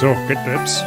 So, geht Raps.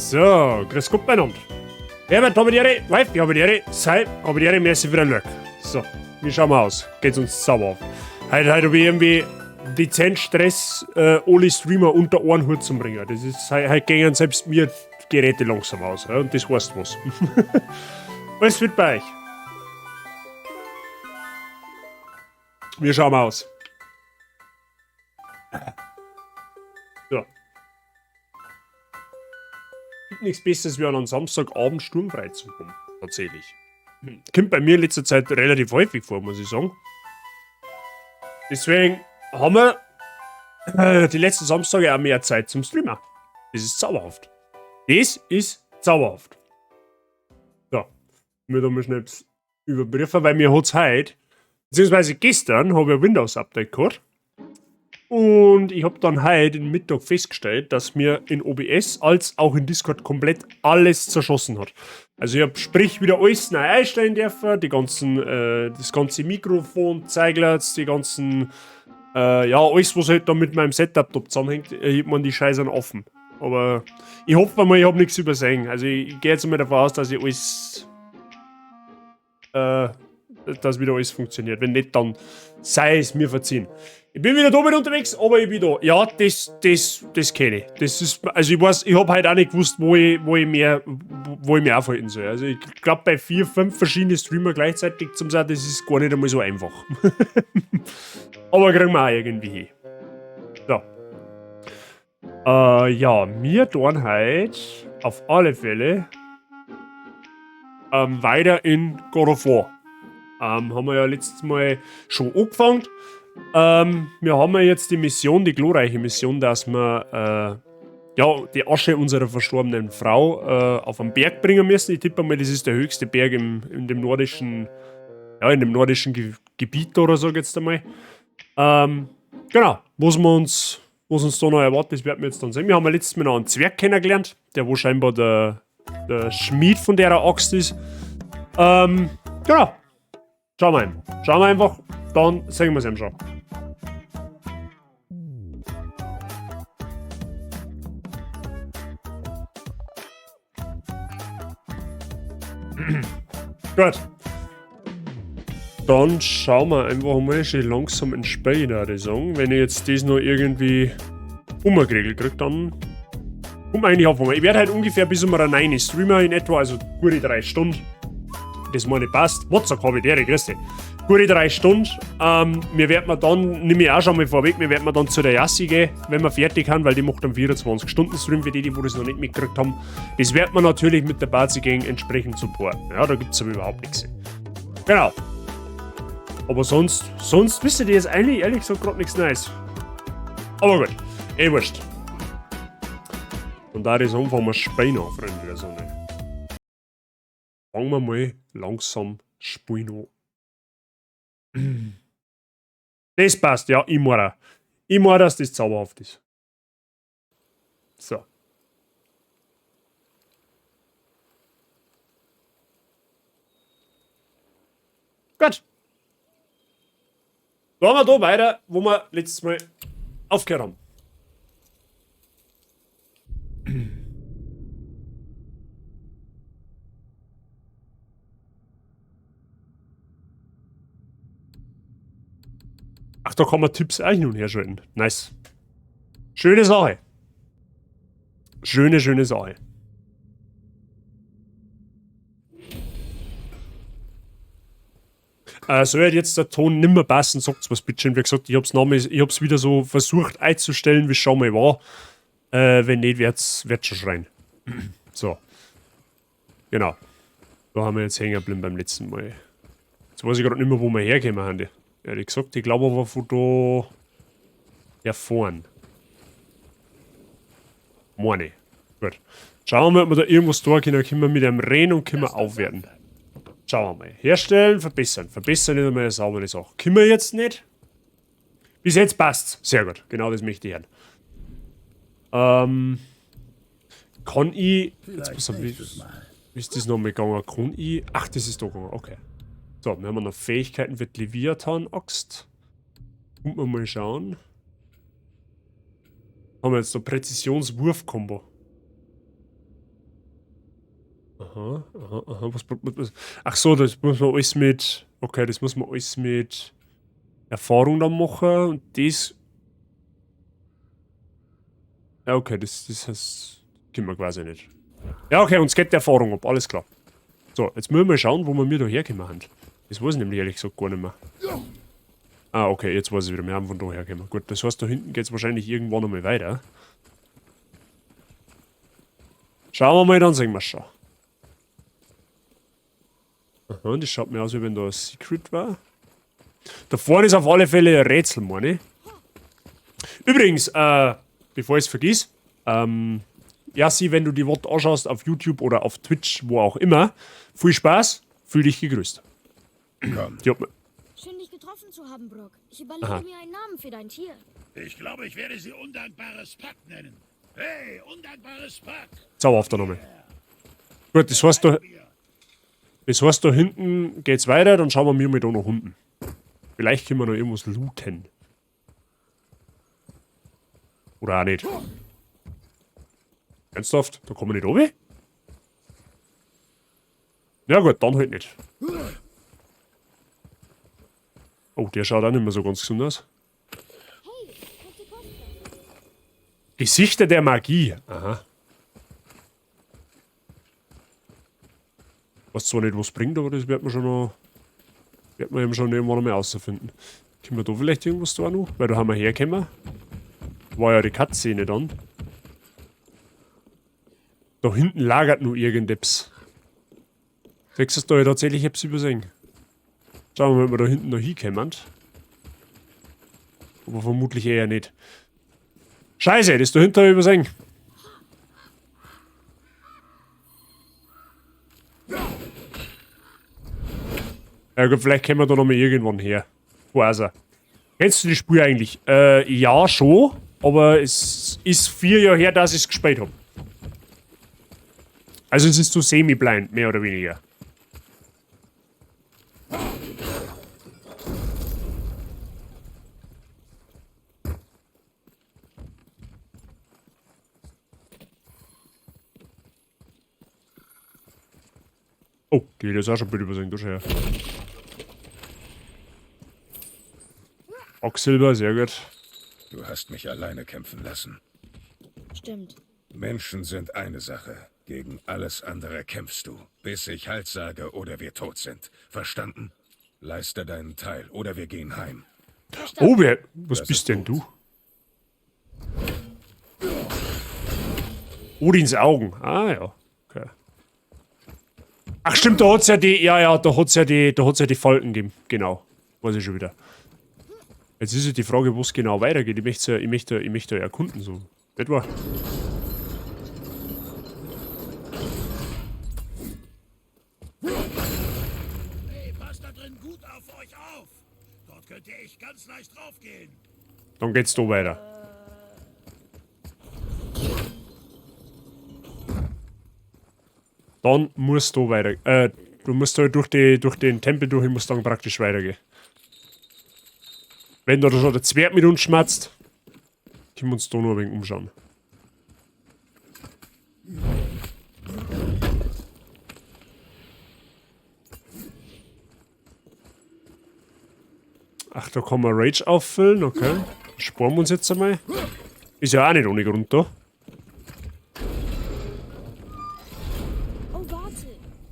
So, grüß Gott beieinander. Herbert, habe die Ehre, live, ich habe die Ehre, sei, habe die Ehre, merci für den Look. So, wie schauen wir aus? Geht's uns sauber auf. Heute habe ich irgendwie dezent Stress, alle Streamer unter einen Hut zu bringen. Das ist, heute gehen selbst mir Geräte langsam aus. Ja, und das heißt was. Alles fit bei euch. Wir schauen mal aus. So. Gibt nichts Besseres, wie an einem Samstagabend sturmfrei zu kommen. Tatsächlich. Kommt bei mir in letzter Zeit relativ häufig vor, muss ich sagen. Deswegen haben wir die letzten Samstage auch mehr Zeit zum Streamen. Das ist zauberhaft. Das ist zauberhaft. So. Wir da mal schnell überprüfen, weil mir hat's heute, beziehungsweise gestern, habe ich ein Windows-Update gehabt. Und ich hab dann heute den Mittag festgestellt, dass mir in OBS als auch in Discord komplett alles zerschossen hat. Also ich hab sprich wieder alles neu einstellen dürfen, das ganze Mikrofon, Zeiglers, die ganzen, ja, alles, was halt da mit meinem Setup da zusammenhängt, ich hab mir die Scheiße offen. Aber ich hoffe mal, ich hab nichts übersehen. Also ich geh jetzt mal davon aus, dass ich alles, dass wieder alles funktioniert. Wenn nicht, dann sei es mir verziehen. Ich bin wieder da mit unterwegs, aber ich bin da. Ja, das kenn ich. Das ist, also ich weiß, ich hab halt auch nicht gewusst, wo ich mich aufhalten soll. Also ich glaub, bei 4, 5 verschiedene Streamer gleichzeitig zum sein, das ist gar nicht einmal so einfach. Aber kriegen wir auch irgendwie hin. So. Ja, wir tun heute auf alle Fälle weiter in God of War. Haben wir ja letztes Mal schon angefangen. Wir haben ja jetzt die Mission, die glorreiche Mission, dass wir die Asche unserer verstorbenen Frau auf einen Berg bringen müssen. Ich tippe mal, das ist der höchste Berg im, in dem nordischen, ja, in dem nordischen Gebiet oder so, jetzt einmal. Genau, was wir uns, was uns da noch erwartet, das werden wir jetzt dann sehen. Wir haben ja letztes Mal noch einen Zwerg kennengelernt, der wo scheinbar der Schmied von der Axt ist. Genau. Schauen wir einfach. Schauen wir einfach, dann sehen wir's eben schon. Gut. Dann schauen wir einfach mal schön langsam ins Spiel, würde ich sagen. Wenn ich jetzt das noch irgendwie umgeregelt krieg, dann kommt man eigentlich auf. Ich werde halt ungefähr bis um 9 streamen in etwa, also gute 3 Stunden. Das meine passt. WhatsApp habe ich der, grüß dich. Gute 3 Stunden. Wir werden wir dann, nehme ich auch schon mal vorweg, wir werden wir dann zu der Yassi gehen, wenn wir fertig haben, weil die macht einen 24-Stunden-Stream für die, die das noch nicht mitgekriegt haben. Das wird man natürlich mit der Bazi Gang entsprechend supporten. Ja, da gibt's aber überhaupt nichts. Genau. Aber sonst wisst ihr jetzt eigentlich ehrlich gesagt grad nichts Neues. Aber gut, eh wurscht. Und da ist anfangen wir spielen an, Freunde der Sonne. Fangen wir mal langsam spielen an. Das passt, ja, ich meine auch. Ich meine, dass das zauberhaft ist. So. Gut. Dann haben wir da weiter, wo wir letztes Mal aufgehört haben. Ach, da kann man Tipps auch hin und her schalten. Nice. Schöne Sache. Schöne, schöne Sache. Soll jetzt der Ton nimmer passen, sagt's was bitte schön. Wie gesagt, ich hab's, ich hab's wieder so versucht einzustellen, wie es schon mal war. Wenn nicht, wird's schon schreien. So. Genau. Da haben wir jetzt hängen geblieben beim letzten Mal. Jetzt weiß ich gerade nicht mehr, wo wir hergekommen sind. Ehrlich gesagt, ich glaube aber von da hervorn. Meine. Gut. Schauen wir mal, ob wir da irgendwas da können. Dann können wir mit einem reden und können wir aufwerten. Schauen wir mal. Herstellen, verbessern. Verbessern ist einmal eine saubere Sache. Können wir jetzt nicht? Bis jetzt passt's. Sehr gut. Genau das möchte ich hören. Kann ich... Jetzt pass auf, wie ist das nochmal gegangen? Kann ich... Ach, das ist da gegangen. Okay. So, wir haben noch Fähigkeiten für die Leviathan-Axt. Und wir mal schauen. Haben wir jetzt da Präzisionswurf-Kombo. Aha, aha, aha. Was, was, ach so, das muss man alles mit... Okay, das muss man alles mit Erfahrung dann machen. Und das... Ja, okay, das heißt... Können wir quasi nicht. Ja, okay, uns geht die Erfahrung ab, alles klar. So, jetzt müssen wir mal schauen, wo wir mir da hergekommen sind. Das weiß ich nämlich ehrlich gesagt gar nicht mehr. Ah, okay, jetzt weiß ich wieder. Wir haben von da hergekommen. Gut, das heißt, da hinten geht's wahrscheinlich irgendwann nochmal weiter. Schauen wir mal, dann sehen wir schon. Aha, das schaut mir aus, wie wenn da ein Secret war. Da vorne ist auf alle Fälle ein Rätsel, meine ich. Übrigens, bevor ich's vergiss, Yassi, wenn du die Wort anschaust auf YouTube oder auf Twitch, wo auch immer, viel Spaß, fühl dich gegrüßt. Komm. Schön, dich getroffen zu haben, Brok. Ich überlege mir einen Namen für dein Tier. Ich glaube, ich werde sie Undankbares Pack nennen. Hey, Undankbares Pack! Zauberhafter Name. Gut, das heißt, da hinten geht's weiter, dann schauen wir mir mal da nach unten. Vielleicht können wir noch irgendwas looten. Oder auch nicht. Ernsthaft? Da kommen wir nicht runter? Ja gut, dann halt nicht. Oh, der schaut auch nicht mehr so ganz gesund aus. Gesichter der Magie. Aha. Was zwar nicht was bringt, aber das wird man schon noch... Wird man eben schon irgendwann einmal rausfinden. Können wir da vielleicht irgendwas da noch? Weil da haben wir hergekommen. War ja die Cutscene dann. Da hinten lagert nur irgendetwas. Siehst du, da hab ich tatsächlich etwas übersehen. Schauen wir mal, ob wir da hinten noch hinkommen. Aber vermutlich eher nicht. Scheiße, das da hinten hab ich übersehen. Ja gut, vielleicht kommen wir da noch mal irgendwann her. Wo ist er? Kennst du die Spur eigentlich? Ja, schon. Aber es ist 4 Jahre her, dass ich's gespielt hab. Also es ist so semi-blind, mehr oder weniger. Oh, die ist auch schon ein bisschen übersehen, du schau her. Oxsilber, sehr gut. Du hast mich alleine kämpfen lassen. Stimmt. Menschen sind eine Sache. Gegen alles andere kämpfst du, bis ich Halt sage oder wir tot sind. Verstanden? Leiste deinen Teil oder wir gehen heim. Verstanden. Oh, was Das bist ist denn gut. du? Odins Augen. Ah ja. Okay. Ach stimmt, da hat's ja die. Ja, ja, da hat's ja die. Da hat's ja die Falken gegeben. Genau. Weiß ich schon wieder. Jetzt ist ja die Frage, wo es genau weitergeht. Ich möchte ja, ich möchte ja erkunden, so. Nicht wahr? Hey, passt da drin gut auf euch auf. Dort könnte ich ganz leicht draufgehen. Dann geht's da weiter. Dann musst du weiter. Du musst halt durch den Tempel durch, ich muss dann praktisch weitergehen. Wenn da schon der Zwerg mit uns schmatzt, können wir uns da noch ein wenig umschauen. Ach, da kann man Rage auffüllen, okay. Sparen wir uns jetzt einmal. Ist ja auch nicht ohne Grund da. Oh, warte.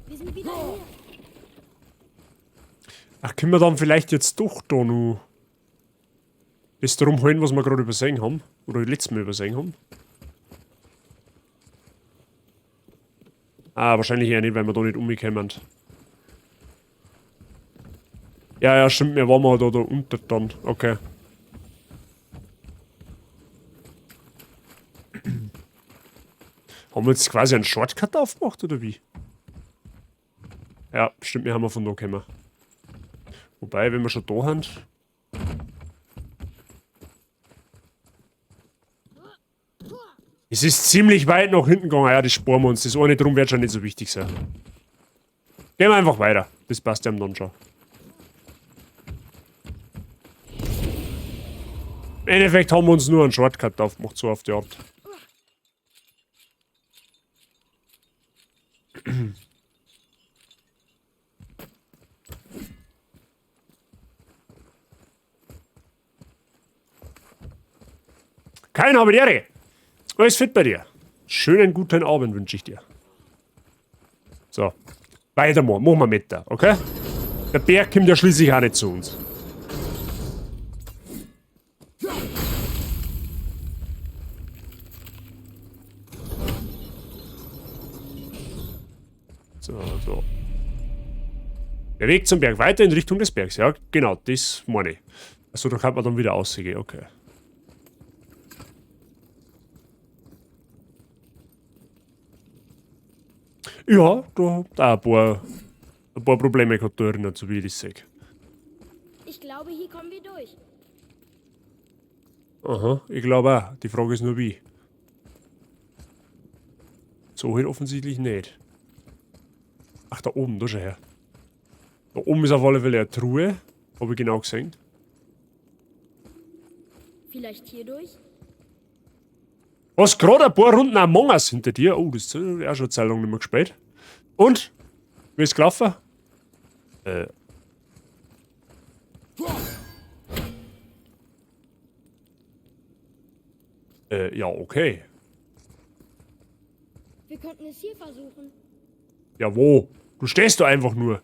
Wir sind wieder hier. Ach, können wir dann vielleicht jetzt doch da noch das drum holen, was wir gerade übersehen haben? Oder letztes Mal übersehen haben? Ah, wahrscheinlich eher nicht, weil wir da nicht umgekommen. Ja, ja, stimmt, wir waren mal da unten dann. Okay. Haben wir jetzt quasi einen Shortcut aufgemacht, oder wie? Ja, stimmt, wir haben von da gekommen. Wobei, wenn wir schon da sind... Es ist ziemlich weit nach hinten gegangen. Ja, das sparen wir uns. Das eine drum wird schon nicht so wichtig sein. Gehen wir einfach weiter. Das passt ja dann schon. Im Endeffekt haben wir uns nur einen Shortcut aufgemacht, so auf die Art. Kein habe die Ehre. Alles fit bei dir. Schönen guten Abend wünsche ich dir. So. Weiter machen wir mit da, okay? Der Berg kommt ja schließlich auch nicht zu uns. So, so. Der Weg zum Berg weiter in Richtung des Bergs. Ja, genau, das meine ich. Achso, da kann man dann wieder rausgehen, okay. Ja, da hat auch ein paar Probleme gehabt da erinnert, so wie ich das sehe. Ich glaube, hier kommen wir durch. Aha, ich glaube auch. Die Frage ist nur wie. So halt offensichtlich nicht. Ach, da oben, da schau her. Da oben ist auf alle Fälle eine Truhe. Hab ich genau gesehen. Vielleicht hier durch? Was, gerade ein paar Runden Among Us hinter dir? Oh, das ist auch schon eine Zeit lang nicht mehr gespielt. Und? Wie ist gelaufen? Ja, okay. Wir könnten es hier versuchen. Ja, wo? Du stehst da einfach nur.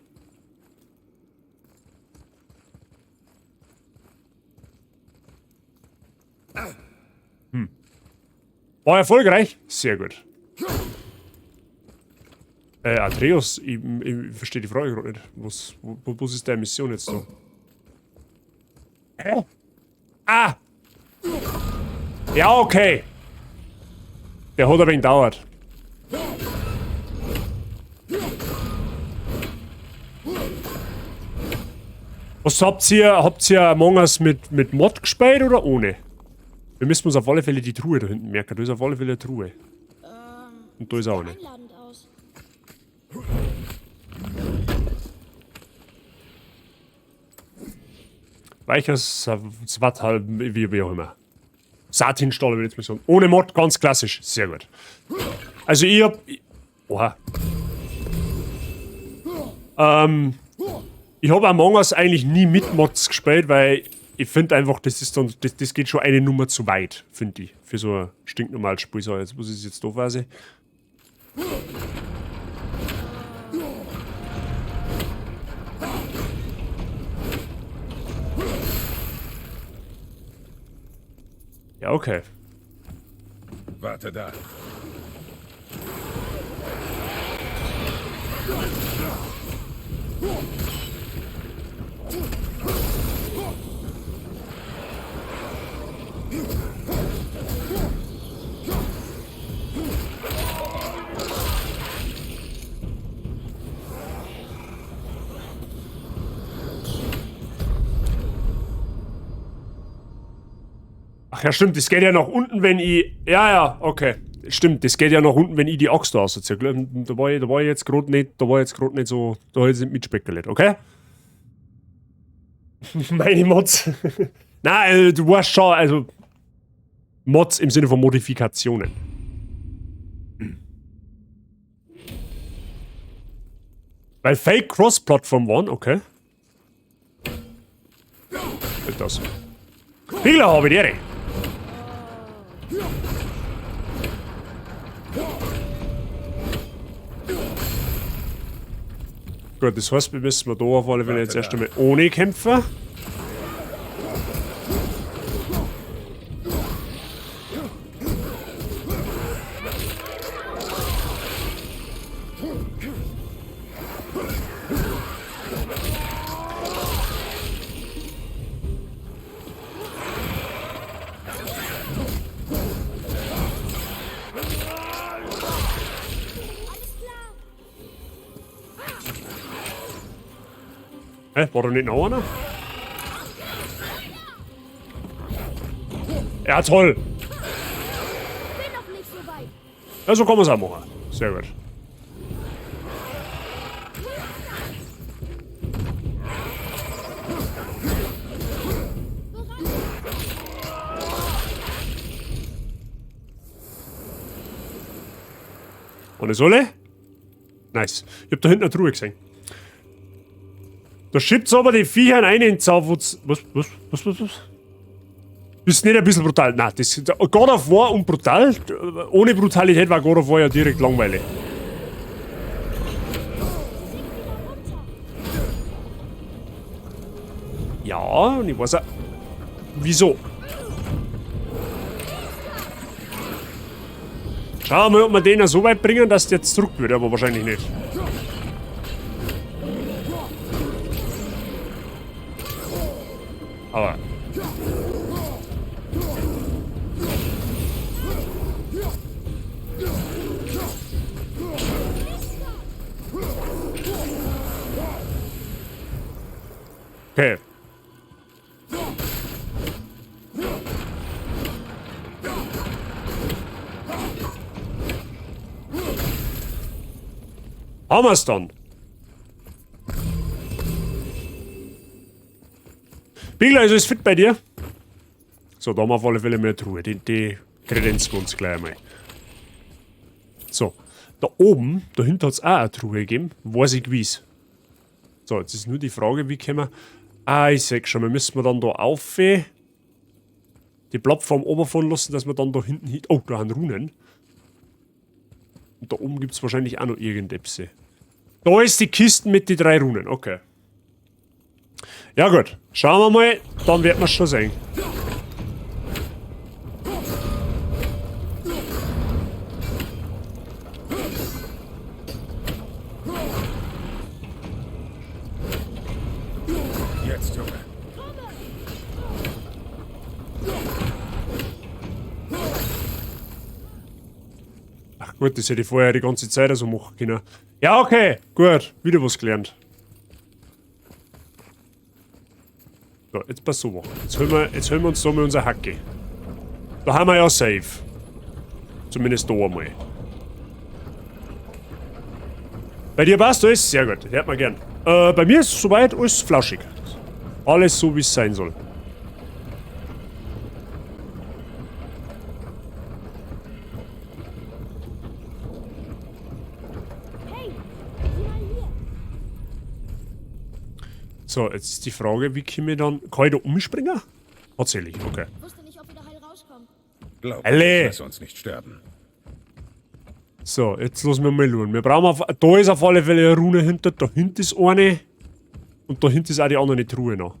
War erfolgreich? Sehr gut. Atreus, ich verstehe die Frage gerade nicht. Was ist deine Mission jetzt da? Hä? Ah! Ja, okay. Der hat ein wenig gedauert. Was habt ihr? Habt ihr Among Us mit Mod gespielt oder ohne? Wir müssen uns auf alle Fälle die Truhe da hinten merken. Da ist auf alle Fälle eine Truhe. Und da ist auch eine. Weicher Swat, wie auch immer. Satinstahl, würde ich jetzt mal sagen. Ohne Mod, ganz klassisch. Sehr gut. Also ich hab... Oha. Ich hab Among Us eigentlich nie mit Mods gespielt, weil ich find einfach, das ist dann, das geht schon eine Nummer zu weit, find ich. Für so ein stinknormales Spiel. So, jetzt muss ich es jetzt da quasi. Ja, okay. Warte da. Ach ja, stimmt, das geht ja nach unten, wenn ich... Ja, ja, okay. Stimmt, das geht ja nach unten, wenn ich die Axt da ausziehe. Da war ich, da war ich jetzt grad nicht, da war ich jetzt grad nicht so... Da hab ich jetzt nicht mitspekuliert, okay? Meine Mods. Nein, du weißt schon, also... Mods im Sinne von Modifikationen. Weil Fake Cross-Plattform waren, okay. Geht das. Hila habe ich die Ehre. Gut, das heißt, wir müssen da auf alle Fälle jetzt Warte erst da. einmal ohne kämpfen. Alles klar. Hä, war da nicht noch einer? Ja, toll. Bin noch nicht so weit. Ja, so kann man es auch machen. Sehr gut. Und das alle? Nice. Ich hab da hinten eine Truhe gesehen. Da schiebt aber die Viecher rein in den Zaufutz. Was? Ist nicht ein bisschen brutal? Nein, das God of War und brutal. Ohne Brutalität war God of War ja direkt langweilig. Sie sinkt wieder runter. Ja, und ich weiß auch. Wieso? Schauen wir mal, ob wir den so weit bringen, dass der jetzt zurück wird, aber wahrscheinlich nicht. Aber. Okay. Haben wir's dann? Bigler, ist alles fit bei dir? So, da haben wir auf alle Fälle mehr Truhe. Die kredenzen wir uns gleich einmal. So, da oben, dahinter hat's auch eine Truhe gegeben. Weiß ich wie's. So, jetzt ist nur die Frage, wie können wir... Ah, ich seh schon, wir müssen wir dann da auf die Plattform oberfahren lassen, dass wir dann da hinten hin... Oh, da haben Runen. Und da oben gibt's wahrscheinlich auch noch irgendetwas. Da ist die Kiste mit den 3 Runen, okay. Ja gut, schauen wir mal, dann wird man's schon sehen. Jetzt, Junge. Ach gut, das hätte ich vorher die ganze Zeit so machen können. Ja, okay, gut, wieder was gelernt. So, jetzt pass auf. Jetzt holen wir uns da mal unser Hacke. Da haben wir ja safe. Zumindest da einmal. Bei dir passt alles? Sehr gut, hört man gern. Bei mir ist soweit alles flauschig. Alles so, wie es sein soll. Hey, sieh mal hier. So, jetzt ist die Frage, wie komme ich dann... Kann ich da umspringen? Tatsächlich, okay. Ich wusste nicht, ob wir da heil rauskommen. Glaub, Alle. ich lass uns nicht sterben. So, jetzt lassen wir mal schauen. Wir brauchen auf, da ist auf alle Fälle eine Rune hinter, da hinten ist eine. Und da hinten ist auch die andere Truhe noch.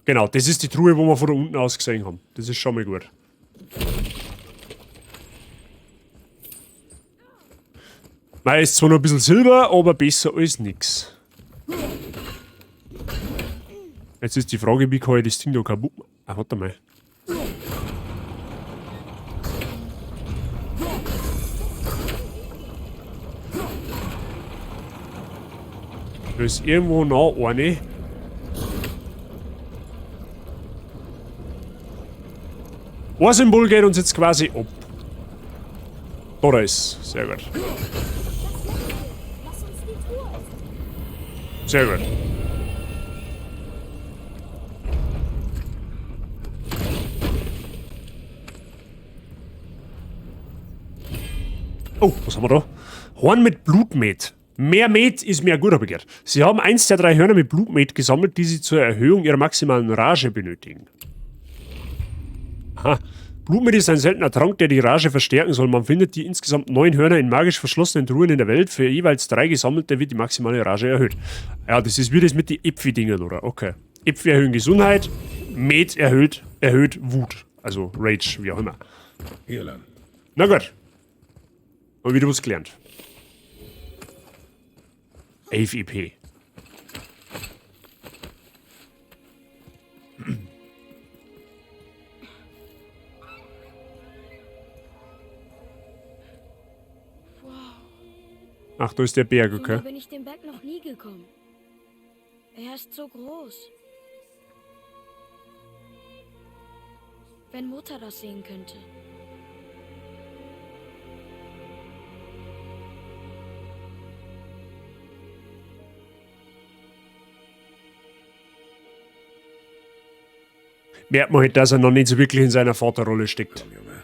Genau, das ist die Truhe, wo wir von da unten aus gesehen haben. Das ist schon mal gut. Mei, ist zwar noch ein bisschen Silber, aber besser als nix. Jetzt ist die Frage, wie kann ich das Ding da kaputt machen? Ah, warte mal. Da ist irgendwo noch eine. Ein Symbol geht uns jetzt quasi ab. Da ist. Sehr gut. Sehr gut. Oh, was haben wir da? Horn mit Blutmet. Mehr Met ist mehr gut, hab ich gehört. Sie haben eins der 3 Hörner mit Blutmet gesammelt, die sie zur Erhöhung ihrer maximalen Rage benötigen. Aha. Blutmet ist ein seltener Trank, der die Rage verstärken soll. Man findet die insgesamt 9 Hörner in magisch verschlossenen Truhen in der Welt. Für jeweils 3 gesammelte wird die maximale Rage erhöht. Ja, das ist wie das mit den Äpfel-Dingern, oder? Okay. Äpfel erhöhen Gesundheit, Met erhöht Wut. Also Rage, wie auch immer. Hier lang. Na gut. Und wieder was gelernt. 11 EP. Ach, da ist der Berg, okay. So bin ich den Berg noch nie gekommen. Er ist so groß. Wenn Mutter das sehen könnte. Merkt man halt, dass er noch nicht so wirklich in seiner Vaterrolle steckt. Komm, Junge.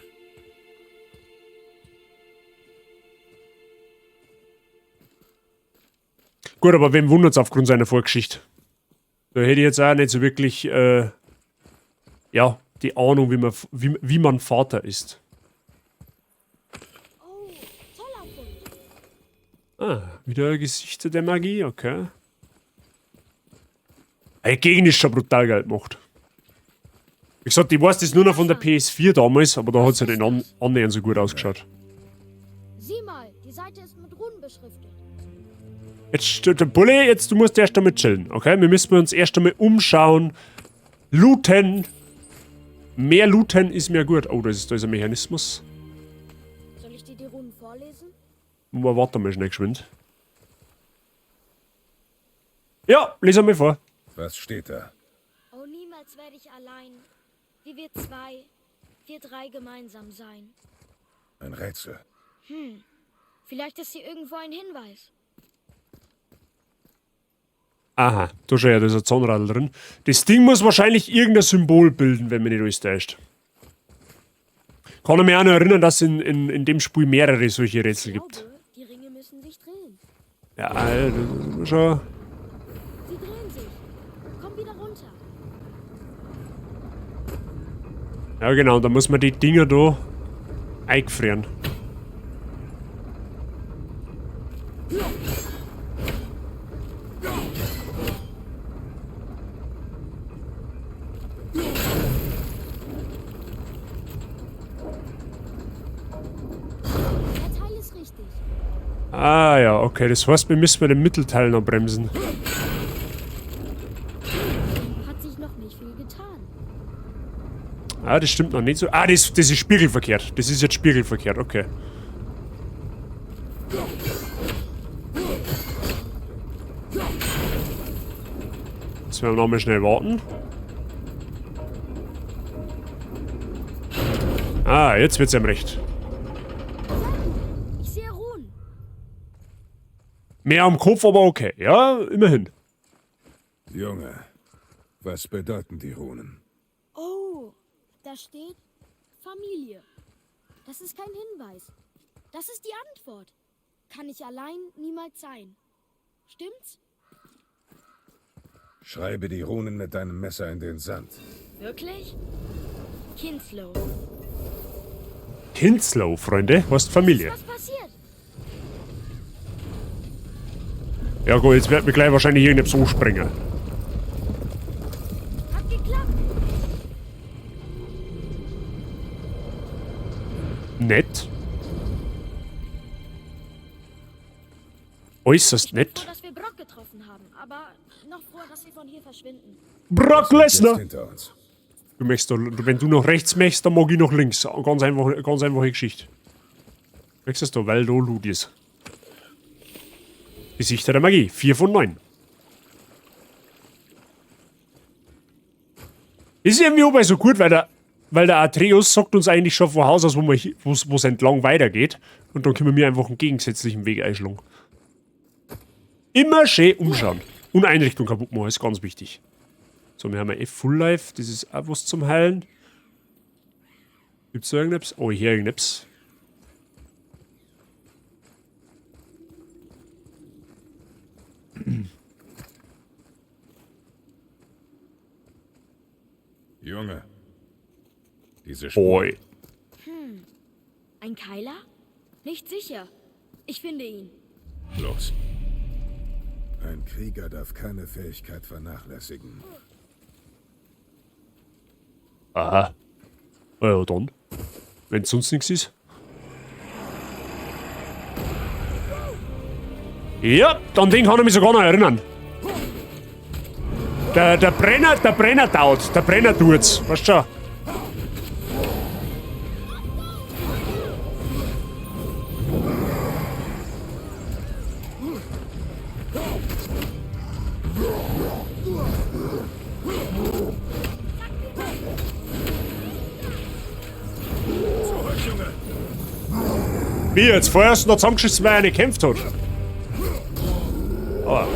Gut, aber wem wundert's aufgrund seiner Vorgeschichte? Da hätte ich jetzt auch nicht so wirklich, ja, die Ahnung, wie man Vater ist. Oh, toller Fund. Ah, wieder Gesichter der Magie, okay. Ey, Gegend ist schon brutal geil gemacht. Wie gesagt, ich weiß das nur noch von der PS4 damals, aber da hat's ja den annähernd so gut ausgeschaut. Sieh mal, die Seite ist mit Runen beschriftet. Jetzt, der Bulle, jetzt, du musst erst einmal chillen, okay? Wir müssen uns erst einmal umschauen. Looten. Mehr looten ist mir gut. Oh, da ist ein Mechanismus. Soll ich dir die Runen vorlesen? Aber warte mal schnell geschwind. Ja, les einmal vor. Was steht da? Oh, niemals werde ich allein, wie wir zwei, wir drei gemeinsam sein. Ein Rätsel. Hm, vielleicht ist hier irgendwo ein Hinweis. Aha, da schau ja, da ist ein Zahnradl drin. Das Ding muss wahrscheinlich irgendein Symbol bilden, wenn mich nicht alles täuscht. Kann ich mich auch noch erinnern, dass es in dem Spiel mehrere solche Rätsel Ich gibt. glaube, die Ringe müssen sich drehen. Ja, das ist schon. Sie drehen sich. Komm wieder runter. Ja, genau, da muss man die Dinger da eingefrieren. Der Teil ist richtig. Ah ja, okay, das heißt, wir müssen den Mittelteil noch bremsen. Hat sich noch nicht viel getan. Ah, das stimmt noch nicht so. Ah, das ist spiegelverkehrt. Das ist jetzt spiegelverkehrt, okay. Jetzt werden wir nochmal schnell warten. Ah, jetzt wird's ihm recht. Ich sehe Runen. Mehr am Kopf, aber okay. Ja, immerhin. Junge, was bedeuten die Runen? Oh, da steht Familie. Das ist kein Hinweis. Das ist die Antwort. Kann ich allein niemals sein. Stimmt's? Schreibe die Runen mit deinem Messer in den Sand. Wirklich? Kinslow. Kinslow, Freunde, was Familie. Was passiert? Ja gut, jetzt wird mir gleich wahrscheinlich irgendetwas anspringen. Hat geklappt. Nett. Äußerst Ich bin nett. froh, dass wir Brock getroffen haben, aber noch froher, dass wir von hier verschwinden. Brock Lesnar! Hinter uns. Du möchtest da, wenn du nach rechts möchtest, dann mag ich nach links. Ganz einfach, ganz einfache Geschichte. Möchtest du, weil da Loot ist. Gesichter der Magie. 4 von 9. Ist irgendwie aber so gut, weil der Atreus sagt uns eigentlich schon von Haus aus, wo's entlang weitergeht. Und dann können wir einfach einen gegensätzlichen Weg einschlagen. Immer schön umschauen. Und Einrichtung kaputt machen, ist ganz wichtig. So, wir haben ja eh Full Life. Das ist auch was zum Heilen. Gibt's da irgendetwas? Oh, hier irgendetwas. Junge. Diese Spur. Boy. Ein Keiler? Nicht sicher. Ich finde ihn. Los. Ein Krieger darf keine Fähigkeit vernachlässigen. Aha. Ja, dann. Wenn sonst nichts ist. Ja, an den kann ich mich sogar noch erinnern. Der Brenner, der Brenner dauert, der Brenner tut's, weißt du schon? Zurück, Junge! Wie jetzt? Vorher hast du noch zusammengeschissen, weil er nicht gekämpft hat. Aber.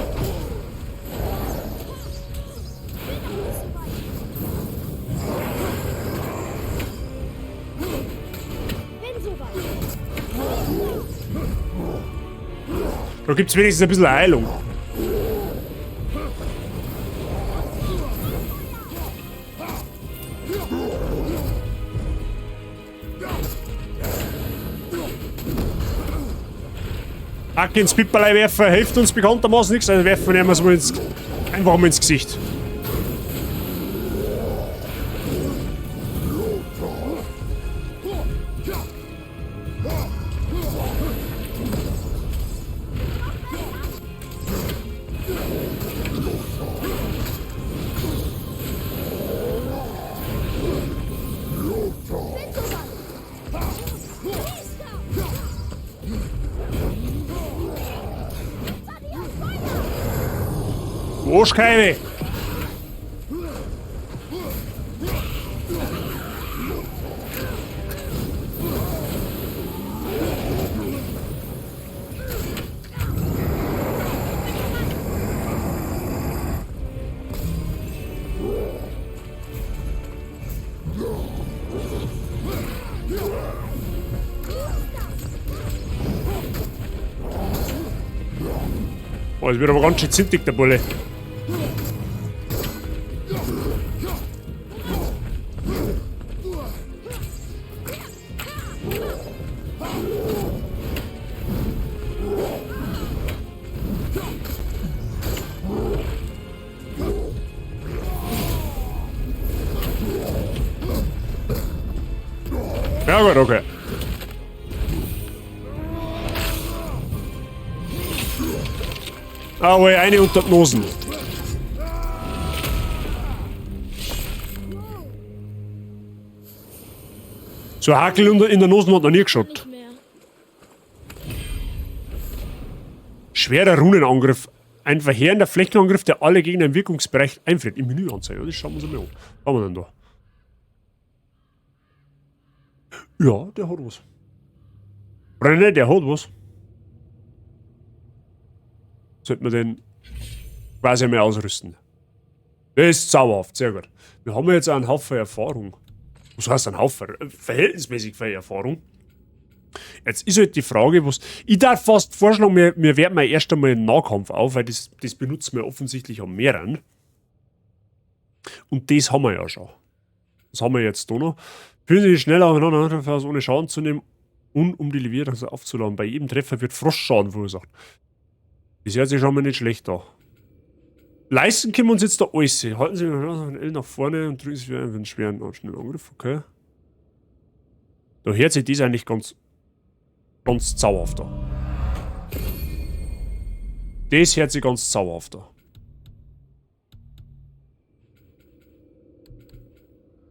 Da gibt's wenigstens ein bisschen Heilung. Hacke ins Pipperlei werfen hilft uns bekanntermaßen nichts, also werfen wir es mal einfach mal ins Gesicht. Arschkeule! Oh, es wird aber ganz schön zintig, der Bulle. Ja gut, okay. Ah, oi, eine unter die Nosen. So ein Hakel in der Nosen hat noch nie geschaut. Schwerer Runenangriff. Ein verheerender Flächenangriff, der alle Gegner im Wirkungsbereich einfriert. Im Menü anzeigen. Das schauen wir uns mal an. Was haben wir denn da? Ja, der hat was. René, der hat was. Sollte man den quasi einmal ausrüsten. Das ist zauberhaft, sehr gut. Wir haben jetzt einen Haufen Erfahrung. Was heißt ein Haufen? Verhältnismäßig viel Erfahrung. Jetzt ist halt die Frage, was. Ich darf fast vorschlagen, wir werten mal erst einmal einen Nahkampf auf, weil das benutzen wir offensichtlich am mehreren. Und das haben wir ja schon. Das haben wir jetzt da noch. Führen Sie schneller aufeinander, ohne Schaden zu nehmen und um die Leviathan aufzuladen. Bei jedem Treffer wird Frostschaden verursacht. Das hört sich schon mal nicht schlecht an. Leisten können wir uns jetzt da alles. Halten Sie ein L nach vorne und drücken Sie für einen schweren und schnellen Angriff. Okay. Da hört sich das eigentlich ganz, ganz zauberhaft an. Das hört sich ganz zauberhaft an.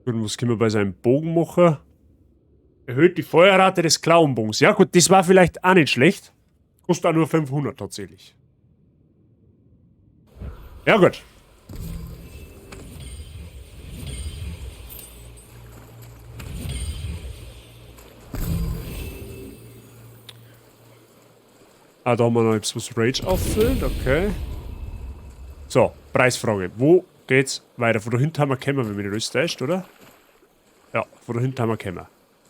Gut, und was können wir bei seinem Bogen machen? Erhöht die Feuerrate des Klauenbogens. Ja gut, das war vielleicht auch nicht schlecht. Kostet auch nur 500 tatsächlich. Ja gut. Ah, da haben wir noch etwas, was Rage auffüllt. Okay. So, Preisfrage. Wo geht's weiter? Von da hinten haben wir gekommen, wenn mich nicht alles täuscht, oder? Ja, von da hinten haben wir gekommen.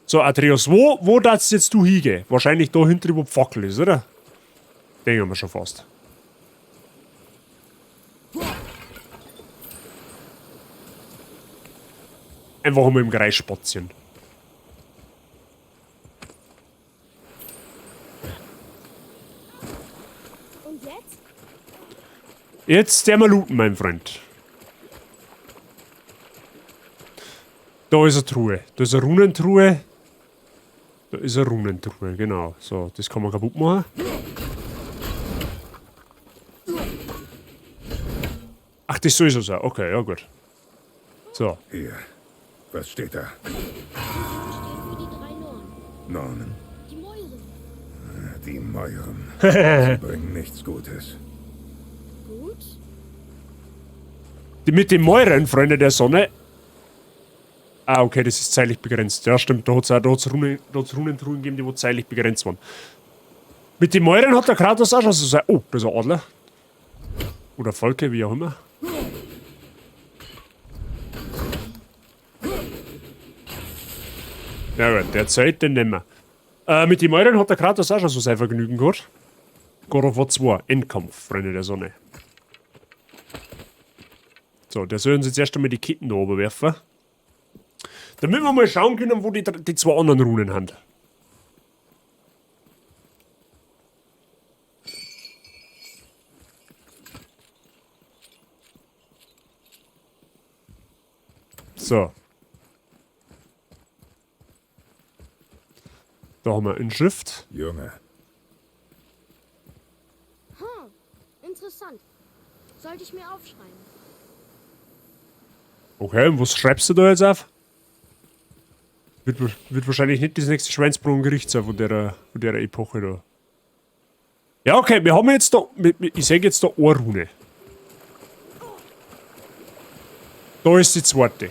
So, Atreus, wo darfst jetzt du hingehen? Wahrscheinlich da hinten, wo die Fackel ist, oder? Denken wir schon fast. Einfach mal im Kreis spazieren. Jetzt der mal looten, mein Freund. Da ist eine Truhe. Da ist eine Runentruhe. Da ist eine Runentruhe, genau. So, das kann man kaputt machen. Ach, das soll so sein. Okay, ja gut. So. Hier. Was steht da? Steht für die drei Nornen. Nornen. Die Mäuren. Die Mäuren. Sie bringen nichts Gutes. Gut? Die mit den Mäuren, Freunde der Sonne. Ah, okay, das ist zeitlich begrenzt. Ja, stimmt, da hat es auch da hat's Runentruhen gegeben, die wo zeitlich begrenzt waren. Mit den Mäuren hat der Kratos auch schon so sein. Oh, da ist ein Adler. Oder Falke, wie auch immer. Ja gut, der zählt, den nehmen wir. Mit den Mäuren hat der Kratos auch schon so sein Vergnügen gehabt. God of War 2, Endkampf, Freunde der Sonne. So, der soll uns jetzt erst einmal die Ketten da oben werfen. Damit wir mal schauen können, wo die zwei anderen Runen haben. So. Da haben wir Inschrift. Junge, Hm, interessant. Sollte ich mir aufschreiben. Okay, und was schreibst du da jetzt auf? Wird wahrscheinlich nicht das nächste Schweinsbrunn-Gericht sein von der Epoche da. Ja, okay, wir haben jetzt da. Ich sehe jetzt da eine Rune. Da ist die zweite.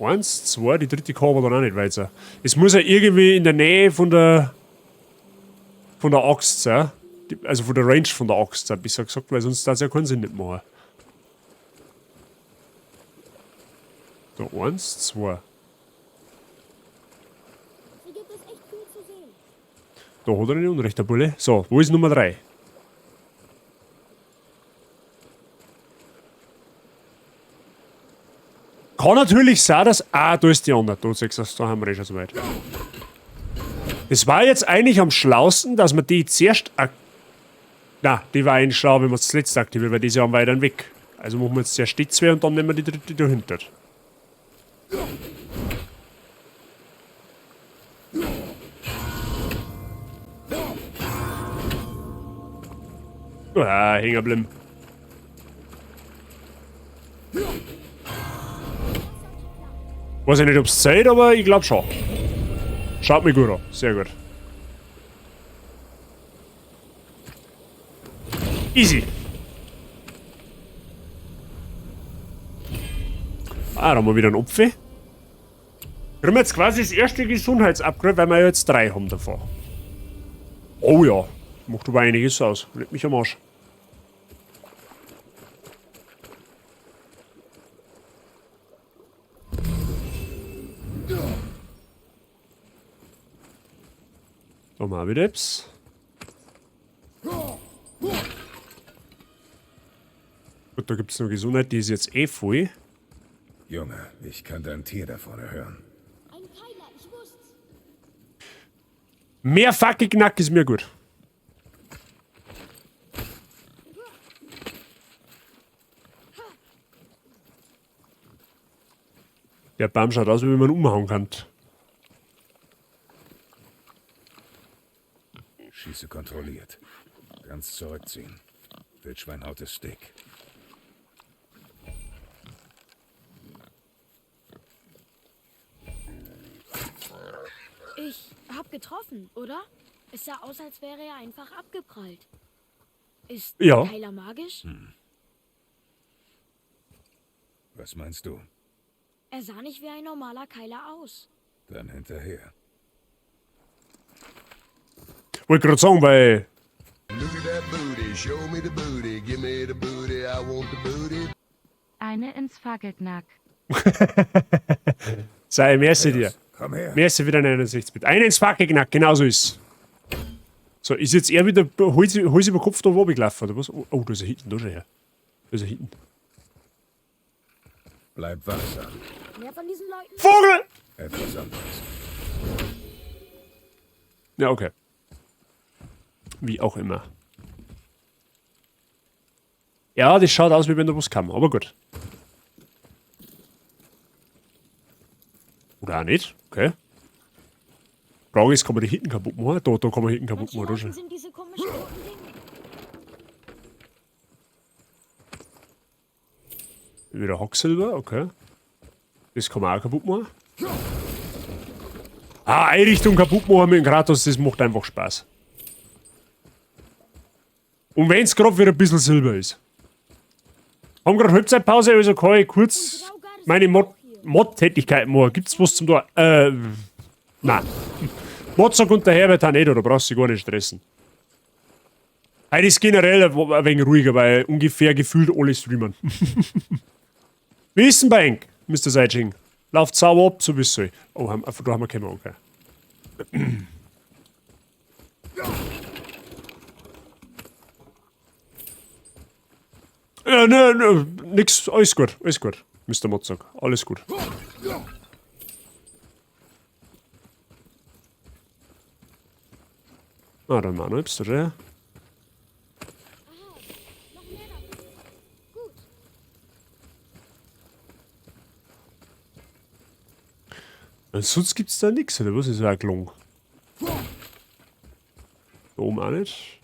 Eins, zwei, die dritte kann aber dann auch nicht weiter. Es muss ja irgendwie in der Nähe von der Axt sein. Also von der Range von der Axt sein, besser gesagt, weil sonst das ja keinen Sinn nicht machen. Da, eins, zwei. Hier gibt es echt viel zu sehen. Da hat er nicht Unrecht, der Bulle. So, wo ist Nummer 3? Kann natürlich sein, dass... Ah, da ist die andere. Da, siehst du, da haben wir eh schon soweit. Es war jetzt eigentlich am schlausten, dass man die zuerst... Na, die war eigentlich schlau, wenn man es zuletzt aktiviert, weil die ist ja am weiteren Weg. Also machen wir jetzt zuerst die zwei und dann nehmen wir die dritte dahinter. Ah, hängen bleiben. Weiß ich nicht, ob's zählt, aber ich glaub schon. Schaut mir gut an. Sehr gut. Easy. Ah, da haben wir wieder einen Opfer. Kriegen wir jetzt quasi das erste Gesundheitsupgrade, weil wir ja jetzt 3 haben davon. Oh ja. Macht aber einiges aus. Leck mich am Arsch. Da haben wir auch wieder etwas. Gut, da gibt's noch Gesundheit, die ist jetzt eh voll. Junge, ich kann dein Tier da vorne hören. Ein Keiler, ich wusste's. Mehr fucking Knack ist mir gut. Der Baum schaut aus, wie wenn man umhauen kann. Schieße kontrolliert. Ganz zurückziehen. Wildschweinhaut ist dick. Ich hab getroffen, oder? Es sah aus, als wäre er einfach abgeprallt. Ist Ja. der Keiler magisch? Was meinst du? Er sah nicht wie ein normaler Keiler aus. Dann hinterher. Wollte gerade sagen, weil... Look at that booty, show me the booty, give me the booty, I want the booty. Eine ins Fackelknack. Sei, merci dir. Komm her. Merci für deine 61 Bit. Eine ins Fackelknack, genau so ist. So, ist jetzt er wieder Hals über Kopf da oben gelaufen, oder was? Oh, da ist er hinten, da schon her. Da ist er hinten. Bleib wachsam. Mehr von diesen Leuten? Vogel! Etwas anderes. Ja, okay. Wie auch immer. Ja, das schaut aus, wie wenn da was kam, aber gut. Oder auch nicht, okay. Frage ist, kann man die hinten kaputt machen? Da kann man hinten kaputt Manche machen, Leuten oder? sind diese komischen roten Dinge. Wieder Hacksilber, okay. Das kann man auch kaputt machen. Ah, Einrichtung kaputt machen mit dem Kratos, das macht einfach Spaß. Und wenn's grad wieder ein bisschen Silber ist. Haben grad Halbzeitpause, also kann ich kurz meine Mod-Tätigkeit machen. Gibt's was zum Tor? Nein. Mozart und der Herbert auch nicht, oder brauchst du dich gar nicht stressen. Heute ist generell ein wenig ruhiger, weil ungefähr gefühlt alle streamen. Wie ist denn bei Enk, Mr. Seitsching? Lauft sauber ab, so wie es soll. Oh, da haben wir keinen, okay. Ja, ne, ne, nix, alles gut, alles gut, Mr. Mozart, alles gut. Ah, dann machen wir etwas, oder? Aha, noch mehr davon. Gut. Und sonst gibt's da nix, oder was? Ist ja gelungen. Da oben auch nicht.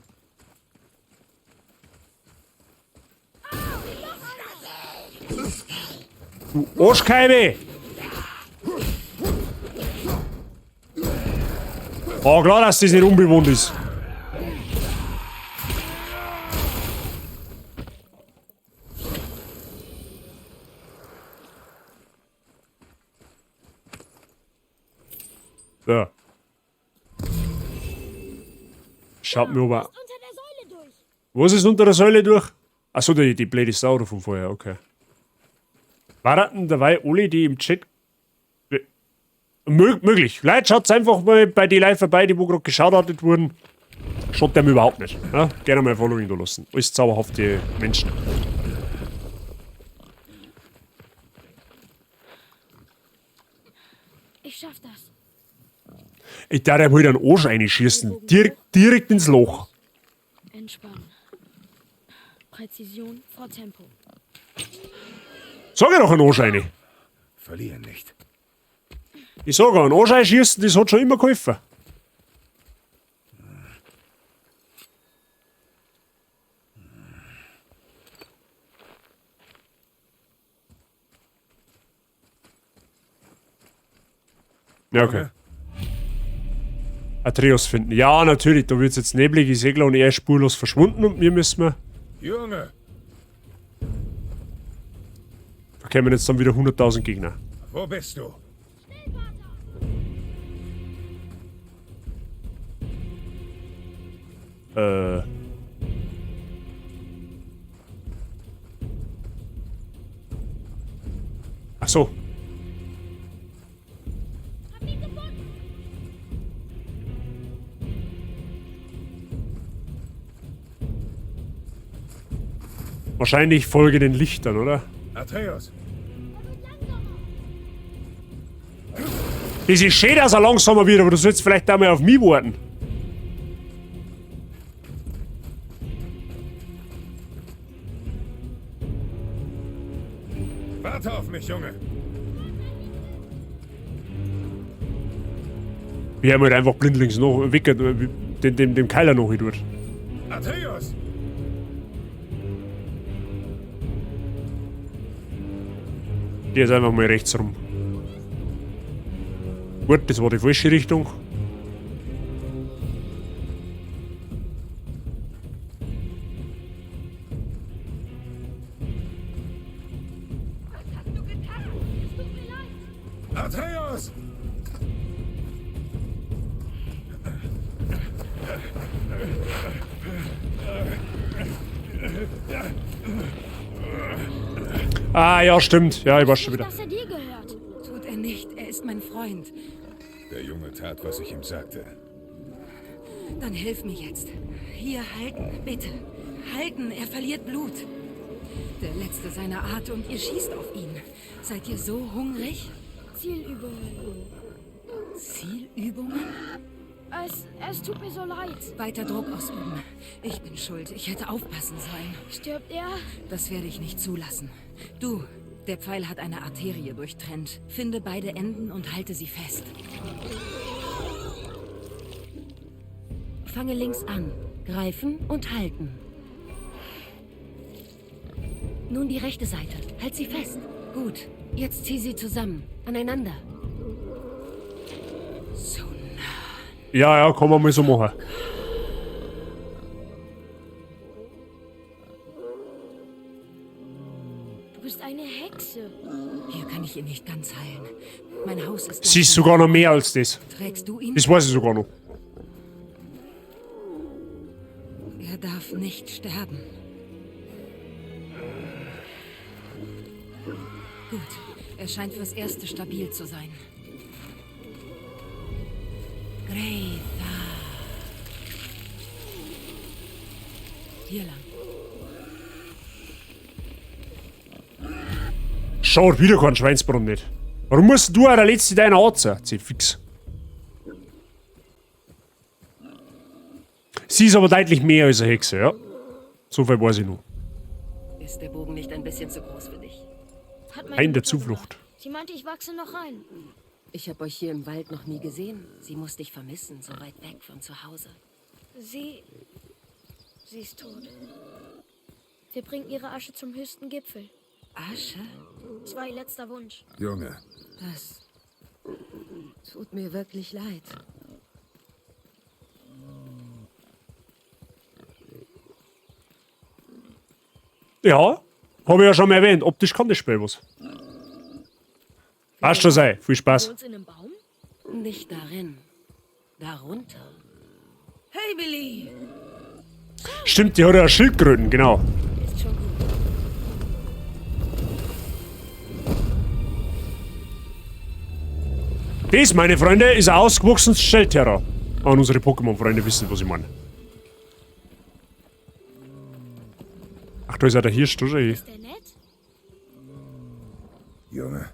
Du Arschkeime! Oh, klar, dass das nicht unbewohnt ist. So. Schaut mir aber. Ist unter der Säule durch. Was ist unter der Säule durch? Achso, die blöde Sau da von vorher, okay. War denn dabei alle, die im Chat. Möglich. Leute, schaut einfach mal bei die Live vorbei, die wo gerade geschaut wurden. Schaut dem überhaupt nicht. Ja? Gerne mal ein Following da lassen. Alles zauberhafte Menschen. Ich schaff das. Ich darf ihm halt einen Arsch reinschießen. Direkt ins Loch. Entspannen. Präzision vor Tempo. Sag ich doch einen Arsch rein. Verlieren nicht. Ich sag einen Arsch reinschießen, das hat schon immer geholfen. Ja, okay. Atreus finden. Ja, natürlich, da wird's jetzt neblig, ich sehe und er ist spurlos verschwunden und wir müssen wir. Junge! Da kämen jetzt dann wieder 100.000 Gegner. Wo bist du? Ach so. Hab ihn gefunden. Wahrscheinlich folge den Lichtern, oder? Atreus! Er wird langsamer. Das ist schön, dass er langsamer wird, aber du sollst vielleicht auch mal auf mich warten. Warte auf mich, Junge! Wir haben halt einfach blindlings noch weg, dem Keiler noch tut. Atreus! Der ist einfach mal rechts rum. Gut, das war die falsche Richtung. Was hast du getan? Es tut mir leid. Atreus! Ah, ja, stimmt. Ja, ich weiß schon wieder. Dass er dir gehört. Tut er nicht. Er ist mein Freund. Der Junge tat, was ich ihm sagte. Dann hilf mir jetzt. Hier, halten, bitte. Halten, er verliert Blut. Der letzte seiner Art und ihr schießt auf ihn. Seid ihr so hungrig? Zielübungen. Zielübungen? Es tut mir so leid. Weiter Druck ausüben. Ich bin schuld. Ich hätte aufpassen sollen. Stirbt er? Das werde ich nicht zulassen. Du, der Pfeil hat eine Arterie durchtrennt. Finde beide Enden und halte sie fest. Fange links an. Greifen und halten. Nun die rechte Seite. Halt sie fest. Gut. Jetzt zieh sie zusammen. Aneinander. So nah. Ja, ja, kann man mal so machen. Du bist eine Hexe. Hier kann ich ihn nicht ganz heilen. Mein Haus ist. Sie ist sogar noch mehr als das. Trägst du ihn? Das weiß ich sogar noch. Er darf nicht sterben. Gut, er scheint fürs Erste stabil zu sein. Greytha. Hier lang. Schau, wieder kein Schweinsbraten nicht. Warum musst du auch der Letzte deiner Art sein? Sie fix. Sie ist aber deutlich mehr als eine Hexe, ja. So viel weiß ich noch. Ist der Bogen nicht ein bisschen zu groß für dich? Hat meine Ein der Mutter Zuflucht. gemacht. Sie meinte, ich wachse noch rein. Ich habe euch hier im Wald noch nie gesehen. Sie muss dich vermissen, so weit weg von zu Hause. Sie ist tot. Wir bringen ihre Asche zum höchsten Gipfel. Asche? Das war ihr letzter Wunsch. Junge, Das tut mir wirklich leid. Ja, habe ich ja schon mal erwähnt. Optisch kann das Spiel was. Passt schon sein. Viel Spaß. Wohnst in einem Baum? Nicht darin. Darunter. Hey, Billy! Stimmt, die hat ja Schildkröten, genau. Ist schon gut. Das, meine Freunde, ist ein ausgewachsenes Schildterror. Und unsere Pokémon-Freunde wissen, was ich meine. Ach, da ist ja der Hirsch, da schau ich. Ist der nett? Junge,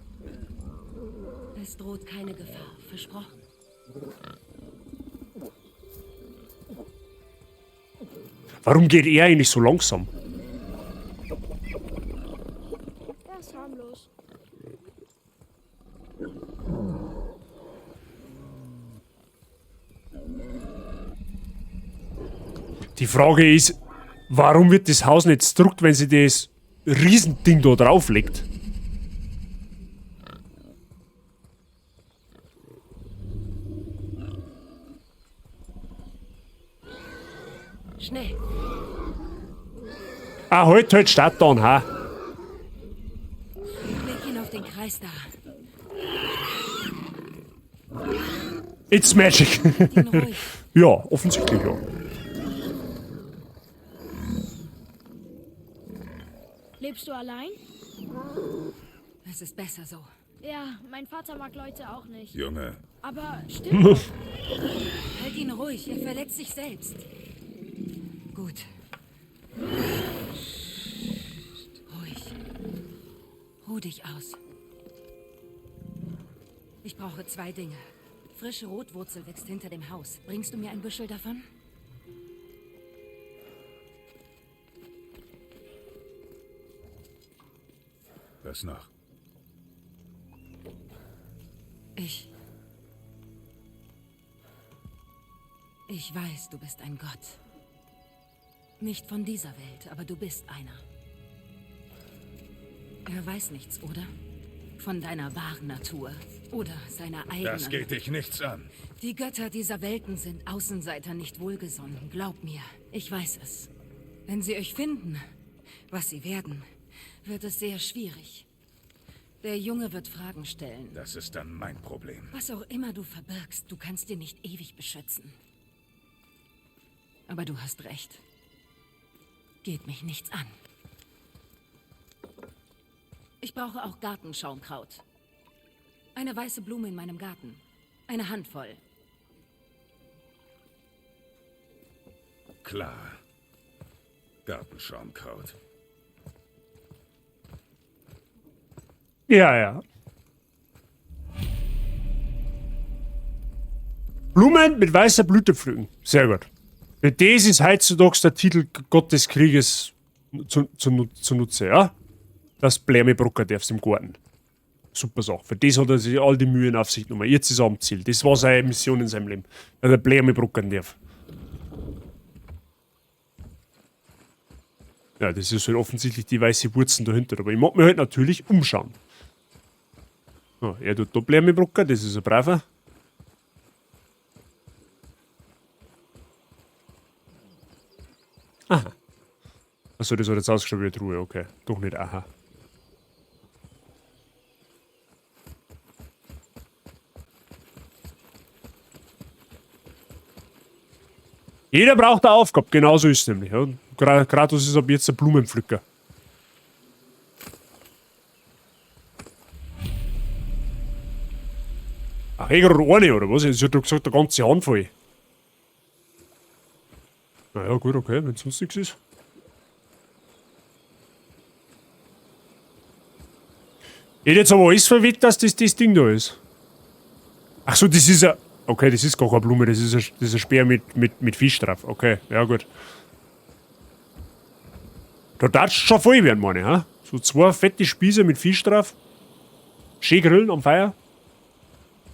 Es droht keine Gefahr, versprochen. Warum geht er eigentlich so langsam? Er ist harmlos. Die Frage ist, warum wird das Haus nicht gedruckt, wenn sie das Riesending da drauflegt? Schnell. Ah, halt, halt, start dann, ha. Leg ihn auf den Kreis da. It's magic. Halt ihn ruhig. Ja, offensichtlich, ja. Lebst du allein? Es ist besser so. Ja, mein Vater mag Leute auch nicht. Junge, Aber stimmt doch. Halt ihn ruhig, er verletzt sich selbst. Gut. Ruhig. Ruh dich aus. Ich brauche zwei Dinge. Frische Rotwurzel wächst hinter dem Haus. Bringst du mir ein Büschel davon? was noch? Ich weiß, du bist ein Gott. Nicht von dieser Welt, aber du bist einer. Er weiß nichts, oder? Von deiner wahren Natur. Oder seiner eigenen. Das geht dich nichts an. Die Götter dieser Welten sind Außenseiter nicht wohlgesonnen. Glaub mir, ich weiß es. Wenn sie euch finden, was sie werden, wird es sehr schwierig. Der Junge wird Fragen stellen. Das ist dann mein Problem. Was auch immer du verbirgst, du kannst ihn nicht ewig beschützen. Aber du hast recht. Geht mich nichts an. Ich brauche auch Gartenschaumkraut. Eine weiße Blume in meinem Garten. Eine Handvoll. Klar. Gartenschaumkraut. Ja, ja. Blumen mit weißer Blüte pflücken. Sehr gut. Für das ist heutzutage der Titel Gott des Krieges zunutze, ja? Das Blärmebrucker darfst im Garten. Super Sache. Für das hat er sich all die Mühen auf sich genommen. Jetzt ist er am Ziel. Das war seine Mission in seinem Leben. Dass er Blärme bruckern darf. Ja, das ist halt offensichtlich die weiße Wurzeln dahinter. Aber ich mag mir halt natürlich umschauen. So, er tut da Blärme bruckern, das ist ein braver. Aha. Achso, das hat jetzt ausgeschaut wie eine Truhe, okay. Doch nicht, aha. Jeder braucht eine Aufgabe, genauso ist es nämlich. Ja. Kratos ist ab jetzt ein Blumenpflücker. Ach, eh gerade eine, oder was? Sie hat doch gesagt, der ganze Hand voll. Naja, gut, okay, wenn sonst nichts ist. Ich hätte jetzt aber alles verwettet, dass das das Ding da ist. Ach so, das ist ja. Okay, das ist gar keine Blume, das ist ein Speer mit Fisch drauf. Okay, ja gut. Da darfst du schon voll werden, meine ich. He? So zwei fette Spieße mit Fisch drauf. Schön grillen am Feuer.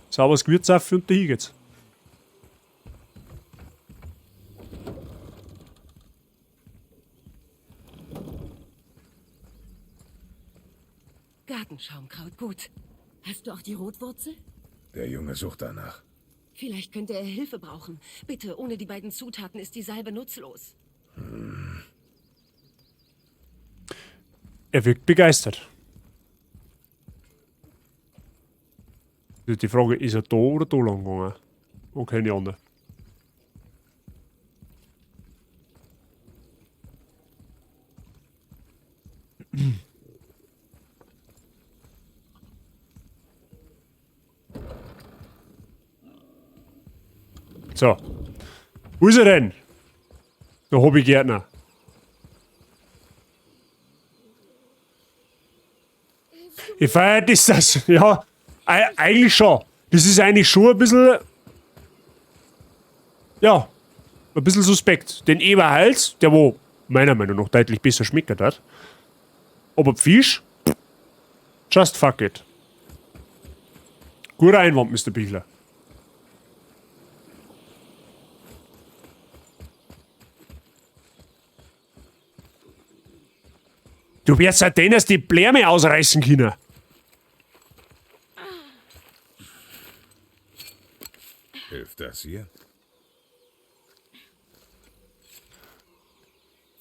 Sauberes Gewürz auf und dahin geht's. Gartenschaumkraut, gut. Hast du auch die Rotwurzel? Der Junge sucht danach. Vielleicht könnte er Hilfe brauchen. Bitte, ohne die beiden Zutaten ist die Salbe nutzlos. Er wirkt begeistert. Die Frage, ist er da oder da lang gegangen? Okay, keine Ahnung. So. Wo ist er denn? Der Hobbygärtner. Ich feiere das, das. Ja, eigentlich schon. Das ist eigentlich schon ein bisschen. Ja, ein bisschen suspekt. Den Eberhals, der wo meiner Meinung nach deutlich besser schmeckt hat. Aber Fisch? Just fuck it. Guter Einwand, Mister Bichler. Du wirst seit denen die Blärme ausreißen können. Hilft das hier?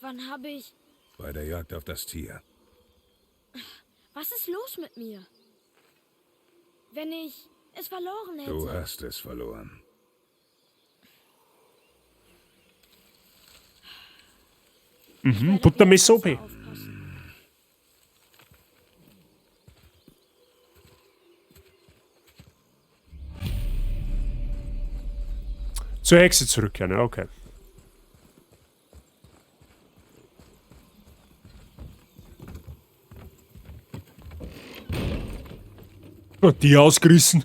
Wann habe ich... Bei der Jagd auf das Tier. Was ist los mit mir? Wenn ich es verloren hätte... Du hast es verloren. Butter mit Sope. Zur Hexe zurückkehren, ja, okay. Und die ausgerissen.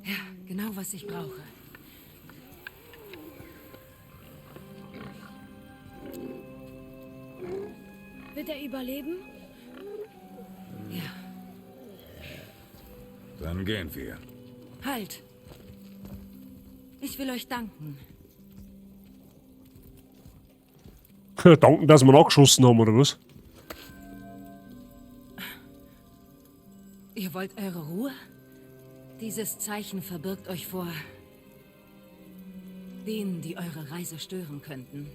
Ja, genau was ich brauche. Wird er überleben? Ja. Dann gehen wir. Halt! Ich will euch danken. Danken, dass wir nachgeschossen haben, oder was? Ihr wollt eure Ruhe? Dieses Zeichen verbirgt euch vor denen, die eure Reise stören könnten.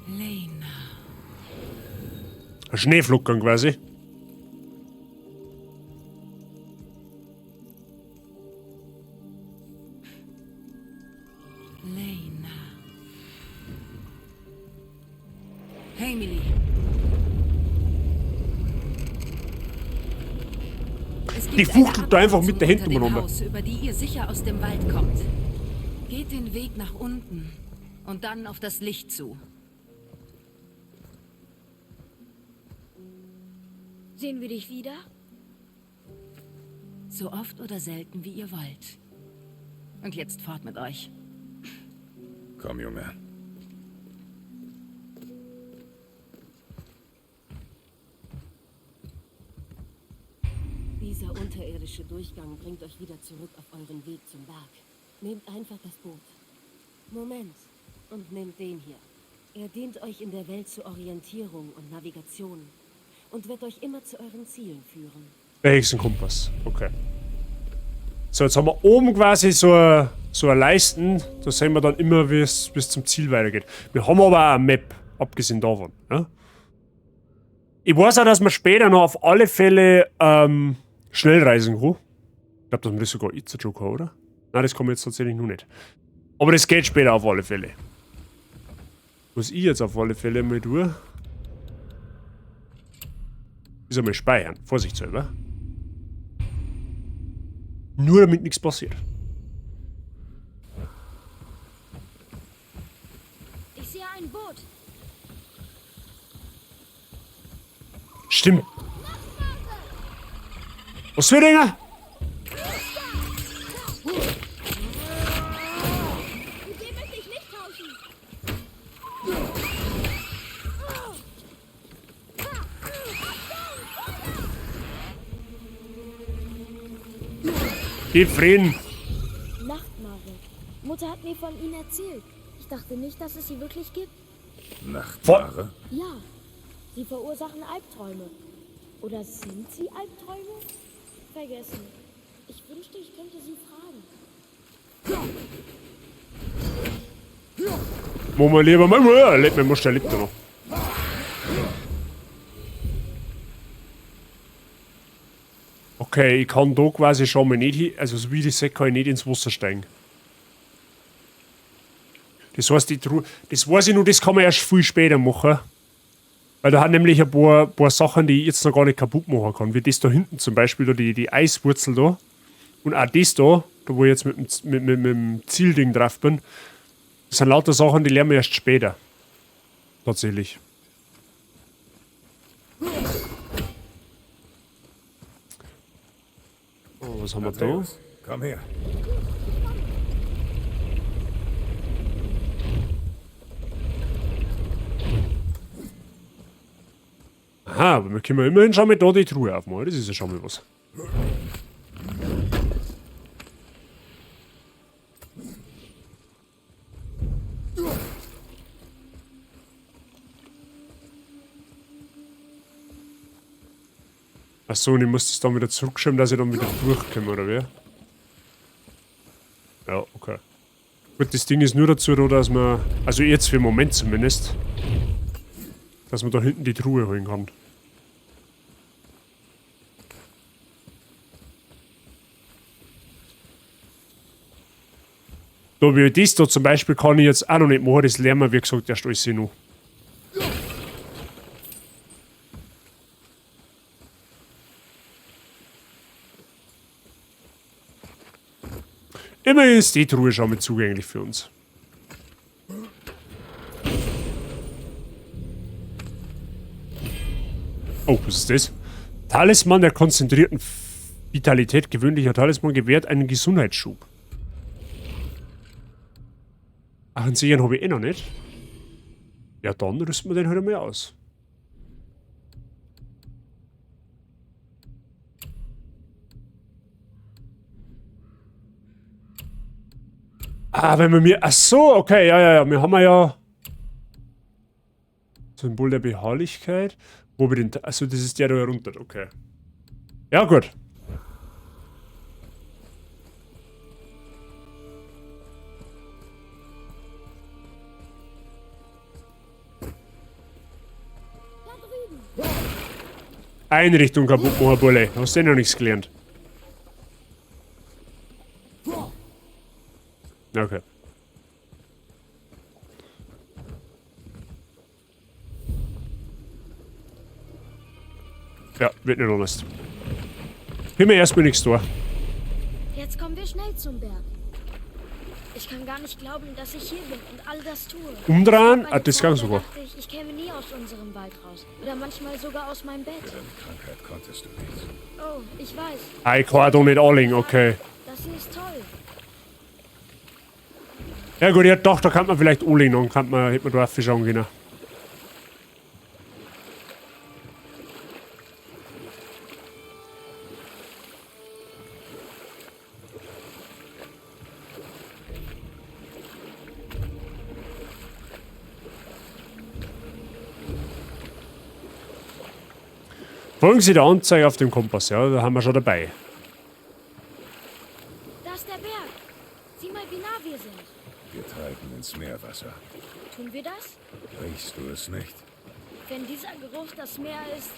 Lena. Schneeflocken quasi. Lena. Hey, Emily. Es gibt Die fuchtelt da eine einfach mit der Abkürzung Händen unter dem umeinander. Haus, über die ihr sicher aus dem Wald kommt. Geht den Weg nach unten und dann auf das Licht zu. Sehen wir dich wieder? So oft oder selten, wie ihr wollt. Und jetzt fort mit euch. Komm, Junge. Dieser unterirdische Durchgang bringt euch wieder zurück auf euren Weg zum Berg. Nehmt einfach das Boot. Moment. Und nehmt den hier. Er dient euch in der Welt zur Orientierung und Navigation und wird euch immer zu euren Zielen führen. Der Hexenkompass. Okay. So, jetzt haben wir oben quasi so eine Leisten. Da sehen wir dann immer, wie es bis zum Ziel weitergeht. Wir haben aber auch eine Map, abgesehen davon. Ja? Ich weiß auch, dass man später noch auf alle Fälle schnell reisen kann. Ich glaube, dass man das sogar jetzt schon kann, oder? Nein, das kann man jetzt tatsächlich noch nicht. Aber das geht später auf alle Fälle. Was ich jetzt auf alle Fälle mal tue, ist einmal speichern. Vorsichtshalber. Nur damit nichts passiert. Ich sehe ein Boot. Stimmt. Was für Dinger? Mit dem möchte ich nicht tauschen. Gib Frieden. Nachtmare. Mutter hat mir von ihnen erzählt. Ich dachte nicht, dass es sie wirklich gibt. Nachtmare? Ja, sie verursachen Albträume. Oder sind sie Albträume? Vergessen. Ich wünschte, ich könnte sie fragen. Machen wir lieber mal. Ja, lebt mir, muss der lebt noch. Okay, ich kann da quasi schon mal nicht hin, also so wie ich sehe, kann ich nicht ins Wasser steigen. Das heißt, die Truhe, das weiß ich nur, das kann man erst viel später machen. Weil da hat nämlich ein paar Sachen, die ich jetzt noch gar nicht kaputt machen kann. Wie das da hinten zum Beispiel, da die Eiswurzel da. Und auch das da, da wo ich jetzt mit dem Zielding drauf bin. Das sind lauter Sachen, die lernen wir erst später. Tatsächlich. Oh, was haben wir da? Atreus, komm her. Aha, aber wir können immerhin schon mal da die Truhe aufmachen. Das ist ja schon mal was. Achso, und ich muss das dann wieder zurückschieben, dass ich dann wieder durchkomme, oder wie? Ja, okay. Gut, das Ding ist nur dazu da, dass man, also jetzt für den Moment zumindest, dass man da hinten die Truhe holen kann. Da wie das da zum Beispiel kann ich jetzt auch noch nicht machen, das lernen wir, wie gesagt, erst alles noch. Immerhin ist die Truhe schon mal zugänglich für uns. Oh, was ist das? Talisman der konzentrierten Vitalität. Gewöhnlicher Talisman gewährt einen Gesundheitsschub. Ach, einen sicheren habe ich eh noch nicht. Ja, dann rüsten wir den halt einmal aus. Ah, wenn wir mir... Ach so, okay, ja, ja, ja. Wir haben ja... Symbol der Beharrlichkeit. Wo wir den... Achso, das ist der da herunter, okay. Ja, gut. Einrichtung kaputt machen, Bulle. Hast du eh noch nichts gelernt? Okay. Ja, wird nicht anders. Bin mir erstmal nichts da. Jetzt kommen wir schnell zum Berg. Ich kann gar nicht glauben, dass ich hier bin und all das tue. Umdrehen? Es gab Ah, eine das Zeit, kann da sogar. dachte ich, ich käme nie aus unserem Wald raus. Oder manchmal sogar aus meinem Bett. Für deine Krankheit konntest du nichts. Oh, ich weiß. Ah, ich kann auch da nicht anlegen, okay. Das hier ist toll. Ja gut, ja doch, da kann man vielleicht anlegen, dann kann man, hätte man da schauen können. Folgen Sie der Anzeige auf dem Kompass, ja, da haben wir schon dabei. Da ist der Berg. Sieh mal, wie nah wir sind. Wir treiben ins Meerwasser. Tun wir das? Riechst du es nicht? Wenn dieser Geruch das Meer ist,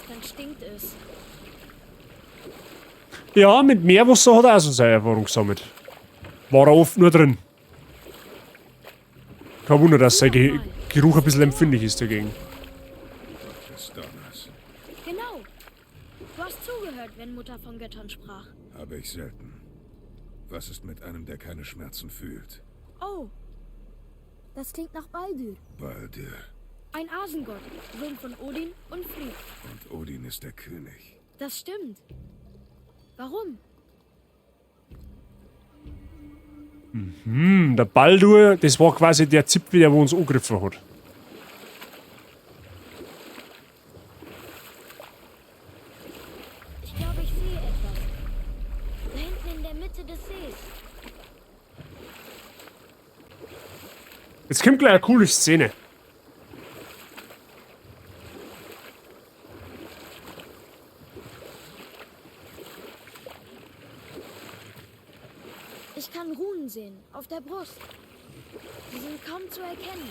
dann stinkt es. Ja, mit Meerwasser hat er auch so seine Erfahrung gesammelt. War er oft nur drin. Kein Wunder, dass sein Geruch ein bisschen empfindlich ist dagegen. Gott des Donners. Genau. Du hast zugehört, wenn Mutter von Göttern sprach. Habe ich selten. Was ist mit einem, der keine Schmerzen fühlt? Oh. Das klingt nach Baldur. Baldur. Ein Asengott, Sohn von Odin und Frigg. Und Odin ist der König. Das stimmt. Warum? Der Baldur, das war quasi der Zipfel, der wo uns angegriffen hat. Ich glaube, ich sehe etwas. Da hinten in der Mitte des Sees. Jetzt kommt gleich eine coole Szene. Ich kann Runen sehen, auf der Brust. Sie sind kaum zu erkennen.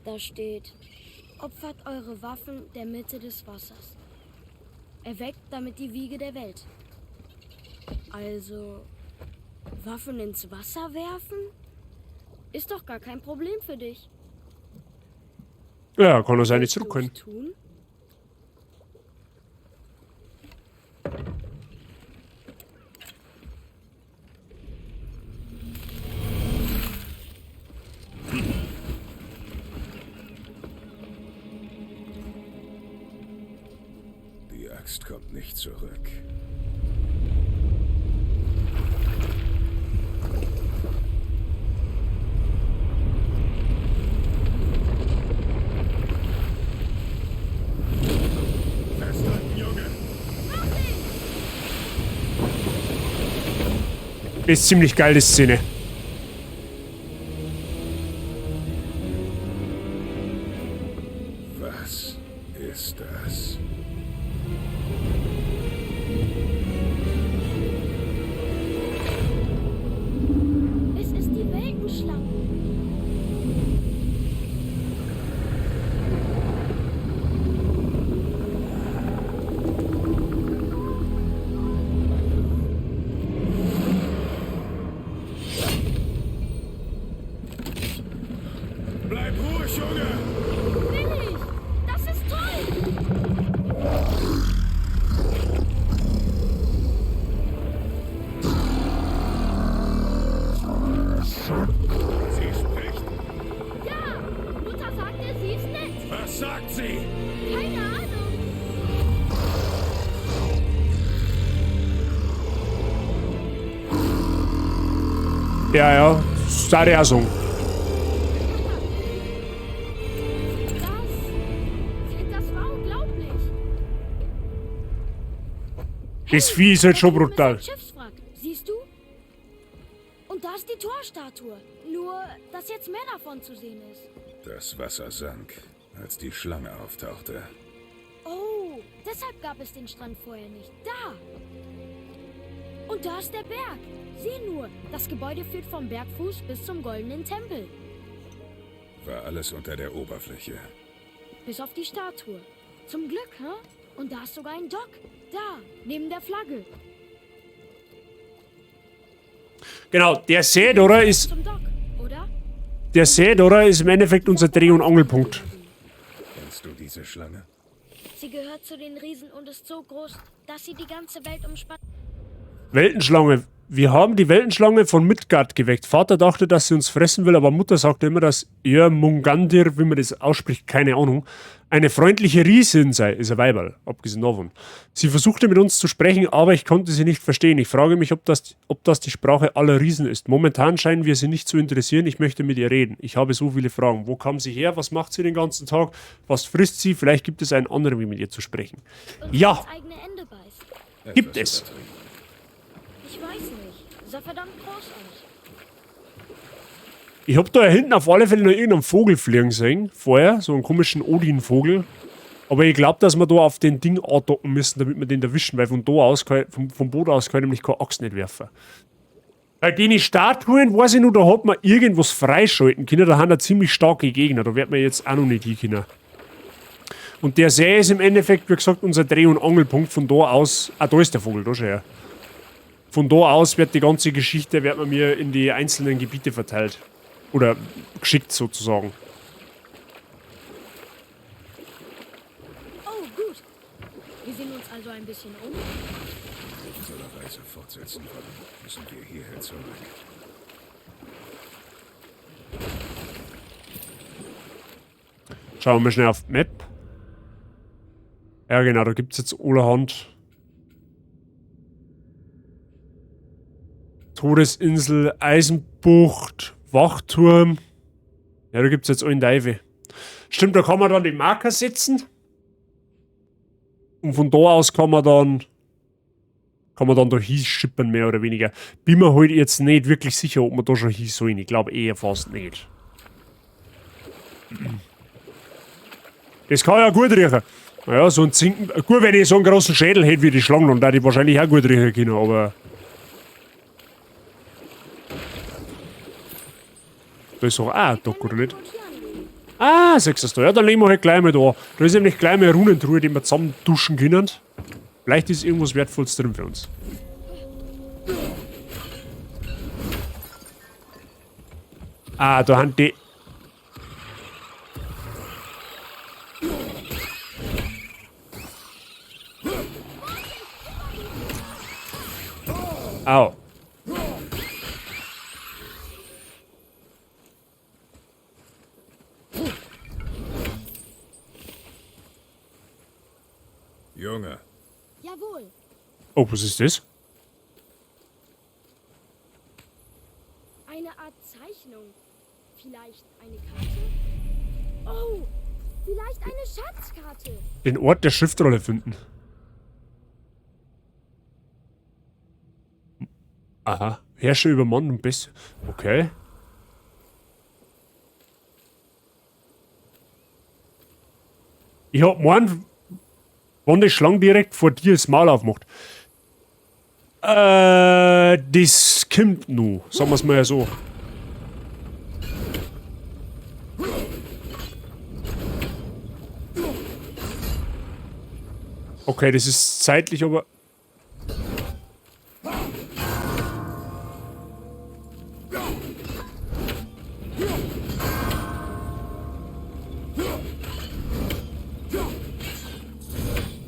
Da steht, opfert eure Waffen der Mitte des Wassers. Erweckt damit die Wiege der Welt. Also, Waffen ins Wasser werfen? Ist doch gar kein Problem für dich. Ja, kann er sein nicht Willst du zurückholen. es tun? Die Axt kommt nicht zurück. Festhalten, Junge! Ist ziemlich geil, die Szene. Was ist das? Es ist die Weltenschlange. Bleib ruhig, Junge! Will ich! Das ist toll! Sie spricht. Ja! Mutter sagte, sie ist nett. Was sagt sie? Keine Ahnung. Ja, ja, das darf ich auch sagen. Das war unglaublich. Das Vieh ist halt schon Da drüben brutal. Ist ein Schiffswrack, siehst du? Und da ist die Torstatue. Nur, dass jetzt mehr davon zu sehen ist. Das Wasser sank, als die Schlange auftauchte. Oh, deshalb gab es den Strand vorher nicht. Da! Und da ist der Berg. Sieh nur, das Gebäude führt vom Bergfuß bis zum goldenen Tempel. War alles unter der Oberfläche. Bis auf die Statue. Zum Glück, hä? Und da ist sogar ein Dock. Da, neben der Flagge. Genau, der See, oder, ist, Zum Dock, oder? der See, oder, ist im Endeffekt unser Dreh- und Angelpunkt. Diese Schlange? Sie gehört zu den Riesen und ist so groß, dass sie die ganze Welt umspannt. Weltenschlange. Wir haben die Weltenschlange von Midgard geweckt. Vater dachte, dass sie uns fressen will, aber Mutter sagte immer, dass Jörmungandr, wie man das ausspricht, keine Ahnung, eine freundliche Riesin sei. Ist ein Weiberl, abgesehen davon. Sie versuchte mit uns zu sprechen, aber ich konnte sie nicht verstehen. Ich frage mich, ob das die Sprache aller Riesen ist. Momentan scheinen wir sie nicht zu interessieren. Ich möchte mit ihr reden. Ich habe so viele Fragen. Wo kam sie her? Was macht sie den ganzen Tag? Was frisst sie? Vielleicht gibt es einen anderen Weg, mit ihr zu sprechen. Und Ja. ins eigene Ende beißt. Gibt Etwas es. übertrieben. Ich weiß nicht. Sah verdammt groß aus. Ich hab da hinten auf alle Fälle noch irgendeinen Vogel fliegen sehen. Vorher, so einen komischen Odin-Vogel. Aber ich glaub, dass wir da auf den Ding andocken müssen, damit wir den erwischen, weil von da aus kann, vom Boot aus kann ich nämlich keine Axt nicht werfen. Bei den Statuen, weiß ich nur, da hat man irgendwas freischalten können. Da haben da ziemlich starke Gegner. Da wird man jetzt auch noch nicht hin können. Und der See ist im Endeffekt, wie gesagt, unser Dreh- und Angelpunkt. Von da aus. Ah, da ist der Vogel, da schon her. Von da aus wird die ganze Geschichte, wird man mir in die einzelnen Gebiete verteilt. Oder geschickt sozusagen. Oh, gut. Wir sehen uns also ein bisschen um. Wenn wir unsere Reise fortsetzen wollen, müssen wir hierher zurück. Schauen wir mal schnell auf die Map. Ja genau, da gibt's jetzt allerhand. Todesinsel, Eisenbucht, Wachturm. Ja, da gibt's jetzt allen Teufel. Stimmt, da kann man dann die Marker setzen. Und von da aus kann man dann da hinschippern, mehr oder weniger. Bin mir halt jetzt nicht wirklich sicher, ob man da schon hin sollen. Ich glaub eher fast nicht. Das kann ja gut riechen. Naja, so ein Zinken. Gut, wenn ich so einen großen Schädel hätte wie die Schlange, dann würde ich wahrscheinlich auch gut riechen können, aber. Da ist doch auch ein Dock, oder nicht? Ah, siehst du das da? Ja, dann legen wir halt gleich mal da. Da ist nämlich gleich mal eine Runentruhe, die wir zusammen duschen können. Vielleicht ist irgendwas Wertvolles drin für uns. Ah, da haben die. Au. Junge. Jawohl. Oh, was ist das? Eine Art Zeichnung. Vielleicht eine Karte? Oh, vielleicht eine Schatzkarte. Den Ort der Schriftrolle finden. Aha. Herrscher über Mann und Best. Okay. Ich hab gemeint, wenn die Schlange direkt vor dir das Maul aufmacht. Das kommt noch, sagen wir's mal so. Okay, das ist zeitlich, aber.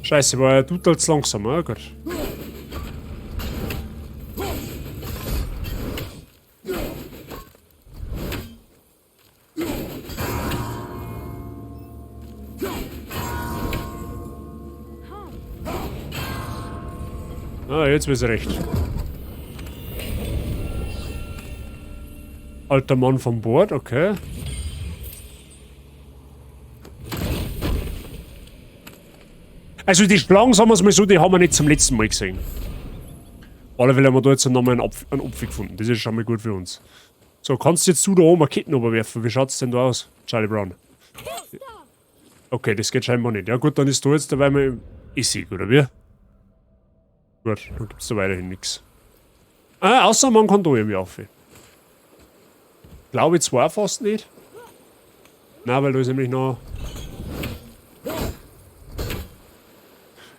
Scheiße, war ja total zu langsam, oder? Gut. Ah, jetzt wird's recht. Alter Mann von Bord, okay. Also die Schlangen, sagen wir's mal so, die haben wir nicht zum letzten Mal gesehen. Auf alle Fälle haben wir da jetzt nochmal einen Apfel gefunden. Das ist schon mal gut für uns. So, kannst jetzt du da oben eine Ketten überwerfen? Wie schaut's denn da aus, Charlie Brown? Okay, das geht scheinbar nicht. Ja gut, dann ist da jetzt dabei mal Essig, oder wie? Gut, dann gibt's da weiterhin nix. Ah, außer man kann da irgendwie auf. Glaube ich zwar fast nicht. Nein, weil da ist nämlich noch.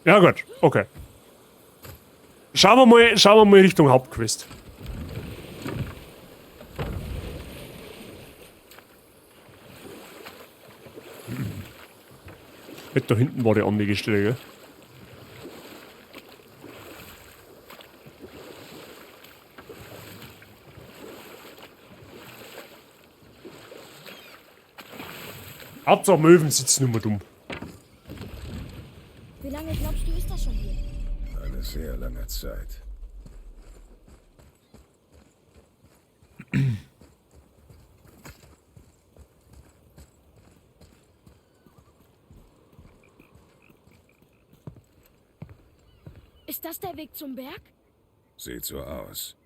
Ja gut, okay. Schauen wir mal Richtung Hauptquest. Da hinten war die Anlegestelle, gell? Hauptsache Möwen sitzen immer dumm. Wie lange glaubst du, ist das schon hier? Eine sehr lange Zeit. Ist das der Weg zum Berg? Sieht so aus.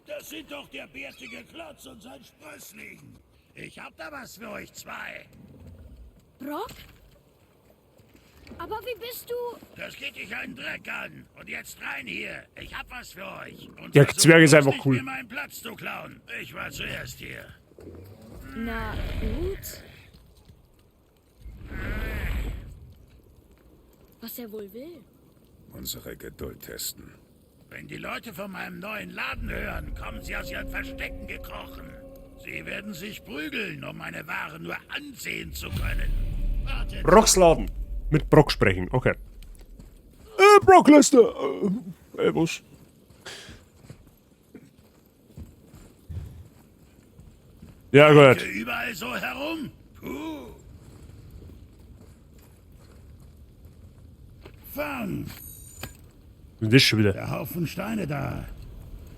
Das sind doch der bärtige Klotz und sein Sprössling. Ich hab da was für euch zwei. Brock? Aber wie bist du? Das geht dich einen Dreck an. Und jetzt rein hier. Ich hab was für euch. Und Der versucht Zwerg ist bloß einfach nicht, cool. Mir meinen Platz zu klauen. Ich war zuerst hier. Na gut. Was er wohl will. Unsere Geduld testen. Wenn die Leute von meinem neuen Laden hören, kommen sie aus ihren Verstecken gekrochen. Sie werden sich prügeln, um meine Ware nur ansehen zu können. Wartet. Brocks Laden. Mit Brock sprechen, okay. Brock Lesnar. Was? Ja, gut. Überall so herum? Puh. Fang! Und das schon wieder. Der Haufen Steine da.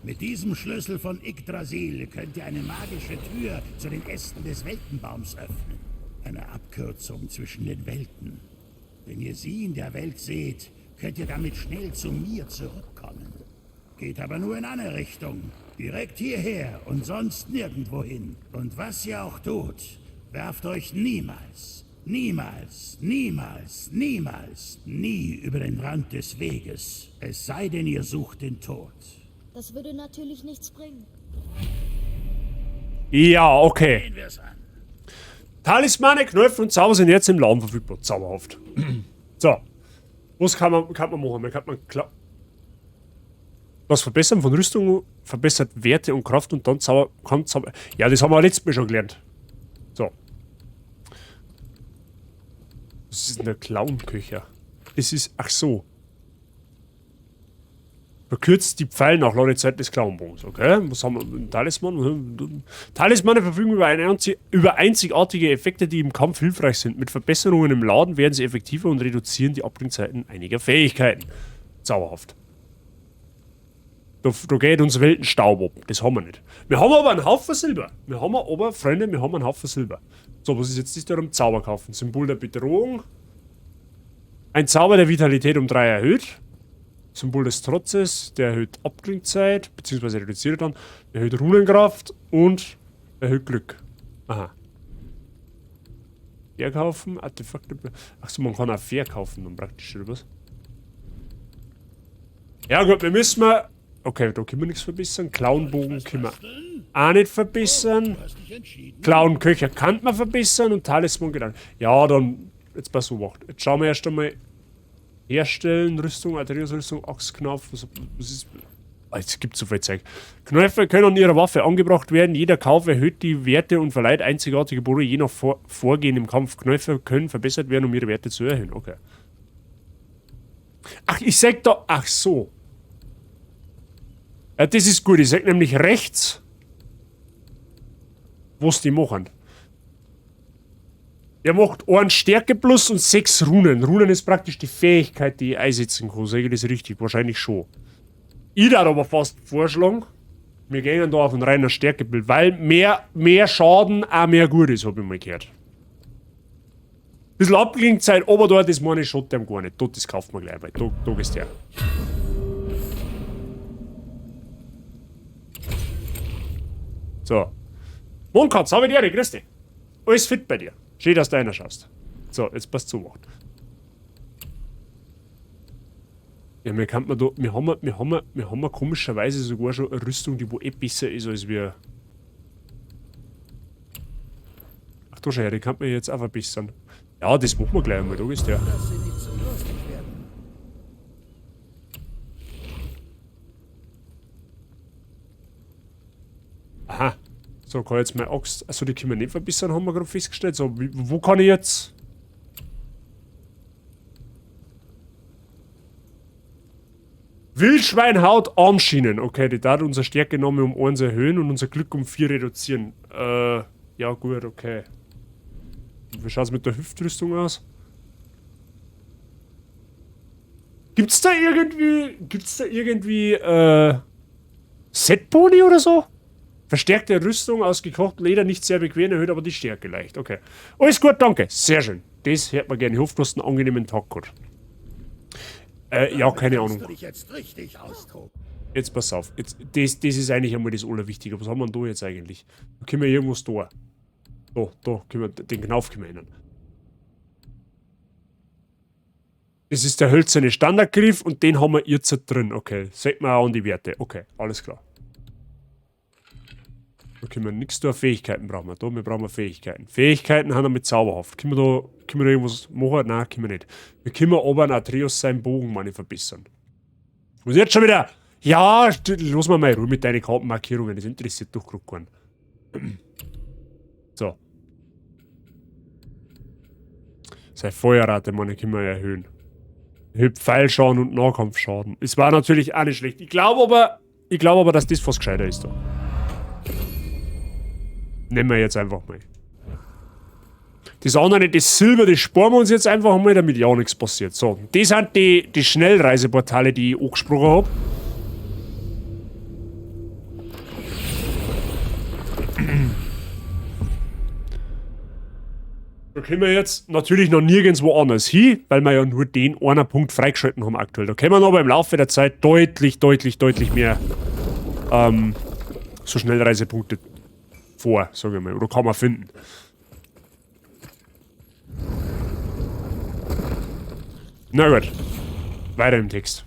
Mit diesem Schlüssel von Yggdrasil könnt ihr eine magische Tür zu den Ästen des Weltenbaums öffnen. Eine Abkürzung zwischen den Welten. Wenn ihr sie in der Welt seht, könnt ihr damit schnell zu mir zurückkommen. Geht aber nur in eine Richtung. Direkt hierher und sonst nirgendwohin. Und was ihr auch tut, werft euch niemals, niemals, niemals, niemals, nie über den Rand des Weges. Es sei denn, ihr sucht den Tod. Das würde natürlich nichts bringen. Ja, okay. Gehen wir's an. Talismane, Knöpfe und Zauber sind jetzt im Laden verfügbar. Zauberhaft. So. Was kann man machen? Man kann was verbessern von Rüstung, verbessert Werte und Kraft und dann Zauber, kann Zauber. Ja, das haben wir letztes Mal schon gelernt. So. Was ist denn der Clownköcher? Das ist. Ach so. Verkürzt die Pfeilnachladezeit des Clownbogens. Okay, was haben wir? Talisman? Talismane verfügen über einzigartige Effekte, die im Kampf hilfreich sind. Mit Verbesserungen im Laden werden sie effektiver und reduzieren die Abklingzeiten einiger Fähigkeiten. Zauberhaft. Da geht uns Weltenstaub ab. Das haben wir nicht. Wir haben aber einen Haufen Silber. Wir haben aber, Freunde, wir haben einen Haufen Silber. So, was ist jetzt das da um Zauber kaufen? Symbol der Bedrohung. Ein Zauber der Vitalität um 3 erhöht. Symbol des Trotzes, der erhöht Abklingzeit, beziehungsweise reduziert dann, erhöht Runenkraft und erhöht Glück. Aha. Verkaufen, Artefakte. Achso, man kann auch verkaufen dann praktisch, oder was? Ja gut, wir müssen mal. Okay, da können wir nichts verbessern. Clownbogen können wir auch nicht verbessern. Clownköcher kann man verbessern und Talisman geht auch. Ja, dann. Jetzt pass auf. Jetzt schauen wir erst einmal. Herstellen, Rüstung, Atreus-Rüstung, Axtknauf, was ist. Es gibt so viel Zeug. Knöpfe können an ihrer Waffe angebracht werden. Jeder Kauf erhöht die Werte und verleiht einzigartige Boni je nach Vorgehen im Kampf. Knöpfe können verbessert werden, um ihre Werte zu erhöhen. Okay. Ach, ich sag da. Ach so. Ja, das ist gut. Ich sag nämlich rechts, was die machen. Der macht 1 Stärke plus und 6 Runen. Runen ist praktisch die Fähigkeit, die ich einsetzen kann. Sag ich das richtig? Wahrscheinlich schon. Ich würde aber fast vorschlagen, wir gehen da auf ein reiner Stärkebild, weil mehr Schaden auch mehr gut ist, hab ich mal gehört. Bisschen Abklingzeit, aber dort ist meine Schotte gar nicht. Dort, das kauft man gleich, weil da gehst du her. So. Mondkatz, hab ich die Ehre, grüß dich. Alles fit bei dir. Schön, dass du einer schaust. So, jetzt passt zu. Ja, mir kann man da, wir haben komischerweise sogar schon eine Rüstung, die wo eh besser ist als wir. Ach du Scheiße, die kann man jetzt auch verbessern. Ja, das machen wir gleich einmal, da ist der. Aha. So, kann ich jetzt meine Axt. Achso, die können wir nicht verbessern, haben wir gerade festgestellt. So, wo kann ich jetzt. Wildschweinhaut Armschienen. Okay, die darf unsere Stärke nochmal um 1 erhöhen und unser Glück um 4 reduzieren. Ja gut, okay. Wie schaut's mit der Hüftrüstung aus? Gibt's da irgendwie, Setboni oder so? Verstärkte Rüstung aus gekochtem Leder, nicht sehr bequem, erhöht aber die Stärke leicht. Okay. Alles gut, danke. Sehr schön. Das hört man gerne. Ich hoffe, du hast einen angenehmen Tag gehabt. Ja, keine Damit kannst Ahnung. du dich jetzt richtig austoben. Jetzt pass auf. Jetzt, das ist eigentlich einmal das Allerwichtige. Was haben wir denn da jetzt eigentlich? Da können wir irgendwas da. Da, da können wir, den Knauf können wir ändern. Das ist der hölzerne Standardgriff und den haben wir jetzt drin. Okay, sieht man auch an die Werte. Okay, alles klar. Da können wir nichts da. Fähigkeiten brauchen wir. Da, wir brauchen Fähigkeiten. Fähigkeiten haben wir mit zauberhaft. Können wir da irgendwas machen? Nein, können wir nicht. Wir können aber einen Atreus seinen Bogen mal nicht verbessern. Und jetzt schon wieder. Ja, lass mal mal Ruhe mit deinen Kartenmarkierungen. Das interessiert doch grad keinen. So. Seine Feuerrate, meine, können wir erhöhen. Erhöht Pfeilschaden und Nahkampfschaden. Es war natürlich auch nicht schlecht. Ich glaube aber, dass das fast gescheiter ist da. Nehmen wir jetzt einfach mal. Das andere, das Silber, das sparen wir uns jetzt einfach mal, damit ja nichts passiert. So, das sind die Schnellreiseportale, die ich angesprochen hab. Da können wir jetzt natürlich noch nirgendwo anders hin, weil wir ja nur den einen Punkt freigeschalten haben aktuell. Da können wir aber im Laufe der Zeit deutlich, deutlich, deutlich mehr so Schnellreisepunkte vor, sag ich mal. Oder kann man finden. Na gut. Weiter im Text.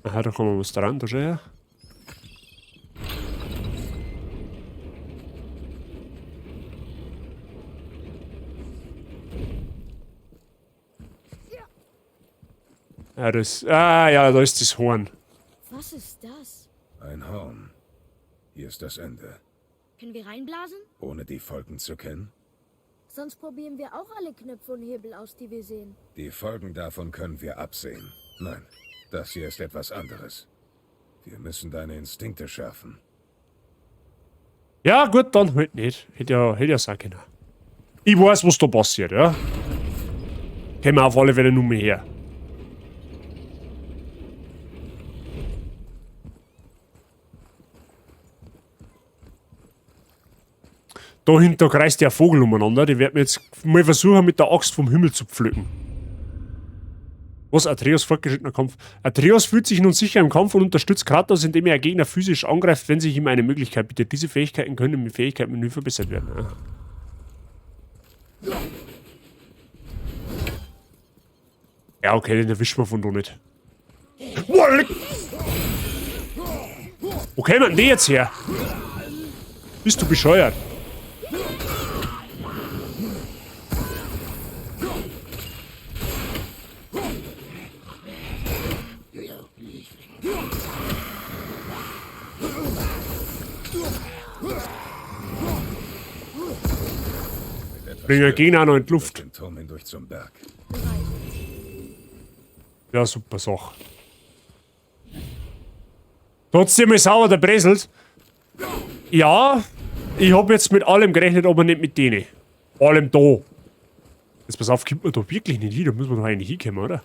Aha, da kommen wir was dran, da schau her. Ja, das, ah, ja, da ist das Horn. Was ist das? Ein Horn. Hier ist das Ende. Können wir reinblasen? Ohne die Folgen zu kennen? Sonst probieren wir auch alle Knöpfe und Hebel aus, die wir sehen. Die Folgen davon können wir absehen. Nein, das hier ist etwas anderes. Wir müssen deine Instinkte schärfen. Ja, gut, dann halt nicht. Hätte ja sein können. Ich weiß, was da passiert, ja. Kämen wir auf alle Fälle nur mehr her. Dahinter kreist der Vogel umeinander. Die werden wir jetzt mal versuchen, mit der Axt vom Himmel zu pflücken. Was? Atreus fortgeschrittener Kampf. Atreus fühlt sich nun sicher im Kampf und unterstützt Kratos, indem er Gegner physisch angreift, wenn sich ihm eine Möglichkeit bietet. Diese Fähigkeiten können im Fähigkeitenmenü verbessert werden. Ja. Ja, okay, den erwischen wir von da nicht. Wo kämen denn die jetzt her? Bist du bescheuert? Bringen wir Gegner auch noch in die Luft. Den Turm hindurch zum Berg. Ja, super Sache. Trotzdem ist sauber der Breselt. Ja, ich hab jetzt mit allem gerechnet, aber nicht mit denen. Allem da. Jetzt pass auf, kommt man da wirklich nicht hin? Da müssen wir doch eigentlich hinkommen, oder?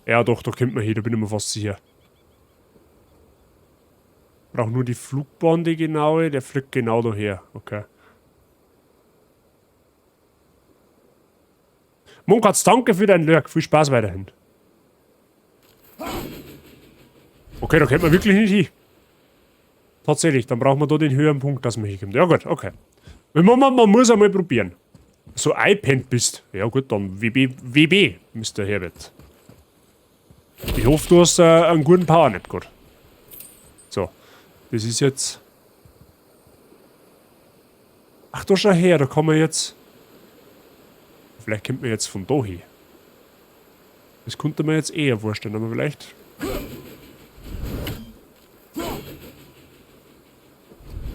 Ja, doch, da kommt man hin, da bin ich mir fast sicher. Brauch nur die Flugbahn, die genaue. Der fliegt genau daher. Okay. Munkatz, danke für deinen Lurk. Viel Spaß weiterhin. Okay, da kommt man wirklich nicht hin. Tatsächlich, dann brauchen wir da den höheren Punkt, dass man hinkommt. Ja gut, okay. Man muss einmal probieren. So iPad bist. Ja gut, dann WB, WB, Mister Herbert. Ich hoffe, du hast einen guten Powernap gehabt. So. Das ist jetzt... Ach, da schau her, da kann man jetzt... Vielleicht kommt man jetzt von da hin. Das konnte man jetzt eher vorstellen, aber vielleicht...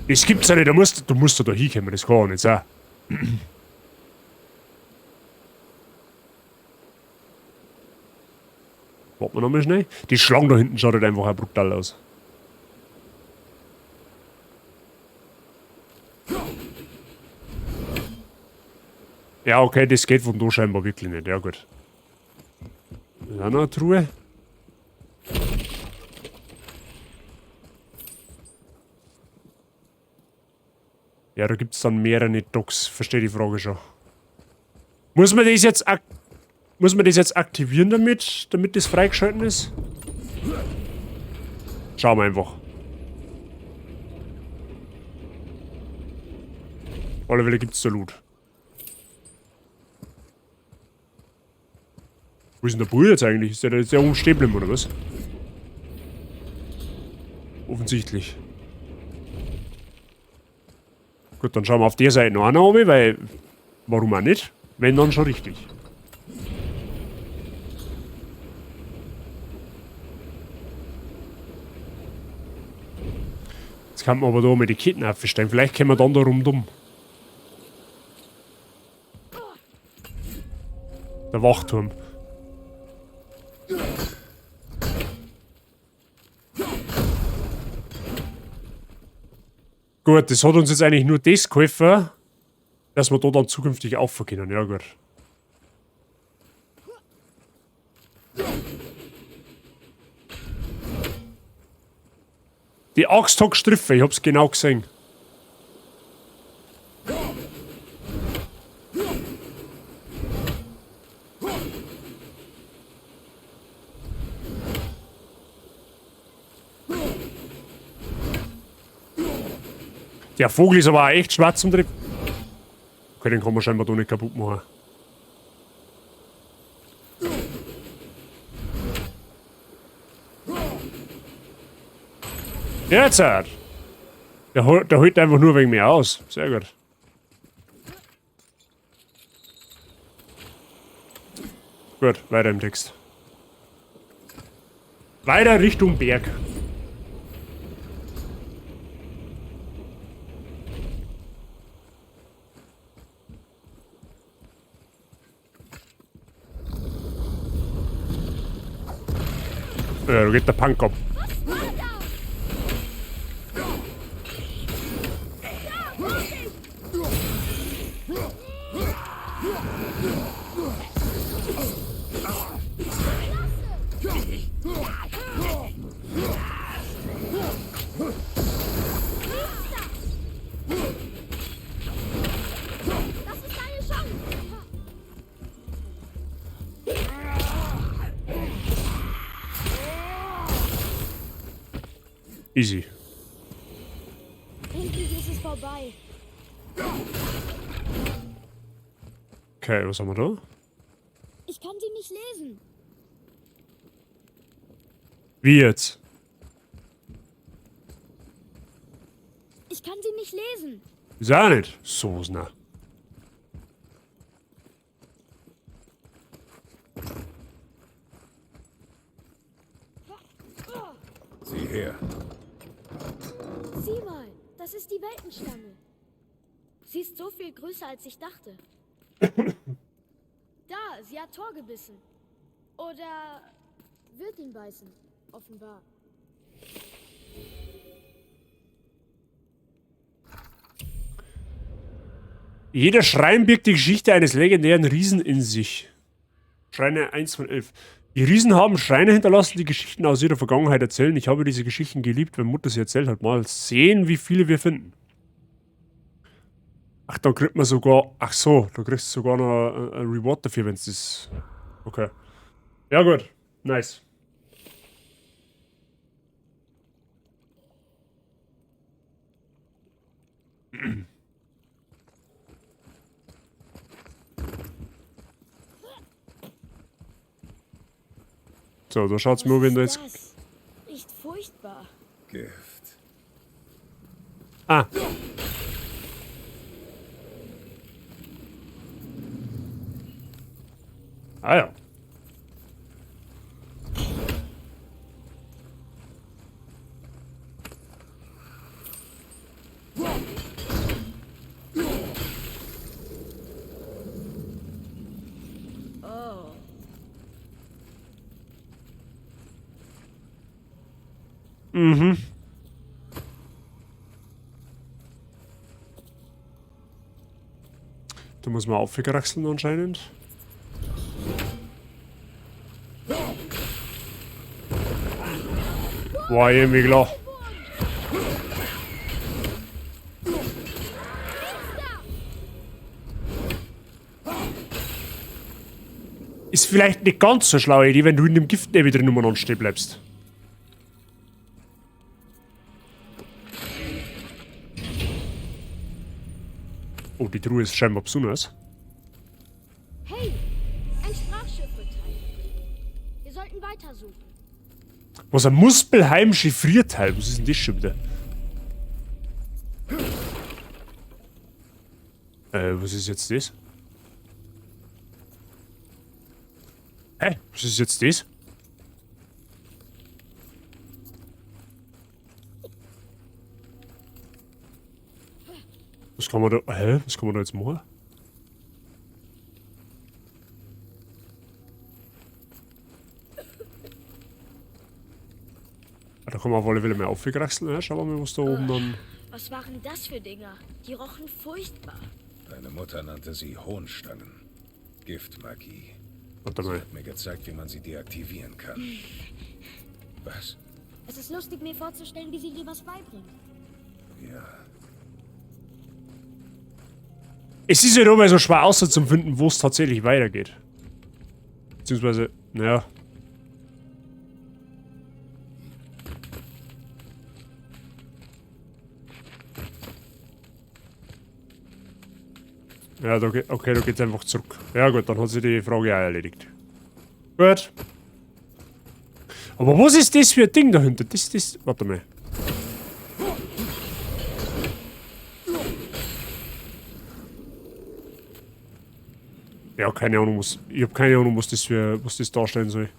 Das gibt's ja nicht, du musst da hinkommen, das kann auch nicht sein. Warten wir nochmal schnell. Die Schlange da hinten schaut halt einfach auch brutal aus. Ja, okay, das geht von da scheinbar wirklich nicht. Ja, gut. Da ist auch noch eine Truhe. Ja, da gibt's dann mehrere Docks. Verstehe die Frage schon. Muss man das jetzt aktivieren damit das freigeschalten ist? Schauen wir einfach. Auf alle Fälle gibt's da Loot. Wo ist denn der Bull jetzt eigentlich? Ist der da jetzt oben stehen geblieben, oder was? Offensichtlich. Gut, dann schauen wir auf der Seite noch einer runter, weil... Warum auch nicht? Wenn, dann schon richtig. Jetzt kann man aber da mit den Ketten aufsteigen. Vielleicht können wir dann da rundum. Der Wachturm. Gut, das hat uns jetzt eigentlich nur das geholfen, dass wir da dann zukünftig auffahren können. Ja, gut. Die Axt hat gestriffen, ich hab's genau gesehen. Der Vogel ist aber auch echt schwarz zum Treffen. Okay, den kann man scheinbar da nicht kaputt machen. Jetzt halt! Der holt einfach nur wegen mir aus. Sehr gut. Gut, weiter im Text. Weiter Richtung Berg. Ja, da geht der Punk ab. Easy. Endlich ist es vorbei. Okay, was haben wir da? Ich kann sie nicht lesen. Wie jetzt? Ich kann sie nicht lesen. Ist auch nicht. So was na. Sieh her. Sieh mal, das ist die Weltenschlange. Sie ist so viel größer, als ich dachte. Da, sie hat Thor gebissen. Oder wird ihn beißen, offenbar. Jeder Schrein birgt die Geschichte eines legendären Riesen in sich. Schreine 1 von 11. Die Riesen haben Schreine hinterlassen, die Geschichten aus ihrer Vergangenheit erzählen. Ich habe diese Geschichten geliebt, wenn Mutter sie erzählt hat. Mal sehen, wie viele wir finden. Ach, da kriegt man sogar... Ach so, da kriegst du sogar noch ein Reward dafür, wenn's das... Okay. Ja gut, nice. So, da schaut's mal, wenn da jetzt... Das riecht furchtbar. Gift. Ah. Ah ja. Mhm. Da muss man aufkraxeln anscheinend. War irgendwie klar. Ist vielleicht nicht ganz so schlaue Idee, wenn du in dem Giftnebel drin umeinander stehen bleibst. Oh, die Truhe ist scheinbar besonders. Hey, ein Sprachchiffreteil. Wir sollten weitersuchen. Was ein Muspelheim Chiffrierteil? Was ist denn das schon wieder? Was ist jetzt das? Hä? Was ist jetzt das? Was kann man da. Hä? Was kann man da jetzt machen? Ah, da kann man auf alle Fälle mal aufgekraxeln. Ja? Schauen wir mal, was da oben dann. Was waren das für Dinger? Die rochen furchtbar. Deine Mutter nannte sie Hohnstangen. Giftmagie. Warte Sie mal. hat mir gezeigt, wie man sie deaktivieren kann. Was? Es ist lustig, mir vorzustellen, wie sie dir was beibringt. Ja. Es ist ja nur mal so schwer auszufinden, wo es tatsächlich weitergeht. Beziehungsweise, naja. Ja, da geht, okay, da geht's einfach zurück. Ja gut, dann hat sich die Frage auch erledigt. Gut. Aber was ist das für ein Ding dahinter? Das, warte mal. Ja, keine Ahnung, was, ich hab keine Ahnung, was das für, was das darstellen soll.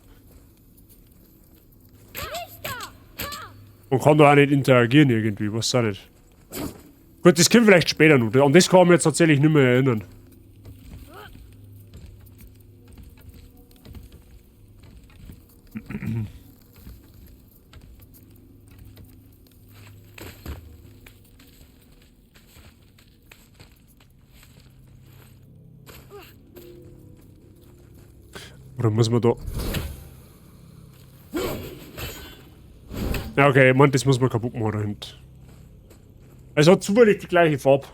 Man kann da auch nicht interagieren irgendwie, weiß auch nicht. Gut, das kommt vielleicht später noch. An das kann ich mich jetzt tatsächlich nicht mehr erinnern. Oder muss man da... Ja, okay, ich mein, das muss man kaputt machen da hinten. Es hat zufällig die gleiche Farbe.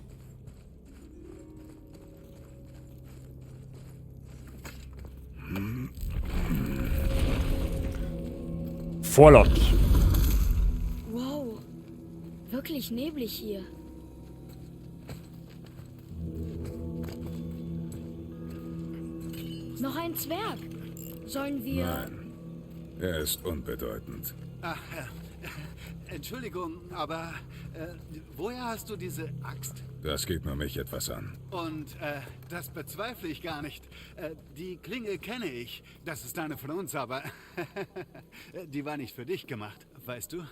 Vorland. Wow, wirklich neblig hier. Noch ein Zwerg. Sollen wir... Nein. Er ist unbedeutend. Ach, Entschuldigung, aber woher hast du diese Axt? Das geht nur mich etwas an. Und das bezweifle ich gar nicht. Die Klinge kenne ich. Das ist eine von uns, aber die war nicht für dich gemacht, weißt du?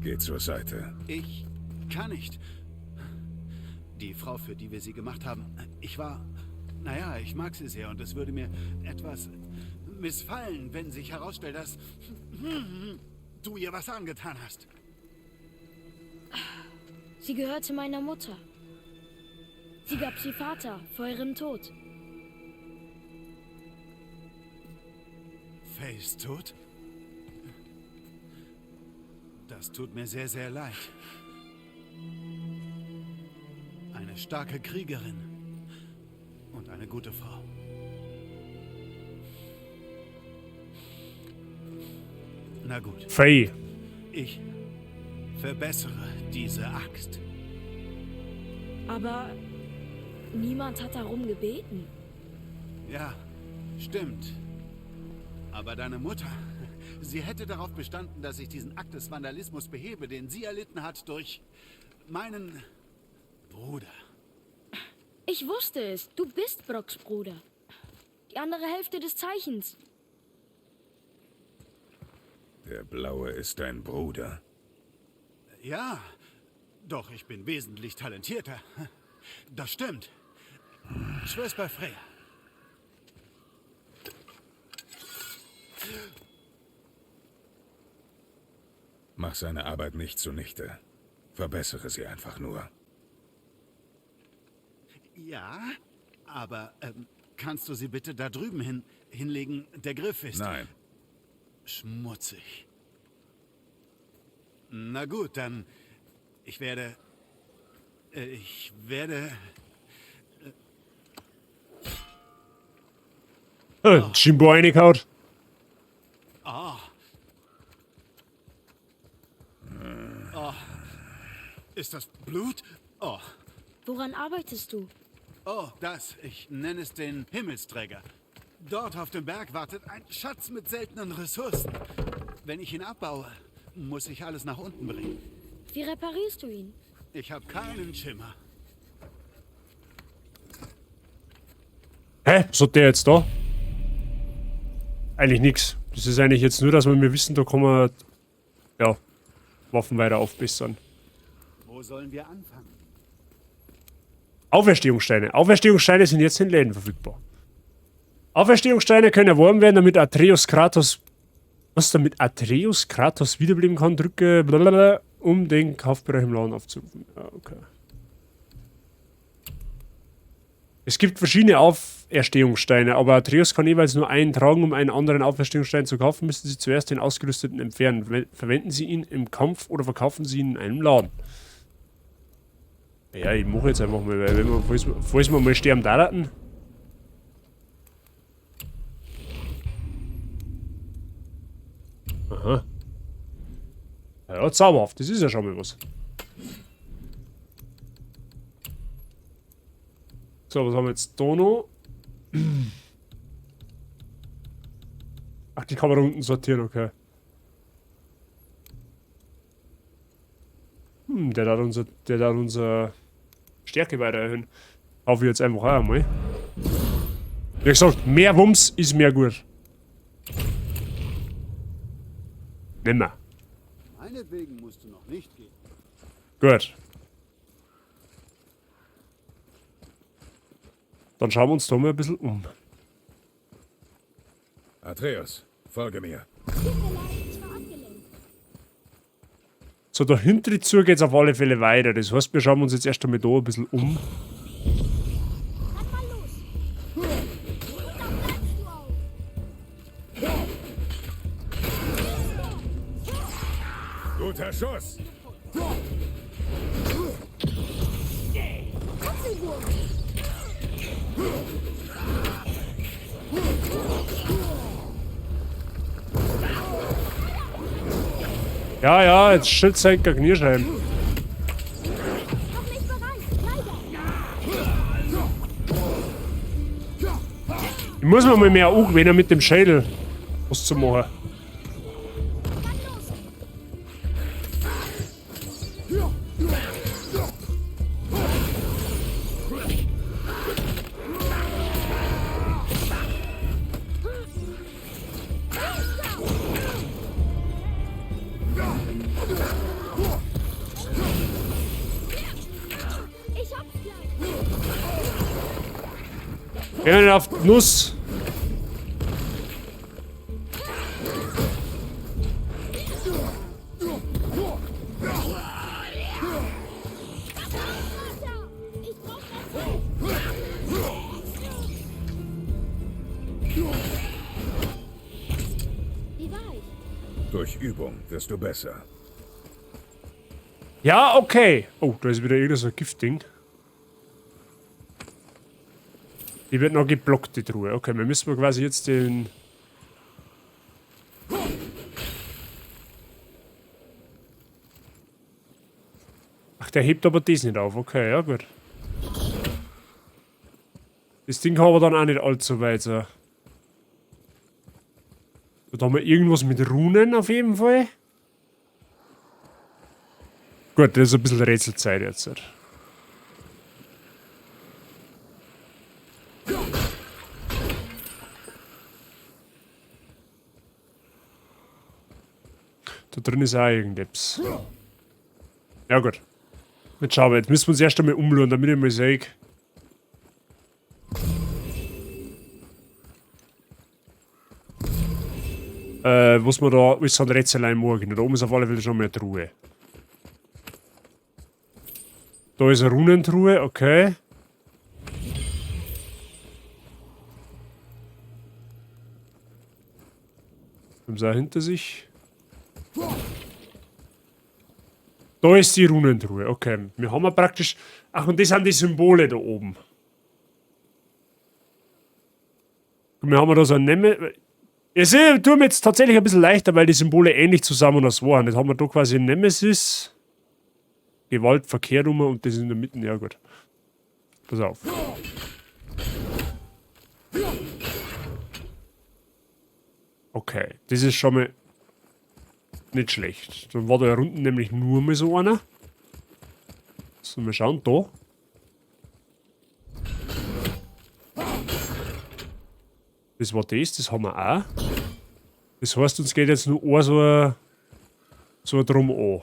Geh zur Seite. Ich kann nicht. Die Frau, für die wir sie gemacht haben, ich war... Naja, ich mag sie sehr und es würde mir etwas missfallen, wenn sich herausstellt, dass du ihr was angetan hast. Sie gehörte meiner Mutter. Sie gab sie Vater vor ihrem Tod. Faye ist tot? Das tut mir sehr, sehr leid. Eine starke Kriegerin und eine gute Frau. Na gut. Faye. Ich verbessere diese Axt. Aber niemand hat darum gebeten. Ja, stimmt. Aber deine Mutter, sie hätte darauf bestanden, dass ich diesen Akt des Vandalismus behebe, den sie erlitten hat durch meinen Bruder. Ich wusste es. Du bist Brocks Bruder. Die andere Hälfte des Zeichens. Der Blaue ist dein Bruder. Ja, doch ich bin wesentlich talentierter. Das stimmt. Schwör's bei Freya. Mach seine Arbeit nicht zunichte. Verbessere sie einfach nur. Ja, aber kannst du sie bitte da drüben hinlegen? Der Griff ist... Nein. Schmutzig. Na gut, dann... Ich werde... Ich werde... Jimbo reingehauen. Oh. Oh. Ist das Blut? Oh. Woran arbeitest du? Oh, das. Ich nenne es den Himmelsträger. Dort auf dem Berg wartet ein Schatz mit seltenen Ressourcen. Wenn ich ihn abbaue, muss ich alles nach unten bringen. Wie reparierst du ihn? Ich habe keinen Schimmer. Hä? Was hat der jetzt da? Eigentlich nix. Das ist eigentlich jetzt nur, dass wir wissen, da kann man, ja, Waffen weiter aufbessern. Wo sollen wir anfangen? Auferstehungssteine. Auferstehungssteine sind jetzt in Läden verfügbar. Auferstehungssteine können erworben werden, damit Atreus Kratos... Was, damit Atreus Kratos wiederbeleben kann, drücke blablabla, um den Kaufbereich im Laden aufzurufen. Ja, okay. Es gibt verschiedene Auferstehungssteine, aber Atreus kann jeweils nur einen tragen. Um einen anderen Auferstehungsstein zu kaufen, müssen Sie zuerst den ausgerüsteten entfernen. Verwenden Sie ihn im Kampf oder verkaufen Sie ihn in einem Laden. Ja, ich mache jetzt einfach mal, weil wenn wir, falls wir mal sterben daten. Aha. Ja, zauberhaft, das ist ja schon mal was. So, was haben wir jetzt da noch? Ach, die kann man da unten sortieren, okay. Der hat unser Stärke weiter erhöhen. Kaufe ich jetzt einfach auch einmal. Wie gesagt, mehr Wumms ist mehr gut. Nimmer. Meinetwegen musst du noch nicht gehen. Gut. Dann schauen wir uns da mal ein bisschen um. Atreus, folge mir. Tut mir leid, ich war abgelenkt. So, da hinten zu geht's auf alle Fälle weiter. Das heißt, wir schauen uns jetzt erst einmal da ein bisschen um. Dann mal los. Und da bleibst du auch. Guter Schuss! Ja, ja, jetzt schützt sein Knirschheim. Noch nicht bereit, leider. Ich muss mir mal mehr angewöhnen, mit dem Schädel was zu machen. Dann los. Ich hab's gleich. Geh nicht auf die Nuss. Vater, ich brauch mehr Zeit. Wie war ich? Durch Übung wirst du besser. Ja, okay. Oh, da ist wieder irgend so ein Giftding. Die wird noch geblockt, die Truhe. Okay, wir müssen quasi jetzt den... Ach, der hebt aber das nicht auf. Okay, ja gut. Das Ding kann aber dann auch nicht allzu weit sein. Da haben wir irgendwas mit Runen auf jeden Fall. Gut, das ist ein bisschen Rätselzeit jetzt. Da drin ist auch irgendetwas. Ja gut. Jetzt schauen wir, jetzt müssen wir uns erst einmal umschauen, damit ich mal sehe. Was wir da alles an Rätseleien morgen. Da oben ist auf alle Fälle schon mal eine Truhe. Da ist eine Runentruhe, okay. Haben sie auch hinter sich. Da ist die Runentruhe, okay. Wir haben ja praktisch... Ach, und das sind die Symbole da oben. Und wir haben da so ein Nemme... Ich sehe, tut mir jetzt tatsächlich ein bisschen leichter, weil die Symbole ähnlich zusammen das waren. Jetzt haben wir da quasi Nemesis, Gewalt verkehrt rum und das ist in der Mitte. Ja gut. Pass auf. Okay, das ist schon mal nicht schlecht. Dann war da ja unten nämlich nur mal so einer. So, mal schauen, da. Das war das, das haben wir auch. Das heißt, uns geht jetzt nur ein so ein Drum an.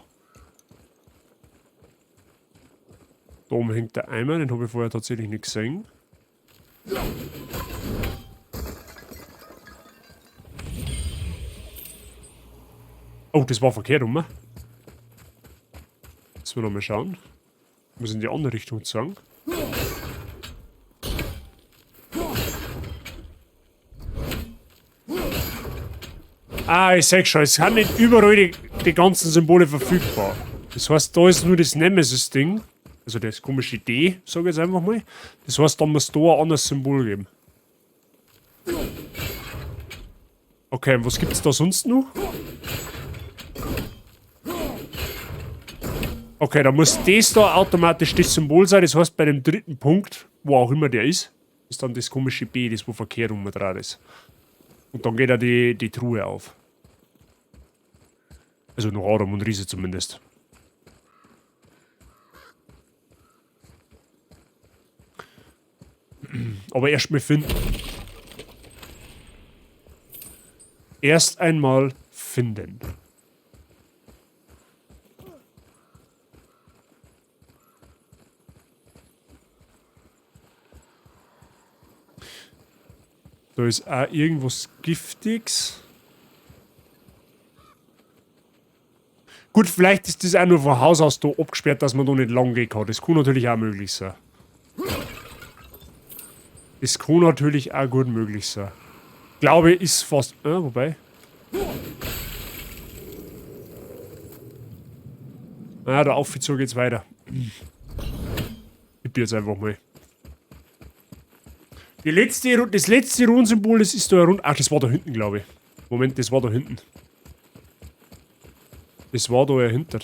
Da oben hängt der Eimer, den habe ich vorher tatsächlich nicht gesehen. Oh, das war verkehrt rum. Jetzt wollen wir mal schauen. Ich muss in die andere Richtung zeigen. Ah, ich seh schon, es sind nicht überall die ganzen Symbole verfügbar. Das heißt, da ist nur das Nemesis-Ding. Also das komische D, sag ich jetzt einfach mal. Das heißt, da muss da ein anderes Symbol geben. Okay, und was gibt's da sonst noch? Okay, da muss das da automatisch das Symbol sein. Das heißt, bei dem dritten Punkt, wo auch immer der ist, ist dann das komische B, das wo verkehrt rum dran ist. Und dann geht ja die Truhe auf. Also noch Adam und Riese zumindest. Aber erst mal finden. Erst einmal finden. Da ist auch irgendwas Giftiges. Gut, vielleicht ist das auch nur von Haus aus da abgesperrt, dass man da nicht lang gehen kann. Das kann natürlich auch möglich sein. Das kann natürlich auch gut möglich sein. Glaube ist fast... wobei... Ah, der Aufzug geht's weiter. Ich probiere jetzt einfach mal. Das letzte Runensymbol, das ist da rund. Ach, das war da hinten, glaube ich. Moment, das war da hinten. Das war da ja hinter.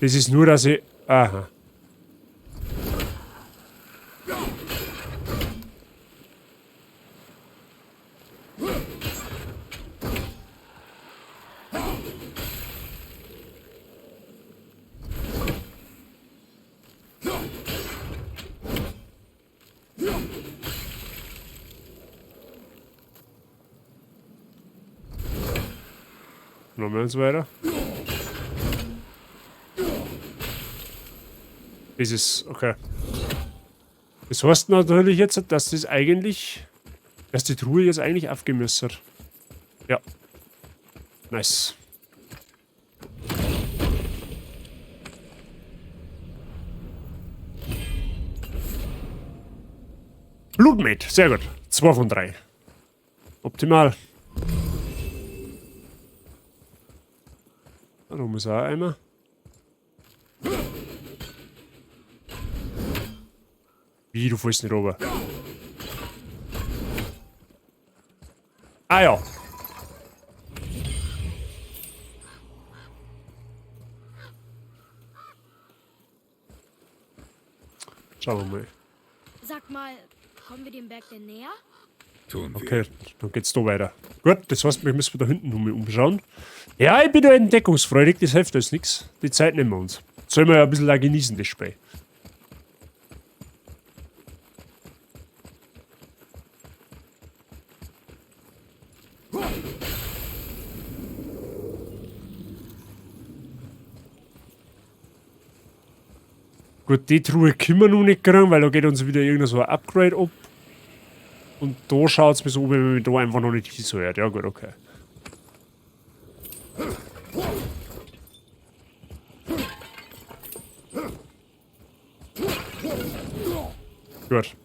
Das ist nur, dass ich... Aha. Noch eins weiter. Das ist, okay. Das heißt natürlich jetzt, dass das eigentlich, dass die Truhe jetzt eigentlich aufgemüsst hat. Ja. Nice. Blutmet, sehr gut. 2 von 3. Optimal. Da muss auch einmal. Wie, du fällst nicht runter. Ah ja. Schauen wir mal. Sag mal, kommen wir dem Berg denn näher? Tun wir. Okay, dann geht's da weiter. Gut, das heißt, wir müssen da hinten nochmal umschauen. Ja, ich bin da entdeckungsfreudig, das hilft uns nix. Die Zeit nehmen wir uns. Sollen wir ja ein bisschen auch genießen, das Spiel. Gut, die Truhe können wir noch nicht kriegen, weil da geht uns wieder irgendein so ein Upgrade ab. Und da schaut es mir so, wenn man da einfach noch nicht hinhört. Ja gut, okay. Gut.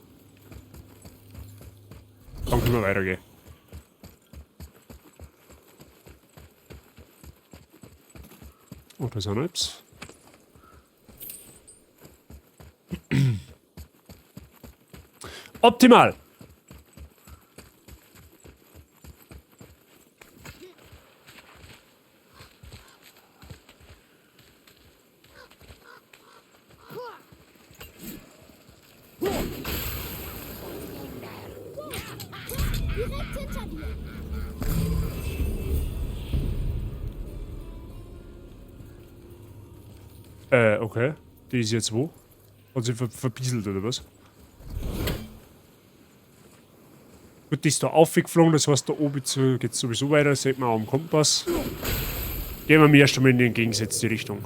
Dann können wir weitergehen. Oh, da ist auch noch etwas. Optimal! Direkt hinter dir. Okay. Die ist jetzt wo? Hat sie verbieselt oder was? Gut, die ist da aufgeflogen, das heißt, da oben geht es sowieso weiter, sieht man auch am Kompass. Gehen wir mir erst einmal in die entgegengesetzte Richtung.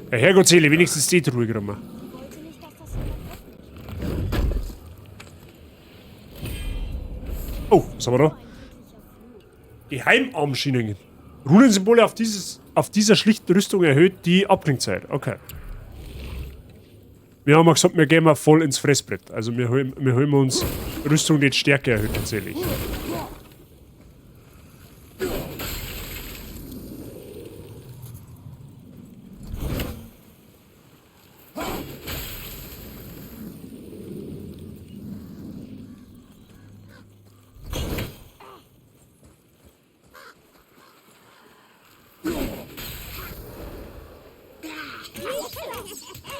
Ja, Herrgott, wenigstens die Truhe kriegen wir. Ich wollte nicht, dass das jemand öffnet. Oh, was haben wir da? Geheimarmschienen. Runensymbole auf dieser schlichten Rüstung erhöht die Abklingzeit. Okay. Wir haben gesagt, wir gehen mal voll ins Fressbrett. Also wir holen uns Rüstung, die Stärke erhöht tatsächlich.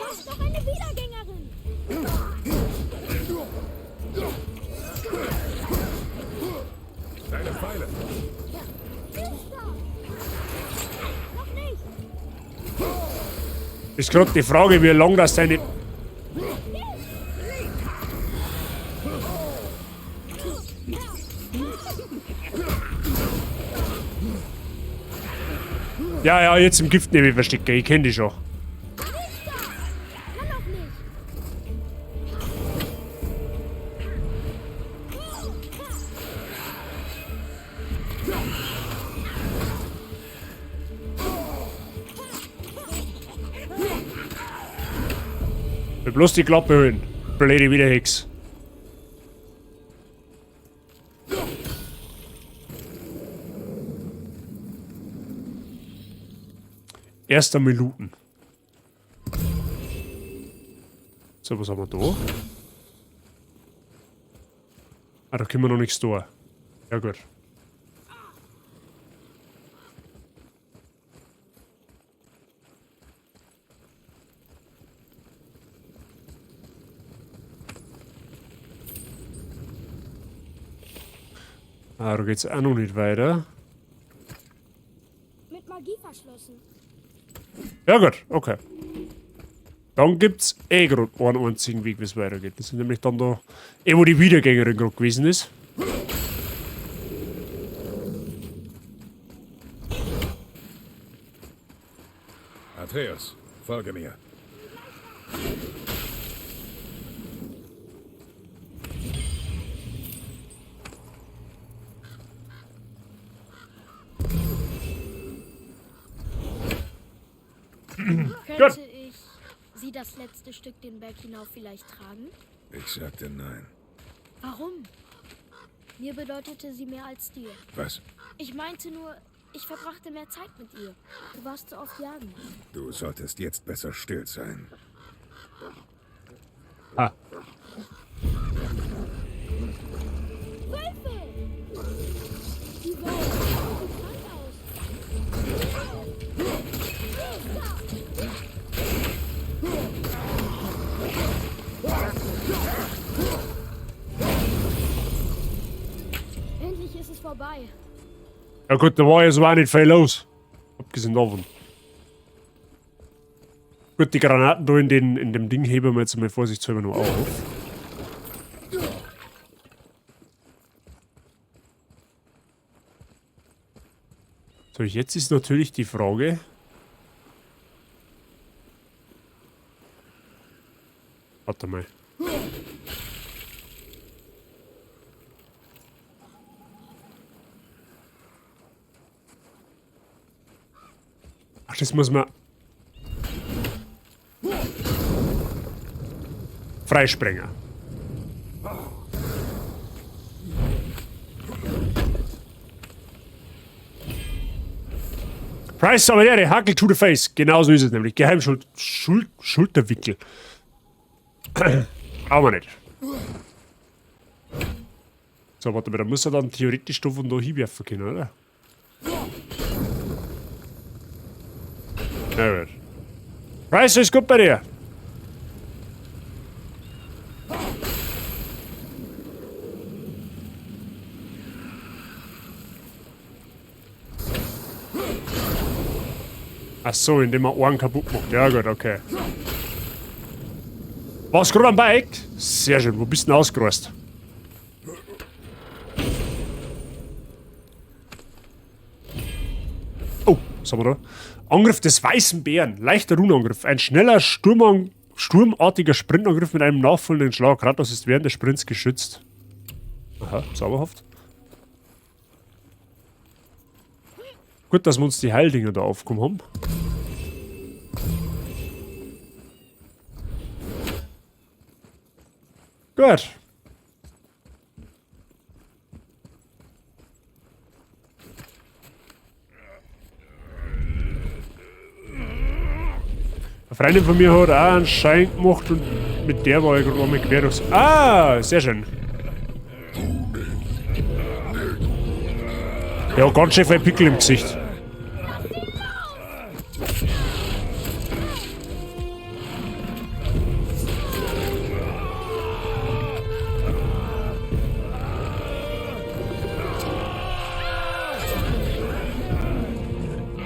Das ist doch eine Wiedergängerin! Deine Pfeile! Noch nicht! Ist gerade die Frage, wie lang das deine... Ja, ja, jetzt im Giftnebel verstecken, ich kenn die schon. Bloß die Klappe holen. Blöde Wiederhex. Erst einmal looten. So, was haben wir da? Ah, da können wir noch nichts da. Ja gut. Ah, da geht's auch noch nicht weiter. Mit Magie verschlossen. Ja gut, okay. Dann gibt's eh gerade einen einzigen Weg, wie es weitergeht. Das ist nämlich dann da, eh wo die Wiedergängerin gerade gewesen ist. Atreus, folge mir. Könnte ich sie das letzte Stück den Berg hinauf vielleicht tragen? Ich sagte nein. Warum? Mir bedeutete sie mehr als dir. Was? Ich meinte nur, ich verbrachte mehr Zeit mit ihr. Du warst so oft jagen. Du solltest jetzt besser still sein. Ah. Wölfe! Die Wölfe sehen krank aus. Endlich ist es vorbei. Ja gut, da war ja so auch nicht viel los. Abgesehen davon. Gut, die Granaten da in dem Ding heben wir jetzt mal vorsichtshalber noch auf. So, jetzt ist natürlich die Frage. Warte mal. Ach, das muss man Freisprenger. Price Sabanere, Hackel to the face. Genau so ist es nämlich. Geheimschuld. Schulterwickel. Brauchen wir nicht. So, warte mal, da muss er dann theoretisch da von da hinwerfen können, oder? Na gut. Price, ist gut bei dir. Ach so, indem er Ohren kaputt macht. Ja gut, okay. Warst gerade am Bike? Sehr schön. Wo bist du denn ausgereist? Oh, was haben wir da? Angriff des weißen Bären. Leichter Runenangriff. Ein schneller, sturmartiger Sprintangriff mit einem nachfolgenden Schlag. Kratos ist während des Sprints geschützt. Aha, zauberhaft. Gut, dass wir uns die Heildinger da aufgekommen haben. Gut. Eine Freundin von mir hat auch einen Schein gemacht und mit der war ich gerade einmal quer durchs. Ah, sehr schön. Ja, ganz schön viel Pickel im Gesicht.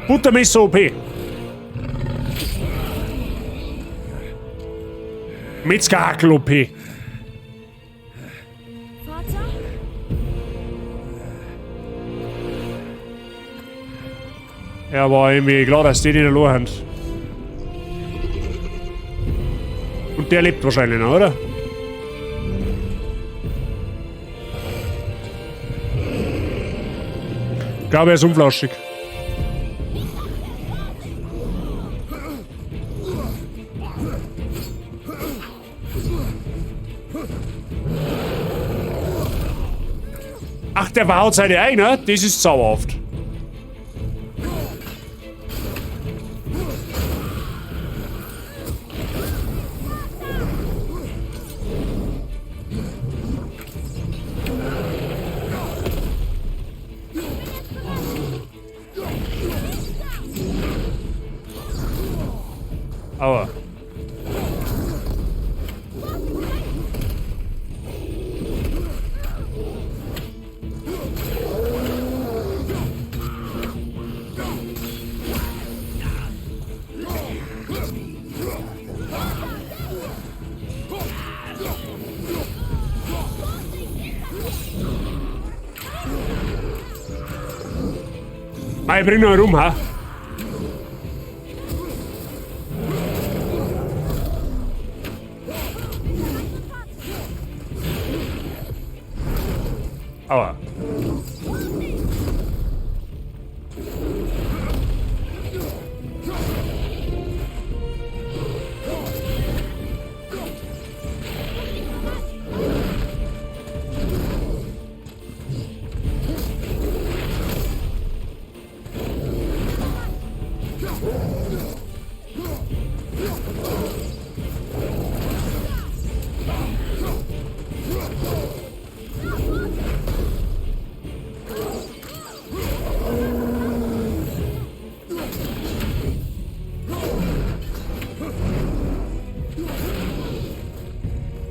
Buttermesser OP. Metzgerhackel OP. Vater? Ja, war irgendwie klar, dass die nicht allein haben. Und der lebt wahrscheinlich noch, oder? Ich glaube, er ist unflauschig. Ach, der verhaut seine eigene? Das ist zauberhaft. Aua. Mei, bring noch rum, ha? Aua.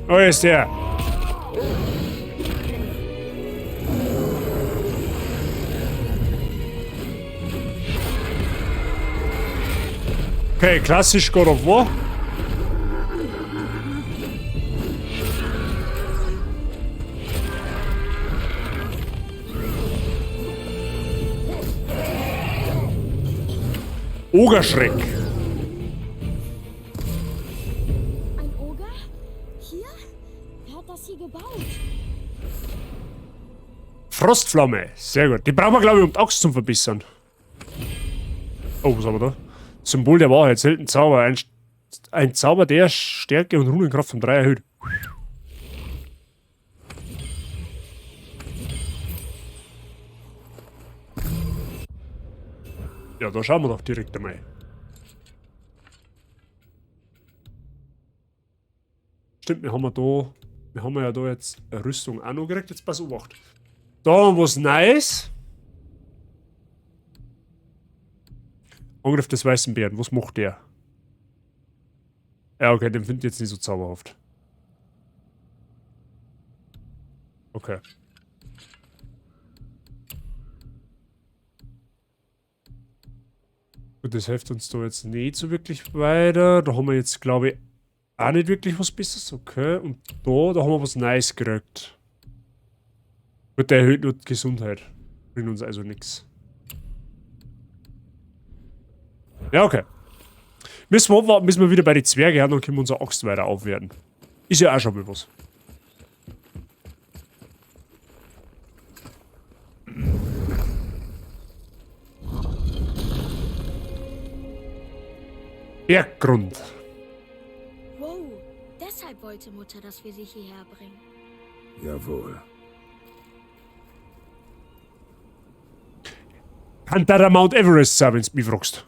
Wo ist der? Okay, klassisch God of War. Ogerschreck. Ein Oger? Hier? Wer hat das hier gebaut? Frostflamme. Sehr gut. Die brauchen wir, glaube ich, um die Axt zu verbessern. Oh, was haben wir da? Symbol der Wahrheit. Selten Zauber. Ein Zauber, der Stärke und Runenkraft um 3 erhöht. Ja, da schauen wir doch direkt einmal. Stimmt, wir haben ja da jetzt eine Rüstung auch noch gekriegt. Jetzt pass auf. Da haben wir was Neues. Angriff des weißen Bären. Was macht der? Ja, okay, den finde ich jetzt nicht so zauberhaft. Okay. Gut, das hilft uns da jetzt nicht so wirklich weiter. Da haben wir jetzt, glaube ich, auch nicht wirklich was Besseres. Okay, und da haben wir was Neues gekriegt. Gut, der erhöht nur die Gesundheit. Bringt uns also nichts. Ja, okay. Müssen wir abwarten, bis wir wieder bei den Zwergen haben, dann können wir unsere Axt weiter aufwerten. Ist ja auch schon mal was. Berggrund. Wow, deshalb wollte Mutter, dass wir sie hierher bringen. Jawohl. Kann da der Mount Everest sein, wenn du mich fragst.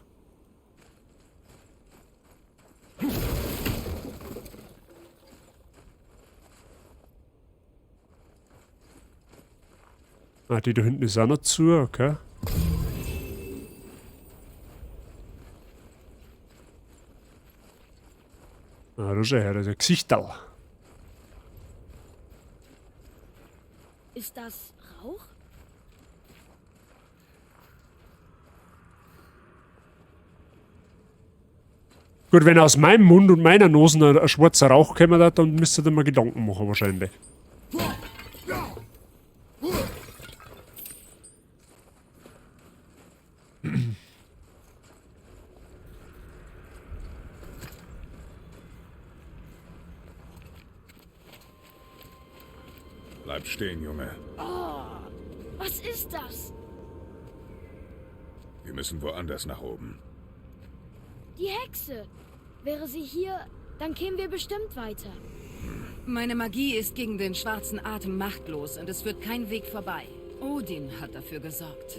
Ah, die da hinten ist auch noch zu, okay. Ah, da schau her, das ist ein Gesichterl. Ist das Rauch? Gut, wenn aus meinem Mund und meiner Nase ein schwarzer Rauch käme, dann müsste ich mir Gedanken machen wahrscheinlich. Bleib stehen, Junge. Oh, was ist das? Wir müssen woanders nach oben. Die Hexe! Wäre sie hier, dann kämen wir bestimmt weiter. Meine Magie ist gegen den schwarzen Atem machtlos und es führt kein Weg vorbei. Odin hat dafür gesorgt.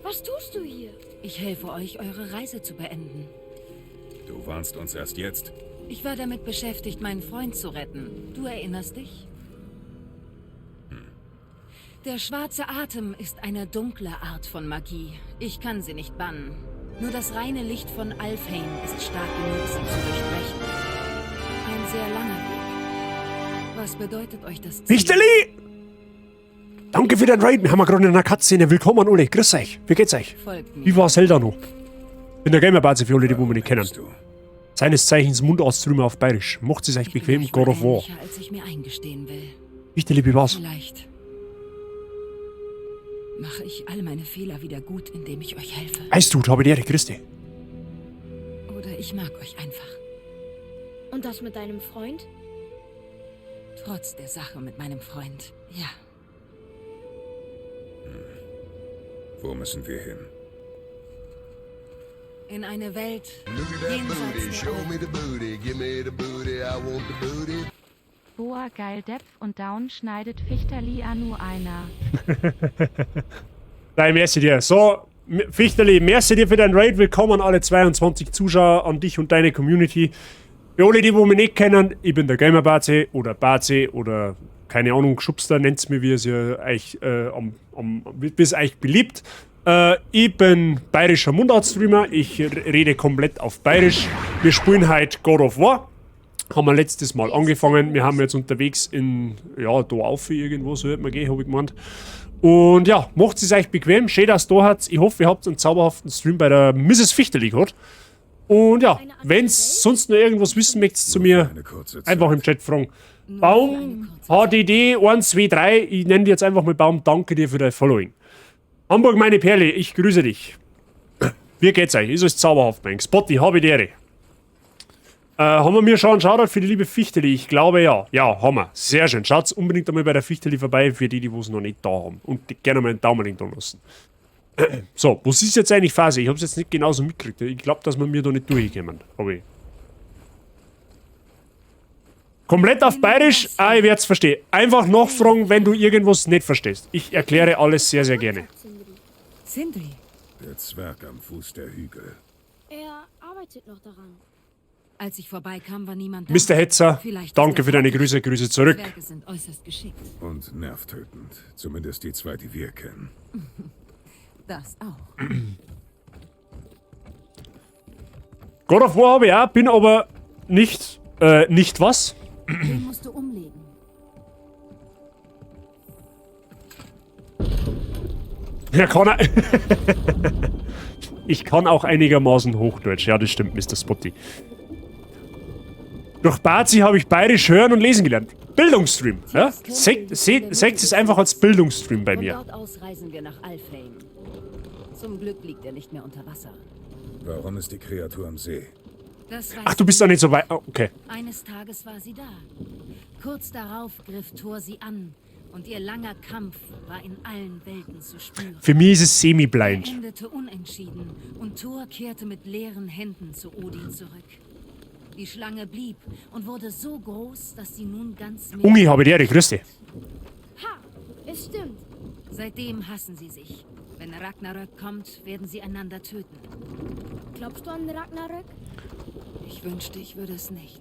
Was tust du hier? Ich helfe euch, eure Reise zu beenden. Du warnst uns erst jetzt. Ich war damit beschäftigt, meinen Freund zu retten. Du erinnerst dich? Der schwarze Atem ist eine dunkle Art von Magie. Ich kann sie nicht bannen. Nur das reine Licht von Alfheim ist stark genug, sie zu durchbrechen. Ein sehr langer Weg. Was bedeutet euch das Ziel? Wichterli! Danke für den Raid. Wir haben ja gerade in einer Cutscene. Willkommen, Uli. Grüß euch. Wie geht's euch? Folgt mir. Wie war Zelda noch? In der Gamer-Basis für alle, die wir nicht kennen. Seines Zeichens Mundartströmer auf Bayerisch. Macht es euch bequem, God of War. Als ich mir eingestehen will. Wichterli, wie war's? Vielleicht mache ich all meine Fehler wieder gut, indem ich euch helfe. Weißt du, habe die Ehre, Christi. Oder ich mag euch einfach. Und das mit deinem Freund? Trotz der Sache mit meinem Freund, ja. Wo müssen wir hin? In eine Welt jenseits der Welt. Boah, geil, Depf und Down schneidet Fichterli Anu einer. Nein, merci dir. So, Fichterli, merci dir für dein Raid. Willkommen an alle 22 Zuschauer, an dich und deine Community. Für alle, die, wo mich nicht kennen, ich bin der Gamer Bazi oder Bazi oder keine Ahnung, Schubster, nennt's mir, wie es ja euch, wie es euch beliebt. Ich bin bayerischer Mundartstreamer, ich rede komplett auf Bayerisch. Wir spielen heute God of War. Haben wir letztes Mal angefangen. Wir haben jetzt unterwegs in, ja, da auf irgendwo, so wird man gehen, habe ich gemeint. Und ja, macht es euch bequem. Schön, dass ihr da habt. Ich hoffe, ihr habt einen zauberhaften Stream bei der Mrs. Fichterli gehabt. Und ja, wenn's sonst noch irgendwas wissen möchtet zu mir, einfach im Chat fragen. Baum HDD 123, ich nenne dich jetzt einfach mal Baum, danke dir für dein Following. Hamburg, meine Perle, ich grüße dich. Wie geht's euch? Ist alles zauberhaft, mein Spotty, hab ich die Ehre. Haben wir mir schon einen Shoutout für die liebe Fichteli? Ich glaube ja. Ja, haben wir. Sehr schön. Schaut unbedingt einmal bei der Fichteli vorbei, für die, die es noch nicht da haben. Und gerne mal einen Daumen da lassen. So, was ist jetzt eigentlich Phase? Ich hab's jetzt nicht genauso mitgekriegt. Ich glaube, dass wir mir da nicht durchkommen. Hab ich. Komplett auf Bayerisch? Ah, ich werd's verstehen. Einfach nachfragen, wenn du irgendwas nicht verstehst. Ich erkläre alles sehr, sehr gerne. Sindri. Der Zwerg am Fuß der Hügel. Er arbeitet noch daran. Als ich vorbeikam, war niemand da. Mr. Hetzer, Vielleicht danke ist für er deine Grüße. Grüße zurück. Zwerge sind äußerst geschickt. Und nervtötend. Zumindest die zwei, die wir kennen. Das auch. God of War habe ich auch, bin aber nicht, nicht was? Den musst du umlegen. Ja, kann er. Ich kann auch einigermaßen Hochdeutsch. Ja, das stimmt, Mr. Spotty. Durch Bazi habe ich bayerisch hören und lesen gelernt. Bildungsstream. Ja? Seht es einfach als Bildungsstream bei Von mir. dort aus reisen wir nach Alfheim. Zum Glück liegt er nicht mehr unter Wasser. Warum ist die Kreatur am See? Das weiß Ach, du bist da nicht so weit. Oh, okay. Eines Tages war sie da. Kurz darauf griff Thor sie an und ihr langer Kampf war in allen Welten zu spüren. Für mich ist es semi-blind. Er endete unentschieden und Thor kehrte mit leeren Händen zu Odin zurück. Die Schlange blieb und wurde so groß, dass sie nun ganz Ungi, habe die Ehre, grüß dich. Ha! Es stimmt. Seitdem hassen sie sich. Wenn Ragnarök kommt, werden sie einander töten. Glaubst du an Ragnarök? Ich wünschte, ich würde es nicht.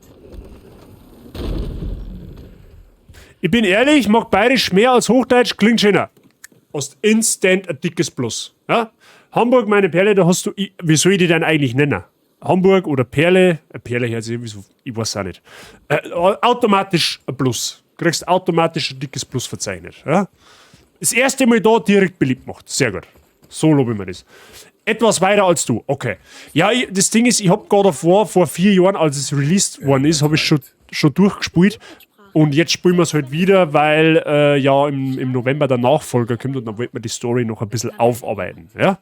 Ich bin ehrlich, ich mag bayerisch mehr als Hochdeutsch, klingt schöner. Hast instant ein dickes Plus. Ja? Hamburg, meine Perle, da hast du. Wie soll ich die denn eigentlich nennen? Hamburg oder Perle? Perle hört sich irgendwie so, ich weiß auch nicht. Automatisch ein Plus. Kriegst automatisch ein dickes Plus verzeichnet. Ja? Das erste Mal da direkt beliebt gemacht. Sehr gut. So lobe ich mir das. Etwas weiter als du, okay. Ja, das Ding ist, ich hab God of War vor 4 Jahren, als es released worden ist, habe ich schon durchgespielt. Und jetzt spielen wir es halt wieder, weil ja im November der Nachfolger kommt und dann wollte man die Story noch ein bisschen aufarbeiten. Ja?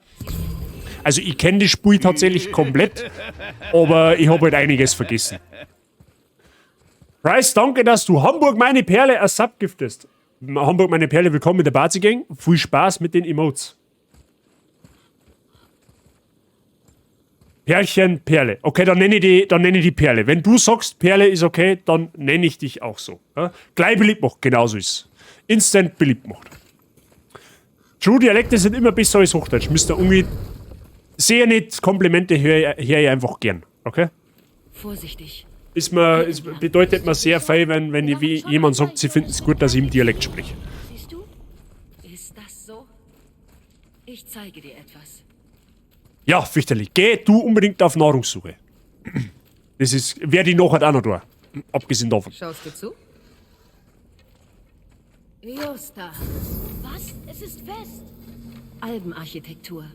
Also ich kenne das Spiel tatsächlich komplett, aber ich habe halt einiges vergessen. Price, danke, dass du Hamburg meine Perle als Sub giftest. Hamburg meine Perle, willkommen in der Bazi Gang. Viel Spaß mit den Emotes. Perlchen, Perle. Okay, dann nenne ich die Perle. Wenn du sagst, Perle ist okay, dann nenne ich dich auch so. Ja? Gleich beliebt macht, genauso ist. Instant beliebt macht. True Dialekte sind immer besser als Hochdeutsch. Mr. Ungi, sehr nett, Komplimente höre ich einfach gern. Okay? Vorsichtig. Bedeutet mir sehr viel, wenn jemand sagt, sie finden es gut, dass ich im Dialekt spreche. Siehst du? Ist das so? Ich zeige dir etwas. Ja, fürchterlich. Geh du unbedingt auf Nahrungssuche. Das ist, werde ich nachher auch noch tun. Abgesehen davon. Schaust du zu? Josta. Was? Es ist fest. Albenarchitektur.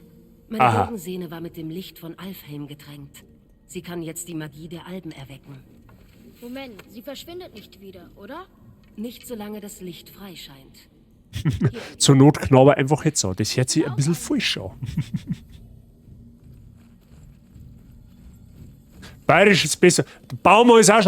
Meine Aha. Bogensehne war mit dem Licht von Alfheim getränkt. Sie kann jetzt die Magie der Alben erwecken. Moment, sie verschwindet nicht wieder, oder? Nicht solange das Licht frei scheint. Zur Not knabber einfach jetzt so. Das hört sich ein bisschen falsch an. Bayerisch ist besser. Der Baumann ist auch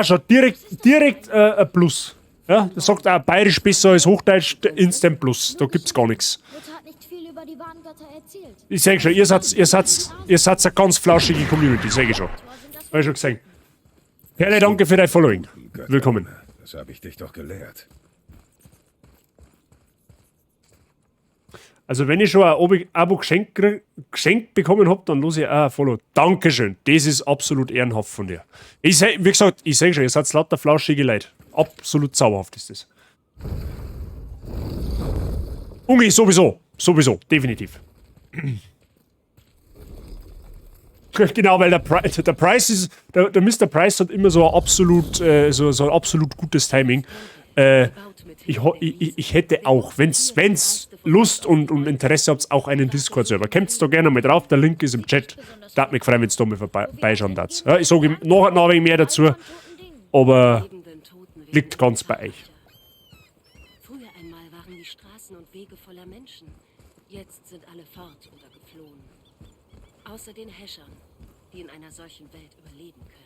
schon direkt ein Plus. Ja, das sagt auch Bayerisch besser als Hochdeutsch, Instant Plus. Da gibt's gar nichts. Mutter hat nicht viel über die wahren Götter erzählt. Ich sag schon, ihr seid eine ganz flauschige Community, sag ich schon. Hab ich schon gesehen. Perle, danke für dein Following. Willkommen. Das habe ich dich doch gelehrt. Also wenn ich schon ein Abo geschenkt bekommen hab, dann los ich auch ein Follow. Dankeschön. Das ist absolut ehrenhaft von dir. Ich seh, wie gesagt, ich seh schon, ihr seid lauter flauschige Leute. Absolut zauberhaft ist das. Ungi, sowieso. Sowieso, definitiv. Genau, weil der Price ist, der Mr. Price hat immer so ein absolut, so ein absolut gutes Timing. Ich hätte auch, wenn's Lust und Interesse habt, auch einen Discord-Server. Kommt da gerne mal drauf, der Link ist im Chat. Da hat mich gefreut, wenn's da mal vorbeischauen darf. Ja, ich sage nachher noch ein wenig mehr dazu, aber liegt ganz bei euch. Früher einmal waren die Straßen und Wege voller Menschen. Jetzt sind alle fort oder geflohen. Außer den Häschern, die in einer solchen Welt überleben können.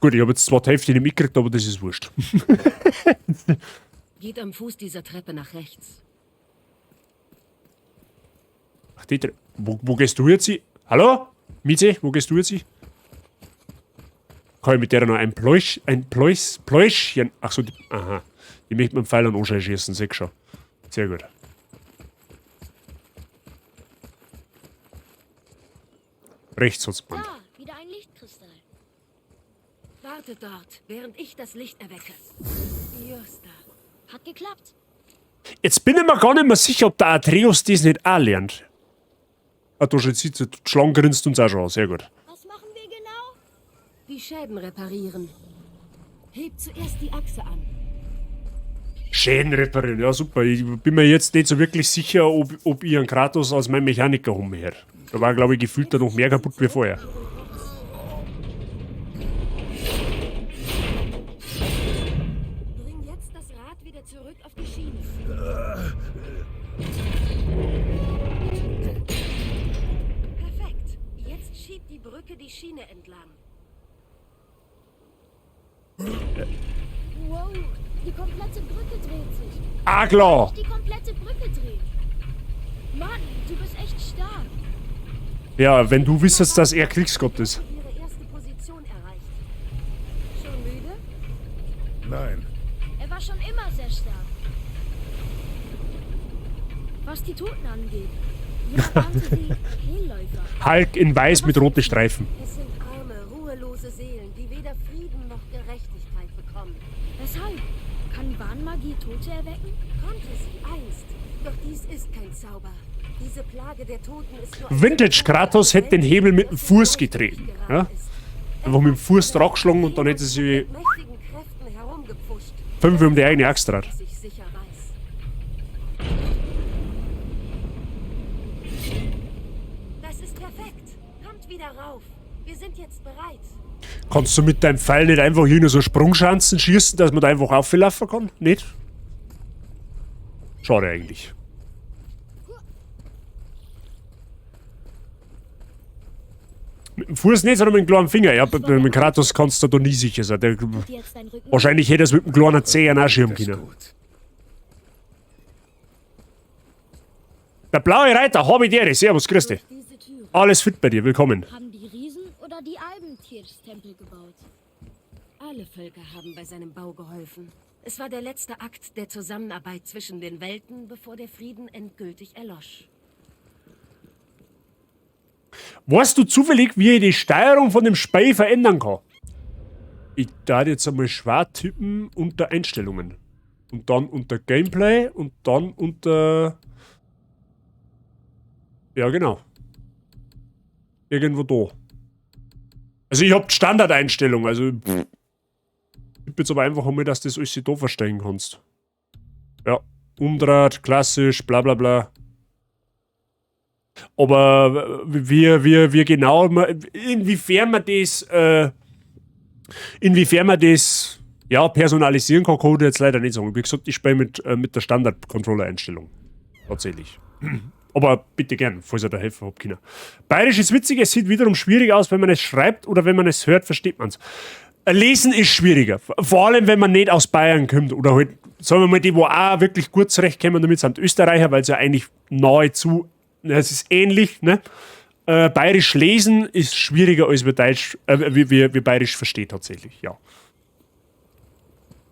Gut, ich habe jetzt zwar die Hälfte nicht mitgekriegt, aber das ist wurscht. Geht am Fuß dieser Treppe nach rechts. Ach, die Treppe. Wo gehst du jetzt hin? Hallo? Mieze, wo gehst du jetzt hin? Kann ich mit der noch ein Pläusch, ein Pläus, Pläuschchen. Ach so, die, aha. Die möchte mit dem Pfeil und Anschei schießen, seh ich schon. Sehr gut. Rechts hat's gemeint. Da, wieder ein Lichtkristall. Wartet dort, während ich das Licht erwecke. Josta. Hat geklappt. Jetzt bin ich mir gar nicht mehr sicher, ob der Atreus das nicht auch lernt. Ah, da schon sieht, die Schlange grinst uns auch schon an. Sehr gut. Was machen wir genau? Die Schäden reparieren. Hebt zuerst die Achse an. Schäden reparieren, ja super. Ich bin mir jetzt nicht so wirklich sicher, ob ich einen Kratos als mein Mechaniker umher. Da war, glaube ich, gefühlt da noch mehr kaputt wie vorher. Bring jetzt das Rad wieder zurück auf die Schiene. Perfekt. Jetzt schiebt die Brücke die Schiene entlang. Wow, die komplette Brücke dreht sich. Ah, klar. Die komplette Brücke dreht. Mann, du bist echt stark. Ja, wenn du wüsstest, dass er Kriegsgott ist. Ihre erste Position erreicht. Schon müde? Nein. Er war schon immer sehr stark. Was die Toten angeht. Jemand nannte sie Kehlläufer. Hulk in weiß mit roten Streifen. Es sind arme, ruhelose Seelen, die weder Frieden noch Gerechtigkeit bekommen. Weshalb? Kann Wahnmagie Tote erwecken? Konnte sie einst. Doch dies ist kein Zauber. Diese Plage der Toten ist nur ein Vintage Kratos hätte den Hebel mit dem Fuß getreten. Ja? Einfach mit dem Fuß draufgeschlagen und dann hätte sie Mit mächtigen Kräften herumgepfuscht, 5 um die eigene Axt draht. was ich sicher weiß. Das ist perfekt. Kommt wieder rauf. Wir sind jetzt bereit. Kannst du mit deinem Pfeil nicht einfach hier nur so Sprungschanzen schießen, dass man da einfach auflaufen kann? Nicht? Schade eigentlich. Mit dem Fuß nicht, sondern mit dem kleinen Finger. Ja, mit dem Kratos kannst du da nie sicher sein. Der, Tut dir jetzt dein Rücken? wahrscheinlich hätte er es mit dem kleinen Zehen auch schirmen Das ist können. gut. Der blaue Reiter, habe ich dir. Servus, grüß dich. Durch diese Türe. Alles fit bei dir, willkommen. Haben die Riesen oder die Alben Tyrs Tempel gebaut? Alle Völker haben bei seinem Bau geholfen. Es war der letzte Akt der Zusammenarbeit zwischen den Welten, bevor der Frieden endgültig erlosch. Weißt du zufällig, wie ich die Steuerung von dem Spiel verändern kann? Ich darf jetzt einmal schwer tippen unter Einstellungen. Und dann unter Gameplay und dann unter... Ja, genau. Irgendwo da. Also ich hab die Standardeinstellung, also... Pff. Ich tippe jetzt aber einfach einmal, dass du das alles da verstellen kannst. Ja, umdraht, klassisch, bla bla bla. Aber wie genau, inwiefern man das, ja, personalisieren kann, kann ich jetzt leider nicht sagen. Wie gesagt, ich spiele mit der Standard-Controller-Einstellung. Tatsächlich. Aber bitte gern, falls ihr da helfen habt können. Bayerisch ist witzig, es sieht wiederum schwierig aus, wenn man es schreibt oder wenn man es hört, versteht man's. Lesen ist schwieriger. Vor allem, wenn man nicht aus Bayern kommt oder halt, sagen wir mal, die, wo auch wirklich gut zurechtkommen damit, sind Österreicher, weil es ja eigentlich nahezu, na, es ist ähnlich, ne? Bayerisch lesen ist schwieriger als wir Deutsch, wie Bayerisch versteht tatsächlich, ja.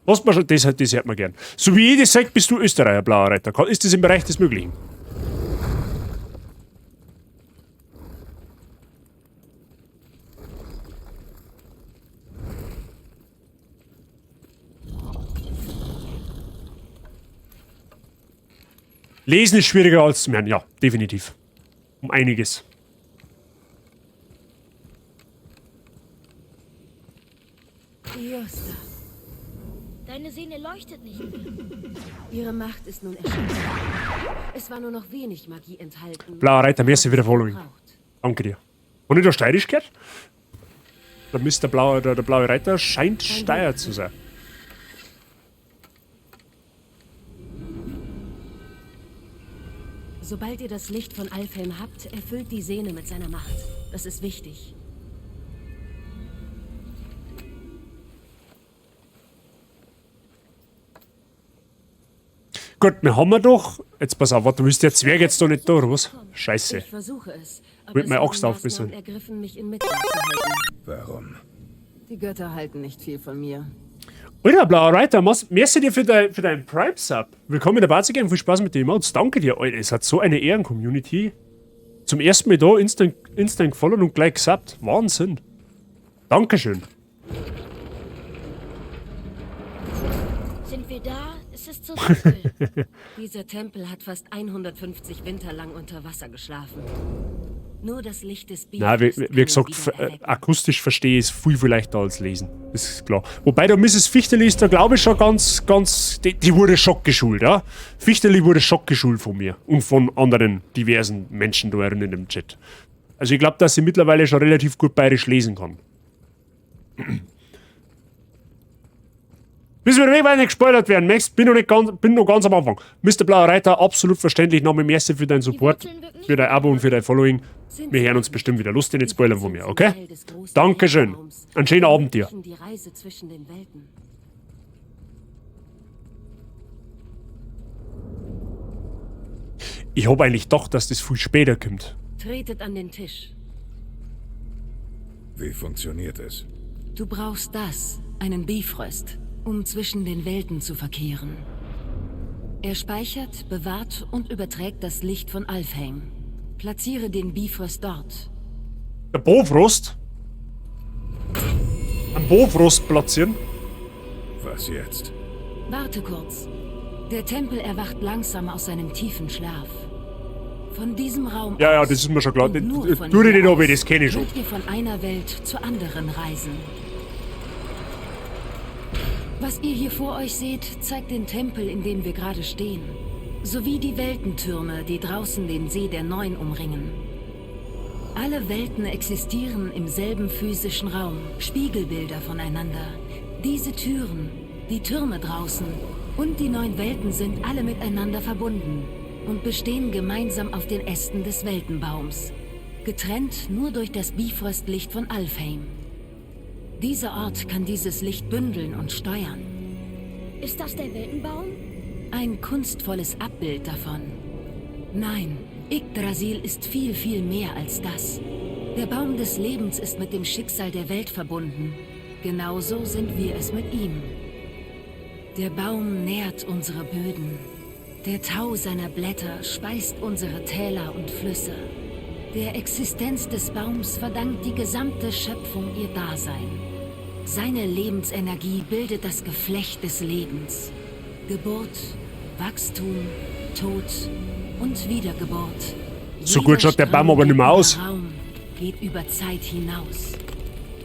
Was man schon, das hört man gern. So wie ich das sage, bist du Österreicher, blauer Reiter. Ist das im Bereich des Möglichen? Lesen ist schwieriger als zu hören, ja, definitiv. Um einiges. Josta, Deine Sehne leuchtet nicht mehr. ihre Macht ist nun erschöpft. Es war nur noch wenig Magie enthalten. Blauer Reiter, merci für Following. Braucht. Danke dir. Und nicht der Steirisch gehört? Der Mr. Blaue, der blaue Reiter scheint Steier zu sein. Sobald ihr das Licht von Alfheim habt, erfüllt die Sehne mit seiner Macht. Das ist wichtig. Gut, wir haben wir doch. Jetzt pass auf, warte, du bist der Zwerg jetzt da nicht da, oder was? Scheiße. Ich versuche es. Aber Mit es meiner wurden Axt aufbessern. Maßnahmen ergriffen, mich in Midgard zu halten. Warum? Die Götter halten nicht viel von mir. Alter, blauer Reiter, merci dir für dein Prime-Sub. Willkommen in der Bazi Game, viel Spaß mit den Emotes. Danke dir, Alter. Es hat so eine Ehren-Community. Zum ersten Mal da, instant gefollowt und gleich gesubbt. Wahnsinn. Dankeschön. Sind wir da? Es ist so dunkel. Dieser Tempel hat fast 150 Winter lang unter Wasser geschlafen. Nur das Licht des Na, wie, Bifrost wie kann ihn gesagt, wieder erwecken. akustisch verstehe ich es viel, viel leichter als lesen. Das ist klar. Wobei der Mrs. Fichterli ist da, glaube ich, schon ganz, ganz. Die wurde schockgeschult, ja? Fichterli wurde schockgeschult von mir und von anderen diversen Menschen da in dem Chat. Also ich glaube, dass sie mittlerweile schon relativ gut bayerisch lesen kann. Bis wir weg, weil nicht gespoilert werden, Max, bin noch, nicht ganz, bin noch ganz am Anfang. Mr. Blauer Reiter, absolut verständlich, nochmal merci für deinen Support, für dein Abo und für dein Following. Wir hören uns bestimmt wieder. Lust dir nicht spoilern von mir, okay? Dankeschön. Einen schönen Abend dir. Die Reise zwischen den Welten. Ich hab eigentlich gedacht, dass das viel später kommt. Tretet an den Tisch. Wie funktioniert es? Du brauchst das, einen Bifröst, um zwischen den Welten zu verkehren. Er speichert, bewahrt und überträgt das Licht von Alfheim. Platziere den Bifrost dort. Der Bofrost? Am Bofrost platzieren? Was jetzt? Warte kurz. Der Tempel erwacht langsam aus seinem tiefen Schlaf. Von diesem Raum Ja, ja, aus das ist mir schon klar. und nur von Tu dich hier nicht ab, aus das kenne ich schon. Könnt ihr von einer Welt zur anderen reisen. Was ihr hier vor euch seht, zeigt den Tempel, in dem wir gerade stehen. Sowie die Weltentürme, die draußen den See der Neun umringen. Alle Welten existieren im selben physischen Raum, Spiegelbilder voneinander. Diese Türen, die Türme draußen und die 9 Welten sind alle miteinander verbunden und bestehen gemeinsam auf den Ästen des Weltenbaums. Getrennt nur durch das Bifröstlicht von Alfheim. Dieser Ort kann dieses Licht bündeln und steuern. Ist das der Weltenbaum? Ein kunstvolles Abbild davon. Nein, Yggdrasil ist viel, viel mehr als das. Der Baum des Lebens ist mit dem Schicksal der Welt verbunden. Genauso sind wir es mit ihm. Der Baum nährt unsere Böden. Der Tau seiner Blätter speist unsere Täler und Flüsse. Der Existenz des Baums verdankt die gesamte Schöpfung ihr Dasein. Seine Lebensenergie bildet das Geflecht des Lebens. Geburt, Wachstum, Tod und Wiedergeburt. So gut schaut der Baum aber nicht mehr aus. Raum geht über Zeit hinaus.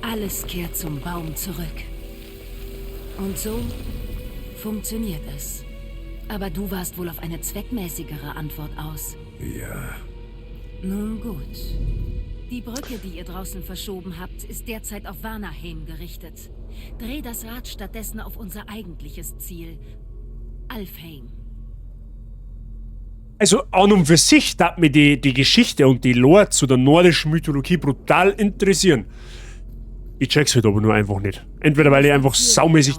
Alles kehrt zum Baum zurück. Und so funktioniert es. Aber du warst wohl auf eine zweckmäßigere Antwort aus. Ja. Nun gut. Die Brücke, die ihr draußen verschoben habt, ist derzeit auf Vanaheim gerichtet. Dreh das Rad stattdessen auf unser eigentliches Ziel. Alfheim. Also an und für sich darf mir die Geschichte und die Lore zu der nordischen Mythologie brutal interessieren. Ich check's halt aber nur einfach nicht. Entweder weil ich einfach saumäßig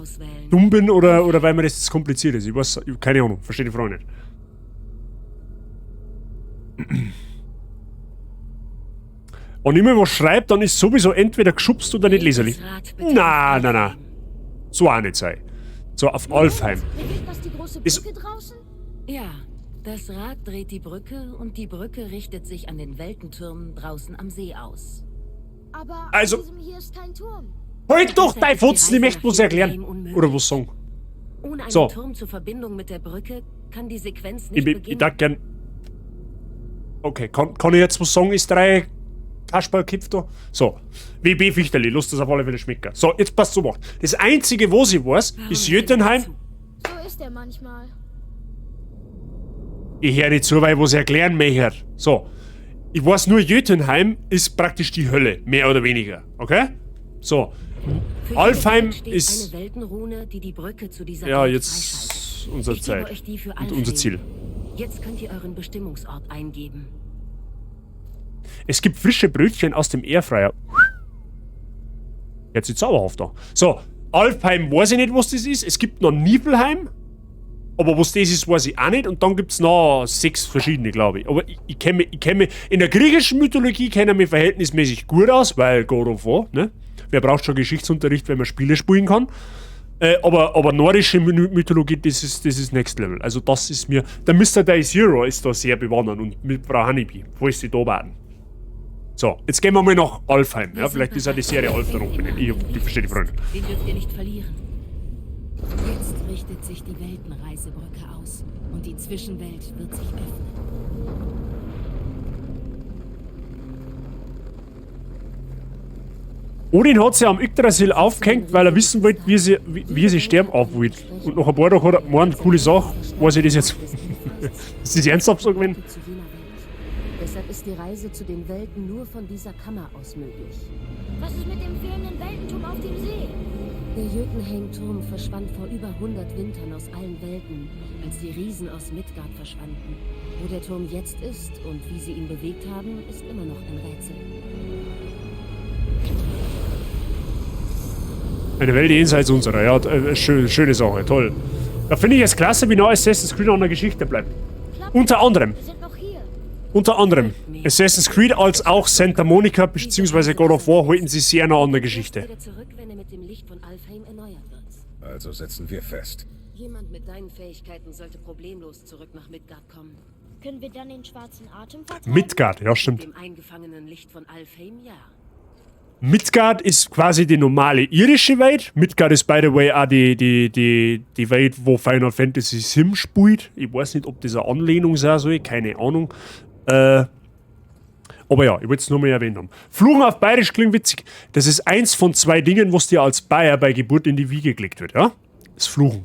dumm bin oder weil mir das zu kompliziert ist. Ich weiß, ich, keine Ahnung, verstehe die Frage nicht. Wenn ich mir was schreibe, dann ist sowieso entweder geschubst oder nicht leserlich. Na, na, na. So auch nicht sein. So, auf Alfheim. Bewegt das die große Brücke draußen? Ja, das Rad dreht die Brücke und die Brücke richtet sich an den Weltentürmen draußen am See aus. Aber also, an diesem hier ist kein Turm. Halt doch dein Futzen, ich möchte was erklären. Oder was sagen. Ohne einen So. Turm zur Verbindung mit der Brücke kann die Sequenz nicht beginnen. Ich darf gern. Okay, kann ich jetzt was sagen? Ist 3 Kasperl kipft da? So. WB Fichterli, lasst das auf alle Fälle schmecken. So, jetzt passt so macht. Das einzige, was ich weiß, ist Jötunheim. So ist er manchmal. Ich höre nicht zu, weil ich was erklären möchte. So. Ich weiß nur, Jötunheim ist praktisch die Hölle, mehr oder weniger. Okay? So. Für Alfheim jede Welt steht ist. eine Weltenrune, die die Brücke zu dieser Ja, Welt jetzt freischaltet. unsere Ich gebe Zeit. euch die für Und unser Alfheim. Ziel. Jetzt könnt ihr euren Bestimmungsort eingeben. Es gibt frische Brötchen aus dem Airfryer. Jetzt ist zauberhaft da. So, Alfheim weiß ich nicht, was das ist. Es gibt noch Niflheim. Aber was das ist, weiß ich auch nicht. Und dann gibt es noch 6 verschiedene, glaube ich. Aber ich kenne mich, in der griechischen Mythologie kenne ich mich verhältnismäßig gut aus, weil God of War, ne? Wer braucht schon Geschichtsunterricht, wenn man Spiele spielen kann? Aber nordische Mythologie, das ist Next Level. Also das ist mir... Der Mr. Day Zero ist da sehr bewandert und mit Frau Honeybee, falls sie da waren. So, jetzt gehen wir mal nach Alfheim. Ja, vielleicht ist ja die Serie Alf noch benannt. Ich verstehe die Freunde. Den dürft ihr nicht verlieren. Jetzt richtet sich die Weltenreisebrücke aus und die Zwischenwelt wird sich öffnen. Odin hat sich am Yggdrasil aufgehängt, weil er wissen wollte, wie sie sterben abwollt. Und nach ein paar Tagen hat er gemeint, coole Sache, weiß ich das jetzt. Ist das ernsthaft so gewesen? Deshalb ist die Reise zu den Welten nur von dieser Kammer aus möglich. Was ist mit dem fehlenden Weltenturm auf dem See? Der Jötunheim-Turm verschwand vor über 100 Wintern aus allen Welten, als die Riesen aus Midgard verschwanden. Wo der Turm jetzt ist und wie sie ihn bewegt haben, ist immer noch ein Rätsel. Eine Welt jenseits unserer, ja, schöne Sache, toll. Da finde ich es klasse, wie nah Assassin's Creed an der Geschichte bleibt. Unter anderem. Unter anderem Assassin's Creed als auch Santa Monica bzw. God of War halten sie sehr nah an der Geschichte. Also setzen wir fest. Jemand mit deinen Fähigkeiten sollte problemlos zurück nach Midgard kommen. Können wir dann den schwarzen Atem vertreiben? Midgard, ja stimmt. Mit dem eingefangenen Licht von Alfheim, ja. Midgard ist quasi die normale irische Welt. Midgard ist, by the way, auch die Welt, wo Final Fantasy VII spielt. Ich weiß nicht, ob das eine Anlehnung sein soll, keine Ahnung. Aber ja, ich wollte es nur mal erwähnt haben. Fluchen auf Bayerisch klingt witzig. Das ist eins von 2 Dingen, was dir als Bayer bei Geburt in die Wiege gelegt wird, ja? Das Fluchen.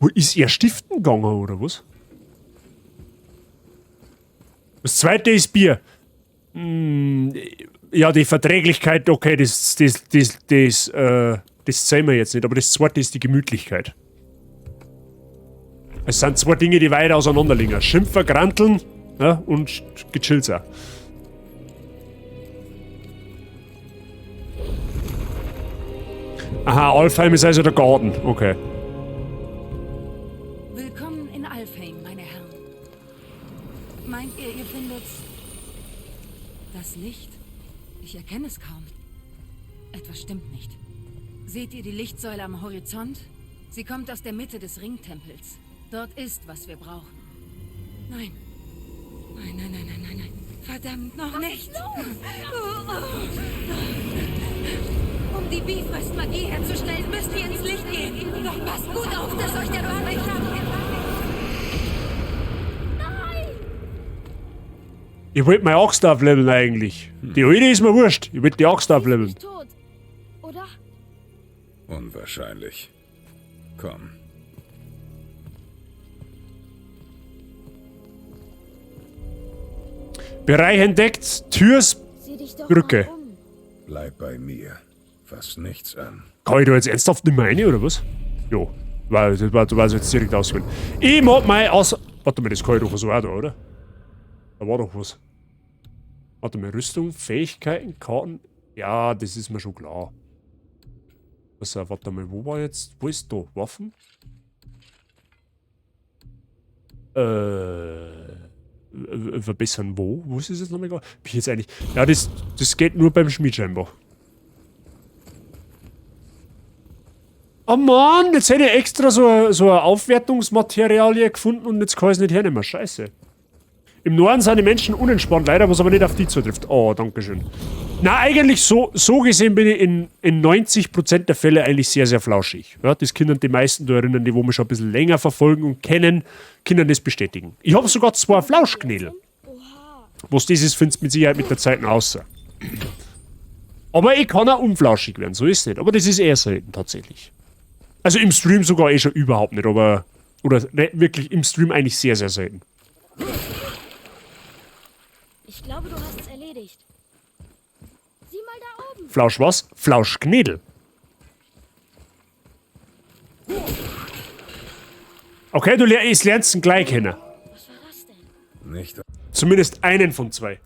Wo ist er stiften gegangen, oder was? Das zweite ist Bier. Ja, die Verträglichkeit, okay, das zählen wir jetzt nicht, aber das zweite ist die Gemütlichkeit. Es sind 2 Dinge, die weit auseinander liegen. Schimpfer, Granteln, ja, und gechillt sein. Aha, Alfheim ist also der Garten, okay. Willkommen in Alfheim, meine Herren. Meint ihr, ihr findet das Licht? Ich erkenne es kaum. Etwas stimmt nicht. Seht ihr die Lichtsäule am Horizont? Sie kommt aus der Mitte des Ringtempels. Dort ist, was wir brauchen. Nein. Nein, nein, nein, nein, nein, nein. Verdammt, noch nicht! Um die Bifröst-Magie herzustellen, müsst ihr ins Licht gehen. Doch passt gut auf, dass euch der Bann nicht... Ich wollte meine Axt aufleveln eigentlich. Die alte ist mir wurscht. Ich wollte die Axt aufleveln. Tot, oder? Unwahrscheinlich. Komm. Bereich entdeckt, Türs, Brücke. Bleib bei mir. Fass nichts an. Kann ich da jetzt ernsthaft nicht mehr rein, oder was? Jo. Weil, du weißt jetzt direkt auswählen. Ich mach mein Aus... Warte mal, das kann ich doch so auch da, oder? Da war doch was. Warte mal, Rüstung, Fähigkeiten, Karten. Ja, das ist mir schon klar. Also, warte mal, wo war jetzt? Wo ist da? Waffen? Verbessern wo? Wo ist es jetzt nochmal? Bin ich jetzt eigentlich. Ja, das geht nur beim Schmied scheinbar. Oh Mann, jetzt hätte ich extra so ein Aufwertungsmaterial hier gefunden und jetzt kann ich es nicht hernehmen. Scheiße. Im Norden sind die Menschen unentspannt, leider, was aber nicht auf die zutrifft. Oh, danke schön. Na, eigentlich so gesehen bin ich in 90% der Fälle eigentlich sehr, sehr flauschig. Ja, das können die meisten da erinnern, die wo mich schon ein bisschen länger verfolgen und kennen, können das bestätigen. Ich habe sogar 2 Flauschknädel. Was das ist, findest du mit Sicherheit mit der Zeit noch außer. Aber ich kann auch unflauschig werden, so ist es nicht. Aber das ist eher selten tatsächlich. Also im Stream sogar eh schon überhaupt nicht, aber... Oder ne, wirklich im Stream eigentlich sehr, sehr selten. Ich glaube, du hast es Flausch was? Flauschknädel. Okay, du lernst ihn gleich kennen. Was war das denn? Nicht. Zumindest einen von zwei.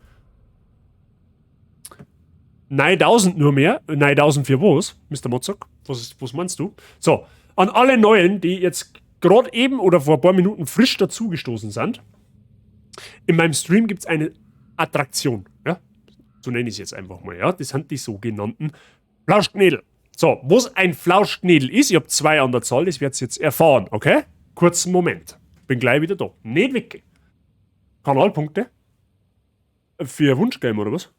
9000 nur mehr. 9000 für was, Mr. Mozart? Was meinst du? So, an alle Neuen, die jetzt gerade eben oder vor ein paar Minuten frisch dazugestoßen sind. In meinem Stream gibt es eine Attraktion. Ja? So nenne ich es jetzt einfach mal. Ja? Das sind die sogenannten Flauschknädel. So, was ein Flauschknädel ist, ich habe zwei an der Zahl, das werdet ihr jetzt erfahren, okay? Kurzen Moment. Bin gleich wieder da. Nicht weggehen. Kanalpunkte? Für Wunschgame oder was?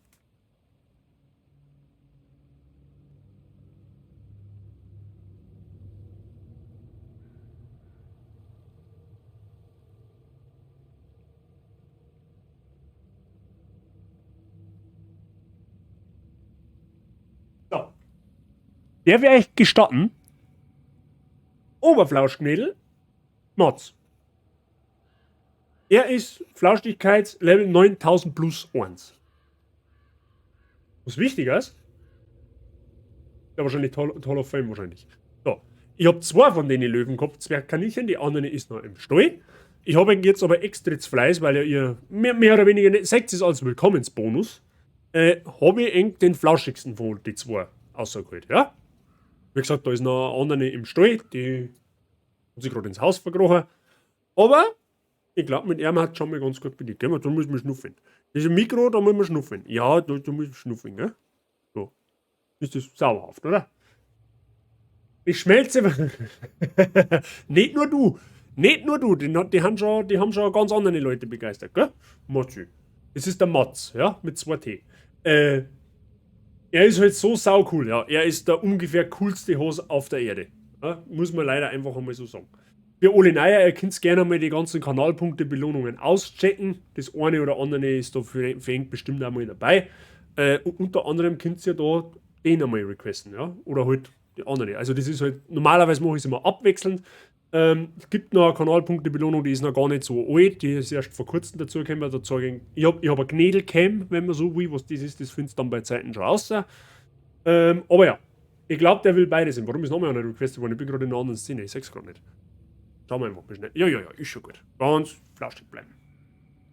So. Der wäre echt gestatten. Oberflauschknädel. Mods. Er ist Flauschigkeitslevel 9000 plus 1. Was wichtiger ist, ja, wahrscheinlich Hall of Fame wahrscheinlich. So, ich habe zwei von den Löwenkopf-Zwergkaninchen, die andere ist noch im Stall. Ich habe jetzt aber extra zu Fleiß, weil ja ihr mehr oder weniger nicht, seht es als Willkommensbonus, habe ich eng den flauschigsten von den zwei rausgeholt, ja? Wie gesagt, da ist noch eine andere im Stall, die hat sich gerade ins Haus verkrochen. Aber ich glaube, mit ihm hat schon mal ganz gut bedient. Gell? Da muss man schnuffeln. Das ist ein Mikro, da muss man schnuffeln. Ja, da muss man schnuffeln, gell? So. Ist das sauerhaft, oder? Ich schmelze. Nicht nur du. Nicht nur du. Die haben schon ganz andere Leute begeistert, gell? Matzi. Es ist der Matz, ja? Mit 2 T. Er ist halt so saucool, ja. Er ist der ungefähr coolste Hose auf der Erde. Ja? Muss man leider einfach einmal so sagen. Für alle Neuer, ihr könnt gerne mal die ganzen Kanalpunkte-Belohnungen auschecken. Das eine oder andere ist da für eng bestimmt auch mal dabei. Und unter anderem könnt ihr da den einmal requesten, ja? Oder halt die andere. Also das ist halt, normalerweise mache ich es immer abwechselnd. Es gibt noch eine Kanalpunkte-Belohnung, die ist noch gar nicht so alt, die ist erst vor kurzem dazugekommen. Da zeige ich, ich hab eine Knädel-Cam, wenn man so will, was das ist, das findest du dann bei Zeiten schon raus. Aber ja, ich glaube, der will beide sehen. Warum ist nochmal eine Request geworden? Ich bin gerade in einer anderen Szene, ich seh's gerade nicht. Schauen wir einfach mal schnell. Ja, ja, ja, ist schon gut. Ganz flauschig bleiben.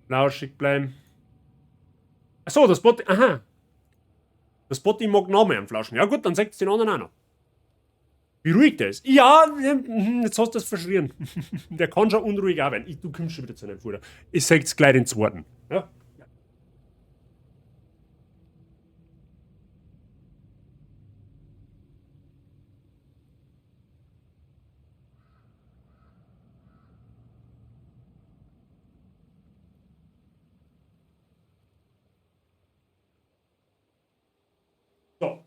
Flauschig bleiben. Achso, das Bot. Aha. Das Bot mag noch mehr am Flauschen. Ja gut, dann sagt es den anderen auch noch. Wie ruhig der ist. Ja, jetzt hast du das verschrien. Der kann schon unruhig auch werden. Du kommst schon wieder zu deinem Bruder. Ich sag's gleich den zweiten. Ja? So.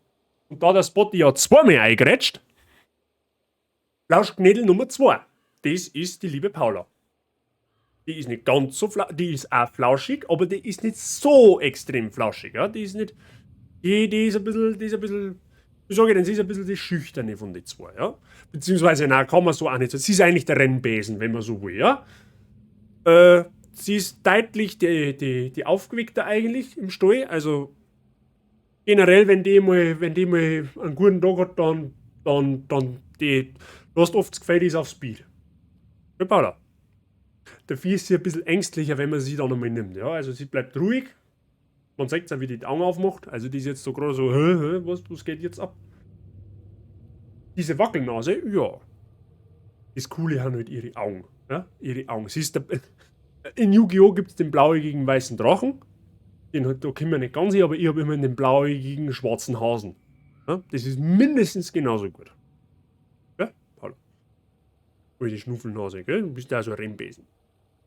Und da der Spotty ja zweimal eingerätscht, Flauschknädel Nummer 2. Das ist die liebe Paula. Die ist nicht ganz so die ist auch flauschig, aber die ist nicht so extrem flauschig. Ja? Die ist nicht, die ist ein bisschen, die ist ein bisschen, wie sag ich denn, sie ist ein bisschen die Schüchterne von den zwei. Ja? Beziehungsweise, nein, kann man so auch nicht sagen. Sie ist eigentlich der Rennbesen, wenn man so will. Ja? Sie ist deutlich die Aufgeweckte eigentlich im Stall. Also generell, wenn die mal einen guten Tag hat, dann die, du hast oft das Gefühl, die ist auf Speed. Ja, Paula. Dafür ist sie ein bisschen ängstlicher, wenn man sie dann einmal nimmt. Ja, also sie bleibt ruhig. Man sieht ja, wie die die Augen aufmacht. Also die ist jetzt so gerade so, hä, was geht jetzt ab? Diese Wackelnase, ja. Das Coole haben halt ihre Augen. Ja? Ihre Augen. Sie ist der, in Yu-Gi-Oh! Gibt es den blauäugigen weißen Drachen. Den, da kommen wir nicht ganz hin, aber ich habe immer den blauäugigen schwarzen Hasen. Ja? Das ist mindestens genauso gut. Ja, Paula. Oh, die Schnuffelnase, gell? Du bist ja so ein Rennbesen.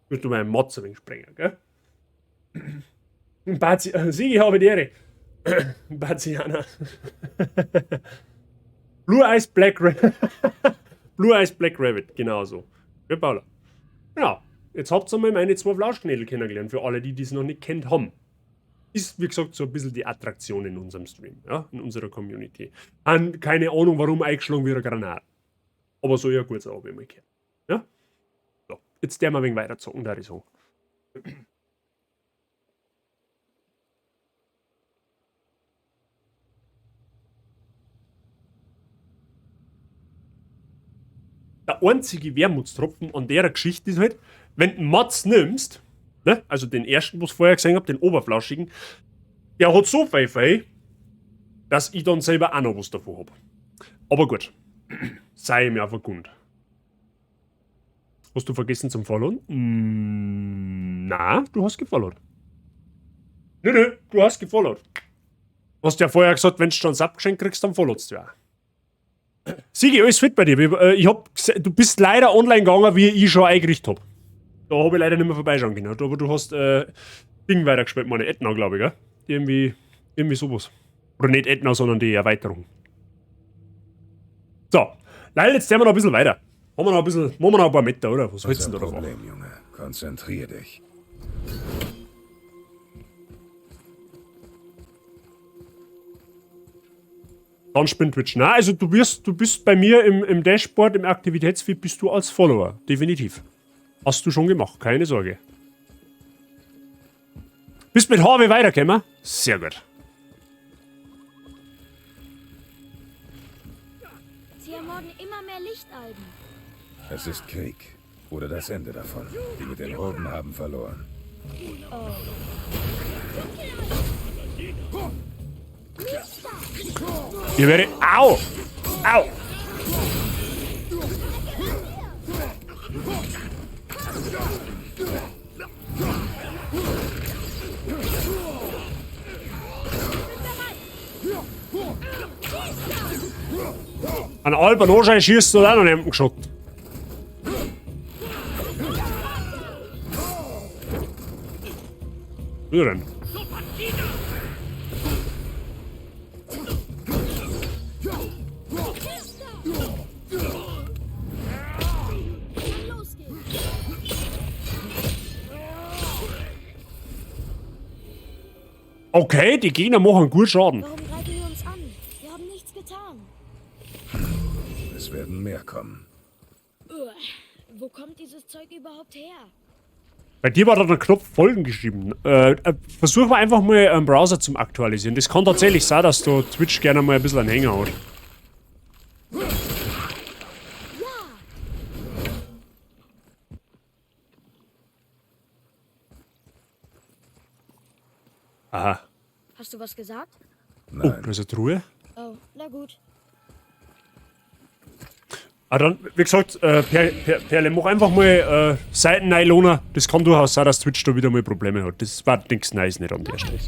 Musst du mal einen Matz ein wenig sprengen, gell? Sigi, habe die Ehre. Baziana. Blue Eyes Black Rabbit. Blue Eyes Black Rabbit, genau so. Gell, Paula? Genau. Jetzt habt ihr mal meine zwei Flauschknädel kennengelernt, für alle, die das noch nicht kennt haben. Ist, wie gesagt, so ein bisschen die Attraktion in unserem Stream, ja, in unserer Community. Han, keine Ahnung, warum eingeschlagen wie eine Granate. Aber soll ja gut sein, hab ich mal gehört. Ja? So, jetzt der mal ein wenig weiter zocken, da ich sagen. Der einzige Wermutstropfen an der Geschichte ist halt, wenn du einen Mats nimmst, ne, also den ersten, was ich vorher gesehen habe, den oberflauschigen, der hat so viel Fell, dass ich dann selber auch noch was davon hab. Aber gut, sei mir vergönnt. Hast du vergessen zum Followen? Na, du hast gefollowt. Nö, nö, du hast gefollowt. Hast ja vorher gesagt, wenn du schon ein Sub geschenkt kriegst, dann followst du ja. Sigi, alles fit bei dir. Ich hab du bist leider online gegangen, wie ich schon eingerichtet hab. Da hab ich leider nicht mehr vorbeischauen können. Aber du hast Ding weitergespielt, meine Edna, glaube ich, gell? Irgendwie sowas. Oder nicht Edna, sondern die Erweiterung. So, leider jetzt gehen wir noch ein bisschen weiter. Haben wir noch ein bisschen, machen wir noch ein paar Meter, oder? Was hältst du denn da davon? Problem, Junge. Konzentrier dich. Dann spinnt Twitch. Na, also du bist bei mir im Dashboard, im Aktivitätsfeed, bist du als Follower. Definitiv. Hast du schon gemacht, keine Sorge. Bist mit Harvey weitergekommen? Sehr gut. Sie ermorden immer mehr Lichtalben. Es ist Krieg. Oder das Ende davon. Die mit den Roben haben verloren. Oh. Ihr werdet... Au! Au! An Alban Oschei schießt du auch noch nicht geschossen. Wie denn? Okay, die Gegner machen gut Schaden. Warum greifen wir uns an? Wir haben nichts getan. Es werden mehr kommen. Uah, wo kommt dieses Zeug überhaupt her? Bei dir war da der Knopf Folgen geschrieben. Versuch mal einfach mal einen Browser zum Aktualisieren. Das kann tatsächlich sein, dass du Twitch gerne mal ein bisschen einen Hänger hat. Ja. Aha. Hast du was gesagt? Oh, da ist eine Truhe. Oh, na gut. Ah, dann, wie gesagt, Perle, mach einfach mal Seiten-Nyloner. Das kann durchaus sein, dass Twitch da wieder mal Probleme hat. Das war nichts Neues nicht an der Stelle.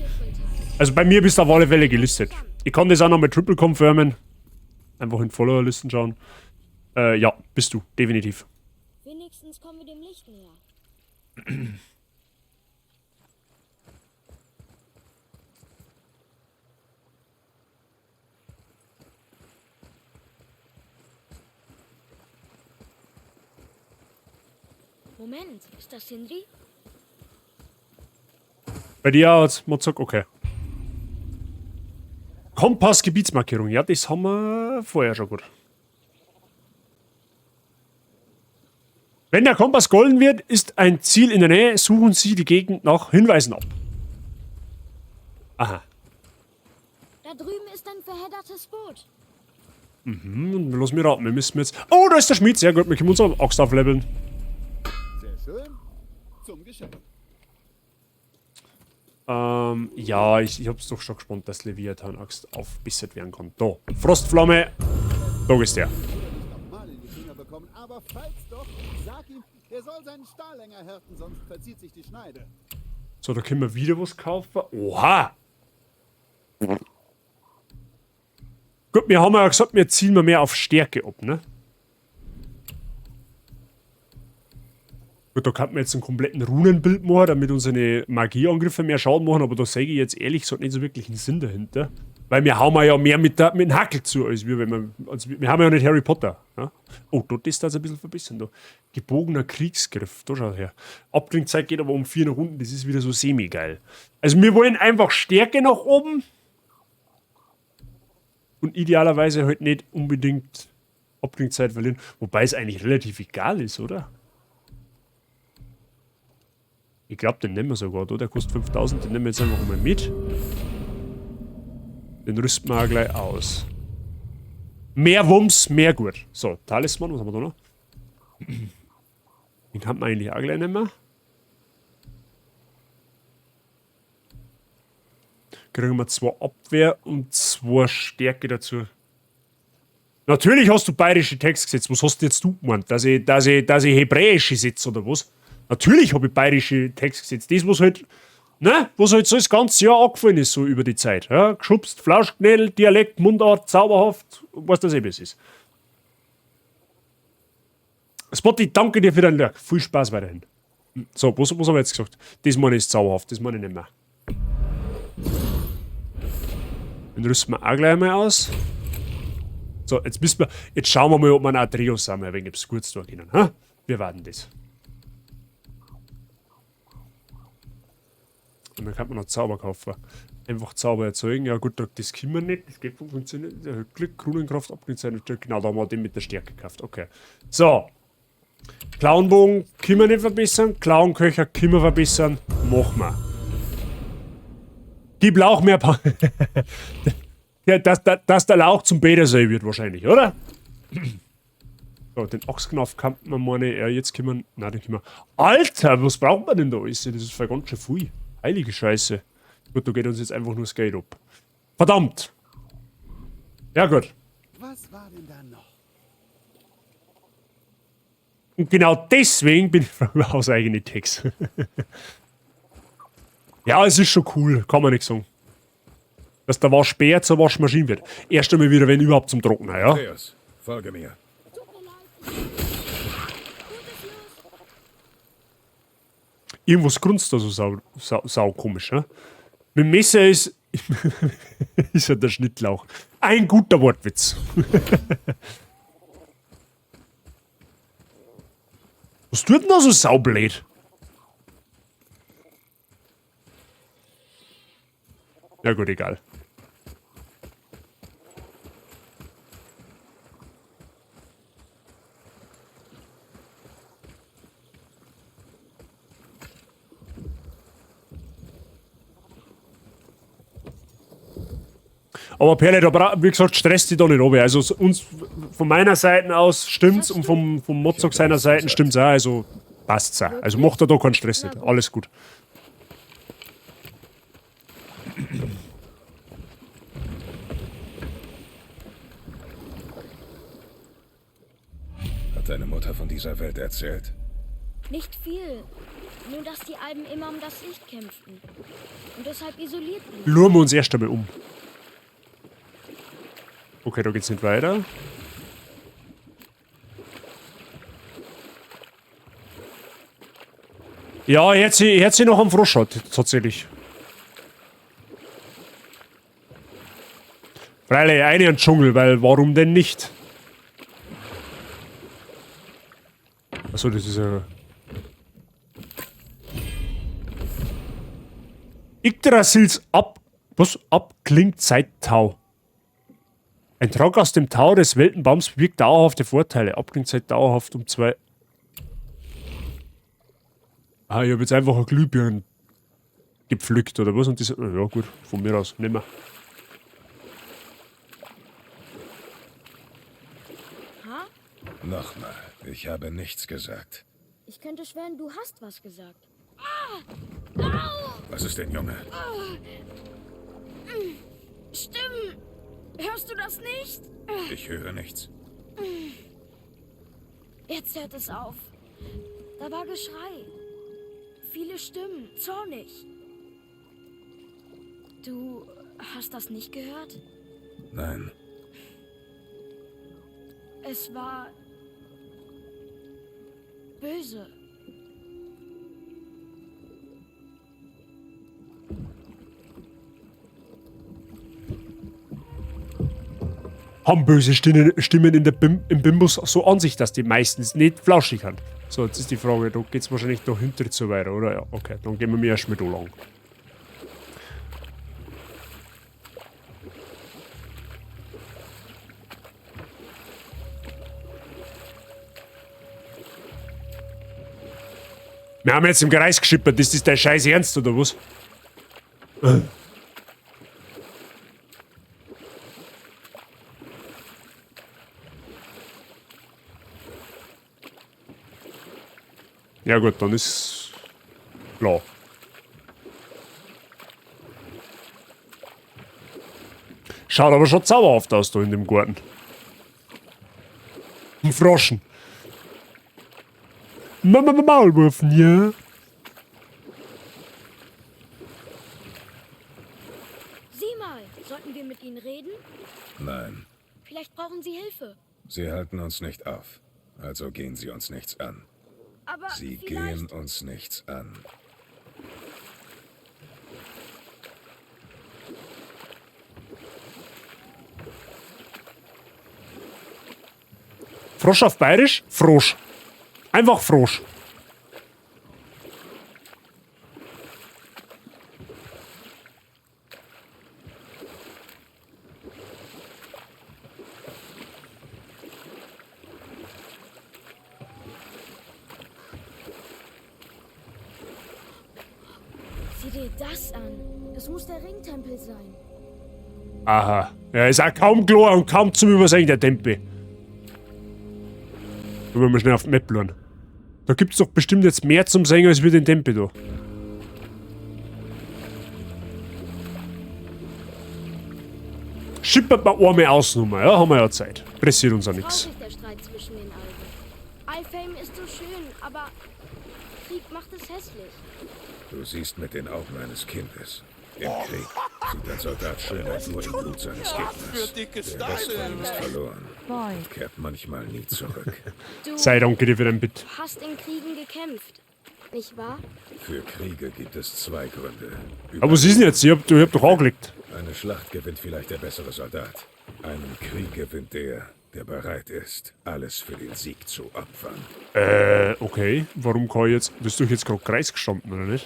Also bei mir bist du auf alle Fälle gelistet. Ich kann das auch noch mit Triple confirmen. Einfach in Follower-Listen schauen. Ja, bist du, definitiv. Wenigstens kommen wir dem Licht näher. Moment, ist das Sindri? Bei dir hat's Mozart, okay. Kompass Gebietsmarkierung, ja, das haben wir vorher schon gut. Wenn der Kompass golden wird, ist ein Ziel in der Nähe, suchen Sie die Gegend nach Hinweisen ab. Aha. Da drüben ist ein verheddertes Boot. Und lass mich raten, wir müssen jetzt... Oh, da ist der Schmied, sehr gut, wir können unsere Axt aufleveln. Sehr schön. Zum Geschäft. Ja, ich hab's doch schon gespannt, dass Leviathan-Axt aufbessert werden kann. Da, Frostflamme. Da ist der. Nochmal in die Finger bekommen, aber falls doch, sag ihm, der soll seinen Stahl länger härten, sonst verzieht sich die Schneide. So, da können wir wieder was kaufen. Oha! Gut, wir haben ja gesagt, wir zielen mal mehr auf Stärke ab, ne? Gut, da könnten wir jetzt einen kompletten Runenbild machen, damit unsere Magieangriffe mehr Schaden machen, aber da sage ich jetzt ehrlich gesagt nicht so wirklich einen Sinn dahinter. Weil wir hauen ja mehr mit dem Hackel zu, als wir, wenn wir, als wir, wir haben ja nicht Harry Potter. Ja? Oh, dort ist das ein bisschen verbessern. Da. Gebogener Kriegsgriff, da schaut her. Abklingzeit geht aber um 4 nach unten, das ist wieder so semi-geil. Also wir wollen einfach Stärke nach oben. Und idealerweise halt nicht unbedingt Abklingzeit verlieren. Wobei es eigentlich relativ egal ist, oder? Ich glaub, den nehmen wir sogar, oder? Der kostet 5000, den nehmen wir jetzt einfach mal mit. Den rüsten wir auch gleich aus. Mehr Wumms, mehr gut. So, Talisman, was haben wir da noch? Den kann man eigentlich auch gleich nehmen. Kriegen wir 2 Abwehr und 2 Stärke dazu. Natürlich hast du bayerische Text gesetzt. Was hast denn jetzt du gemeint? Dass ich hebräische setze oder was? Natürlich hab ich bayerische Text gesetzt. Das, was halt, ne? Was halt so das ganze Jahr angefallen ist, so über die Zeit. Ja? Geschubst, Flauschknädel, Dialekt, Mundart, zauberhaft, was das eben ist. Spotty, danke dir für deinen Lurk. Viel Spaß weiterhin. So, was haben wir jetzt gesagt? Das meine ich ist zauberhaft, das meine ich nicht mehr. Den rüsten wir auch gleich mal aus. So, jetzt müssen wir, jetzt schauen wir mal, ob wir einen Atreus haben, ein wenig kurz da können. Ha? Wir warten das. Und dann kann man noch Zauber kaufen. Einfach Zauber erzeugen. Ja gut, das können wir nicht. Das geht funktioniert. Glück, Runenkraft, abgelehnt. Genau, da haben wir den mit der Stärke gekauft. Okay. So. Clownbogen können wir nicht verbessern. Clownköcher können wir verbessern. Machen wir. Gib Lauch mehr Ja, dass der Lauch zum Peterseil wird wahrscheinlich, oder? So, den Ochsknopf kann man meine. Ja, jetzt können wir. Nein, den können wir. Alter, was braucht man denn da alles? Das ist voll ganz schön viel. Heilige Scheiße. Gut, da geht uns jetzt einfach nur das Geld ab. Verdammt! Ja, gut. Was war denn da noch? Und genau deswegen bin ich über hauseigene Text. Ja, es ist schon cool, kann man nicht sagen. Dass der Waschbär zur Waschmaschine wird. Erst einmal wieder, wenn überhaupt zum Trocknen, ja? Atreus, folge mir. Tut mir leid. Gutes Los. Irgendwas grunzt da so sau komisch, ne? Mit dem Messer ist ja der Schnittlauch. Ein guter Wortwitz. Was tut denn da so saublöd? Ja gut, egal. Aber Perle, da wie gesagt, stresst dich da nicht runter. Also uns, von meiner Seite aus stimmt's und vom Mozart seiner Seite stimmt's auch. Also passt's auch. Also macht er da keinen Stress nicht. Alles gut. Hat deine Mutter von dieser Welt erzählt? Nicht viel. Nur, dass die Alben immer um das Licht kämpften. Und deshalb isoliert blieben. Luren wir uns erst einmal um. Okay, da geht's nicht weiter. Ja, jetzt noch am Frosch hat, tatsächlich. Freilich, eine in den Dschungel, weil warum denn nicht? Achso, das ist ja... Yggdrasils ab... Was? Abklingt seit Tau. Ein Trank aus dem Tau des Weltenbaums wirkt dauerhafte Vorteile. Abklingzeit dauerhaft um 2. Ah, ich hab jetzt einfach eine Glühbirne gepflückt, oder was? Und das, ja gut, von mir aus, nehmen wir. Ha? Nochmal, ich habe nichts gesagt. Ich könnte schwören, du hast was gesagt. Ah! Au! Was ist denn, Junge? Ah! Stimmen! Hörst du das nicht? Ich höre nichts. Jetzt hört es auf. Da war Geschrei. Viele Stimmen, zornig. Du hast das nicht gehört? Nein. Es war böse. Haben böse Stimmen in der im Bimbus so an sich, dass die meistens nicht flauschig sind. So, jetzt ist die Frage, da geht's wahrscheinlich da hinter zu weiter, oder? Ja, okay, dann gehen wir mir erst mit da lang. Wir haben jetzt im Kreis geschippert, ist das dein Scheiß Ernst, oder was? Ja gut, dann ist klar. Schaut aber schon zauberhaft aus da in dem Garten. Ein Froschen. Mama Maulwurfen, ja. Sieh mal, sollten wir mit ihnen reden? Nein, Vielleicht brauchen sie Hilfe. sie halten uns nicht auf. Also gehen sie uns nichts an. Aber Sie vielleicht... gehen uns nichts an. Frosch auf Bayerisch? Frosch. Einfach Frosch. Sieh dir das an. Das muss der Ringtempel sein. Aha. Ja, ist auch kaum klar und kaum zum Übersehen, der Tempel. Da wollen wir schnell auf die Map schauen. Da gibt's doch bestimmt jetzt mehr zum Sehen als wir den Tempel da. Schippert mal einmal Ausnummer, ja, haben wir ja Zeit. Pressiert uns ja nichts. Traurig der Streit zwischen den Alben. Alfheim ist so schön, aber Krieg macht es hässlich. Du siehst mit den Augen eines Kindes. Im Krieg sieht ein Soldat Schönheit nur im Blut seines Gegners. Der Rest von ihm ist verloren Boy. und kehrt manchmal nie zurück. Du Sei danke dir für dein Bit. hast in Kriegen gekämpft, nicht wahr? Für Kriege gibt es zwei Gründe. Aber was ist denn jetzt? Ich hab doch angelegt. Eine Schlacht gewinnt vielleicht der bessere Soldat. Einen Krieg gewinnt der, der bereit ist, alles für den Sieg zu opfern. Okay. Warum kann ich jetzt... Bist du jetzt gerade Kreis gestanden, oder nicht?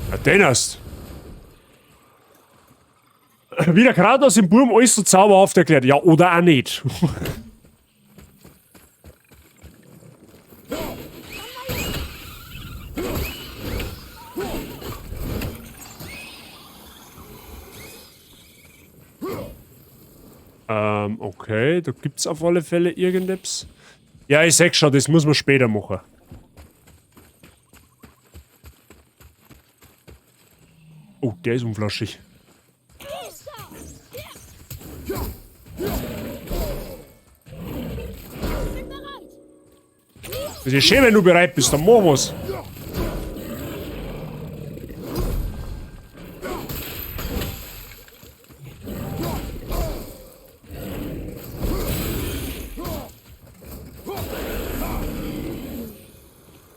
Ja, den hast. Wie der Kratos im Burm alles so zauberhaft erklärt. Ja, oder auch nicht. Okay, da gibt's auf alle Fälle irgendetwas. Ja, ich sag schon, das muss man später machen. Oh, der ist unflaschig. Das ist schön, wenn du bereit bist, dann machen wir's.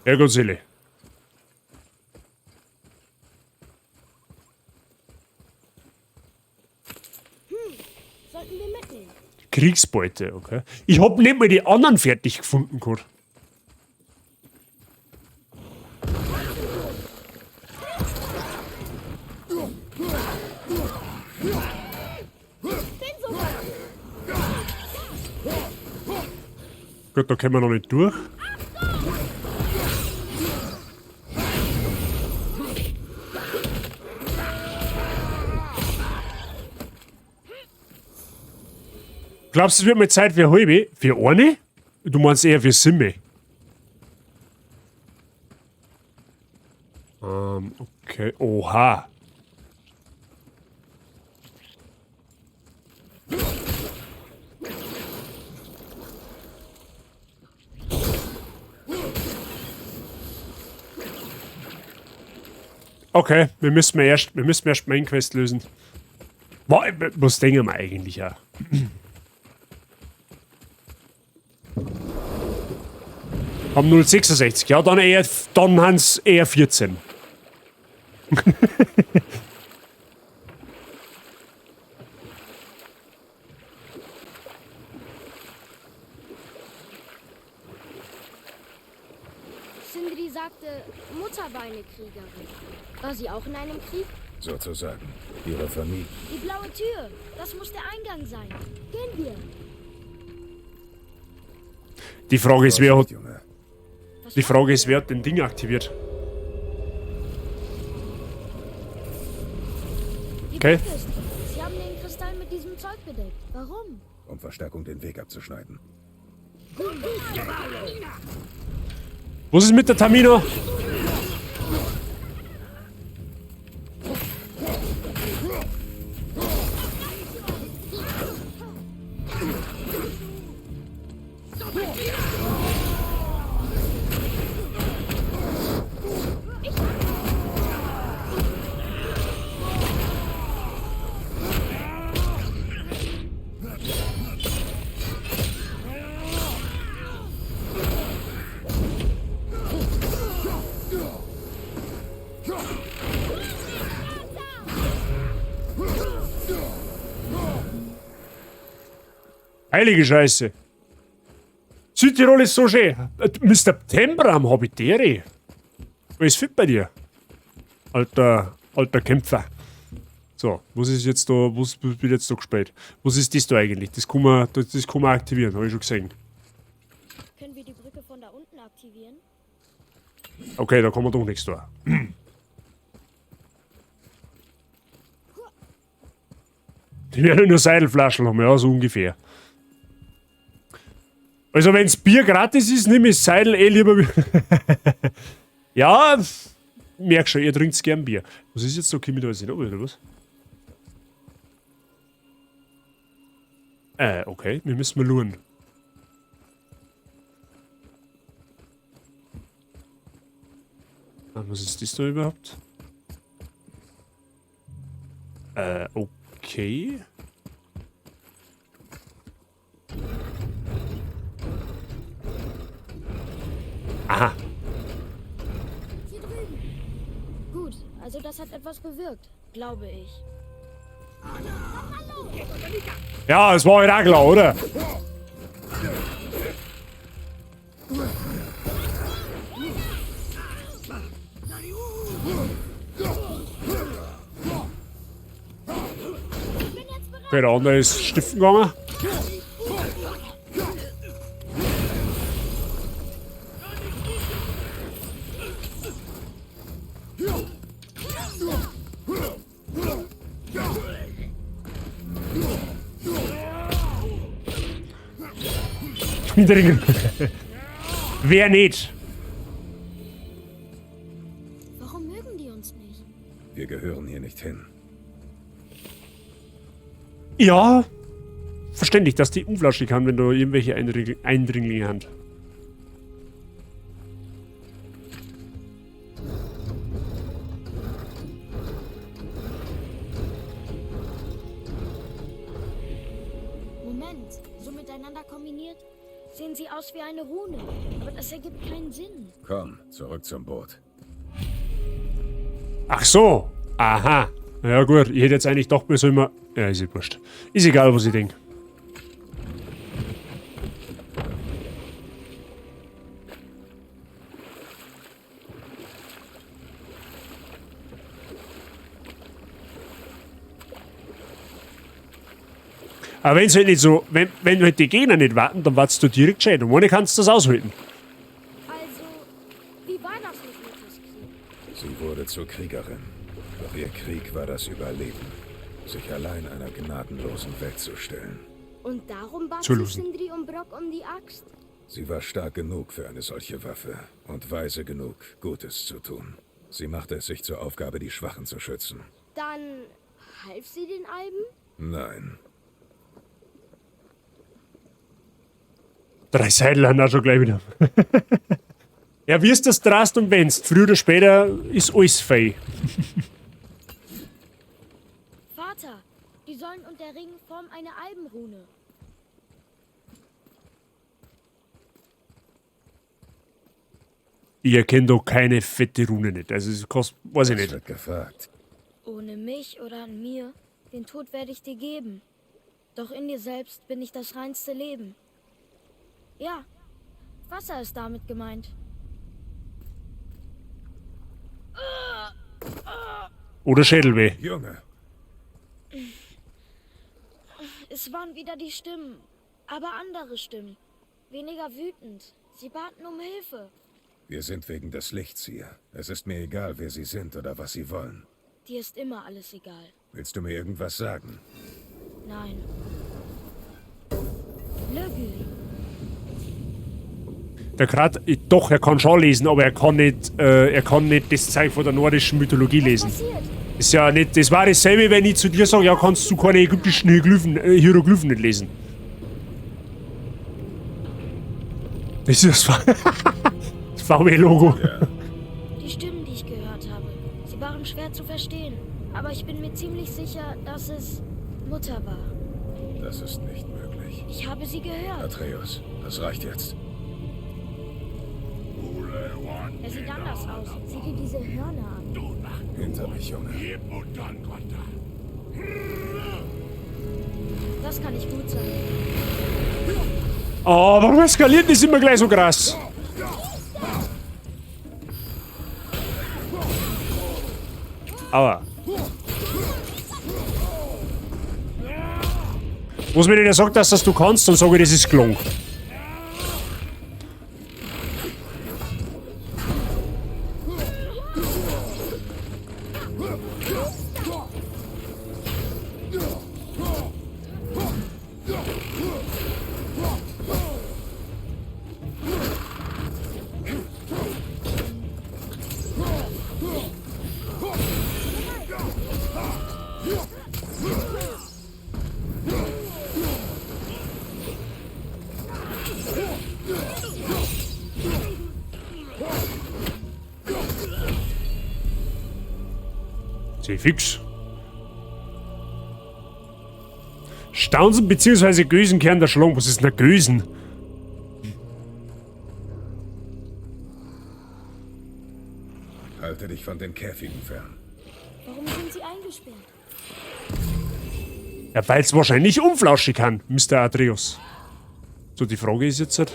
Herrgott, Seele. Sollten wir mitnehmen. Kriegsbeute, okay. Ich hab nicht mal die anderen fertig gefunden, Kurt. Gut, da können wir noch nicht durch. Glaubst du, es wird mal Zeit für halbe? Für eine? Du meinst eher für Simme. Okay. Oha. Okay, wir müssen erst Main Quest lösen. Was denken wir eigentlich ja? Haben 0,66, ja, dann eher, dann haben's eher 14. Sindri sagte, Mutter war eine Kriegerin. War sie auch in einem Krieg? Sozusagen. Ihre Familie. Die blaue Tür, das muss der Eingang sein. Gehen wir. Die Frage ist, wer hat... Junge. Die Frage ist, wer hat den Ding aktiviert? Okay. Sie haben den Kristall mit diesem Zeug bedeckt. Warum? Um Verstärkung den Weg abzuschneiden. Was ist mit der Tamina? Heilige Scheiße. Südtirol ist so schön. Mr. Tembram hab ich dere. Alles fit bei dir. Alter, alter Kämpfer. So, was ist jetzt da, was wird jetzt da gespielt? Was ist das da eigentlich? Das kann man, das kann man aktivieren, habe ich schon gesehen. Können wir die Brücke von da unten aktivieren? Okay, da kann man doch nichts da. Die werden nur Seidelflaschen haben, ja, so ungefähr. Also wenn's Bier gratis ist, nehme ich Seidel eh lieber. Ja, merk schon, ihr trinkt gern Bier. Was ist jetzt da? Komm ich da jetzt nicht runter, oder was? Okay, wir müssen mal schauen. Ah, was ist das da überhaupt? Okay. Aha. Hier drüben. Gut, also das hat etwas bewirkt, glaube ich. Ja, es war halt auch klar, oder? Okay, der andere ist stiften gegangen. Wer nicht? Warum mögen die uns nicht? Wir gehören hier nicht hin. Ja, verständlich, dass die umflaschen kann, wenn du irgendwelche Eindringlinge hast. Moment, so miteinander kombiniert sehen sie aus wie eine Rune. Aber das ergibt keinen Sinn. Komm, zurück zum Boot. Ach so, aha. Ja gut, ich hätte jetzt eigentlich doch mir so immer... Ja, ist eh wurscht. Ist egal, was ich denke. Aber wenn's halt nicht so, wenn halt die Gegner nicht warten, dann wartest du direkt gescheit. Und ohne kannst du das aushalten. Also, wie war das mit Mutters Krieg? Sie wurde zur Kriegerin. Doch ihr Krieg war das Überleben. Sich allein einer gnadenlosen Welt zu stellen. Und darum bat Zu sich losen. Sindri und Brock um die Axt? Sie war stark genug für eine solche Waffe und weise genug, Gutes zu tun. Sie machte es sich zur Aufgabe, die Schwachen zu schützen. Dann half sie den Alben? Nein. 3 Seidel haben auch schon gleich wieder. Ja, wie ist das drast und wennst? Früher oder später ist alles fei. Vater, die Säulen und der Ring formen eine Albenrune. Ich erkenne doch keine fette Rune nicht. Also es kostet, weiß ich Es nicht. wird gefragt. Ohne mich oder an mir, den Tod werde ich dir geben. Doch in dir selbst bin ich das reinste Leben. Ja, Wasser ist damit gemeint. Oder Schädelweh. Junge. Es waren wieder die Stimmen, aber andere Stimmen. Weniger wütend. Sie baten um Hilfe. Wir sind wegen des Lichts hier. Es ist mir egal, wer sie sind oder was sie wollen. Dir ist immer alles egal. Willst du mir irgendwas sagen? Nein. Lögül. Der Krat, doch, er kann schon lesen, aber er kann nicht das Zeug von der nordischen Mythologie lesen. Ist ja nicht, das war dasselbe, wenn ich zu dir sage, ja, kannst du keine ägyptischen Hieroglyphen nicht lesen. Das ist das VW-Logo. Ja. Die Stimmen, die ich gehört habe, sie waren schwer zu verstehen. Aber ich bin mir ziemlich sicher, dass es Mutter war. Das ist nicht möglich. Ich habe sie gehört. Atreus, das reicht jetzt. Er sieht anders aus. Sieh dir diese Hörner an. Hinter mich, Junge. Das kann nicht gut sein. Oh, warum eskaliert das immer gleich so krass? Aua. Was mir denn sagt, dass das du kannst, dann sage ich, das ist gelungen. Fix. Staunsen bzw. Gösenkern der Schlong. Was ist denn der Gösen? Halte dich von den Käfigen fern. Warum sind sie eingesperrt? Ja, weil's wahrscheinlich umflauschen kann, Mr. Atreus. So, die Frage ist jetzt halt.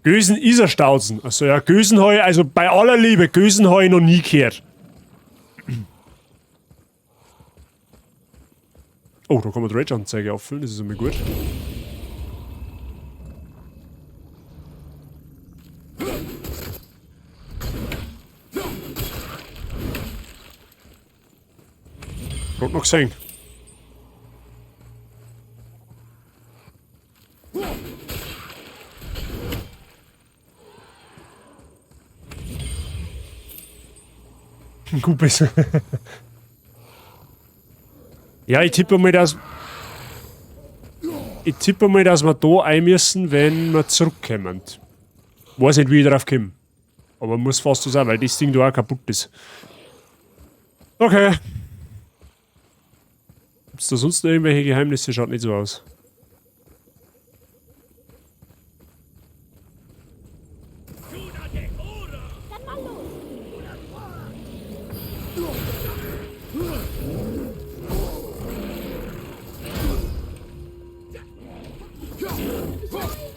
Gösen ist ein Stauzen. Also ja, Gösen habe ich, also bei aller Liebe, Gösen habe ich noch nie gehört. Oh, da kann man die Rage-Anzeige auffüllen, das ist immer gut. Gerade noch gesehen. Gut. Ja, ich tippe mal, dass... Ich tippe mal, dass wir da ein müssen, wenn wir zurückkommen. Weiß nicht, wie ich drauf komme. Aber muss fast so sein, weil das Ding da auch kaputt ist. Okay. Gibt's da sonst noch irgendwelche Geheimnisse? Schaut nicht so aus. Dann mal los.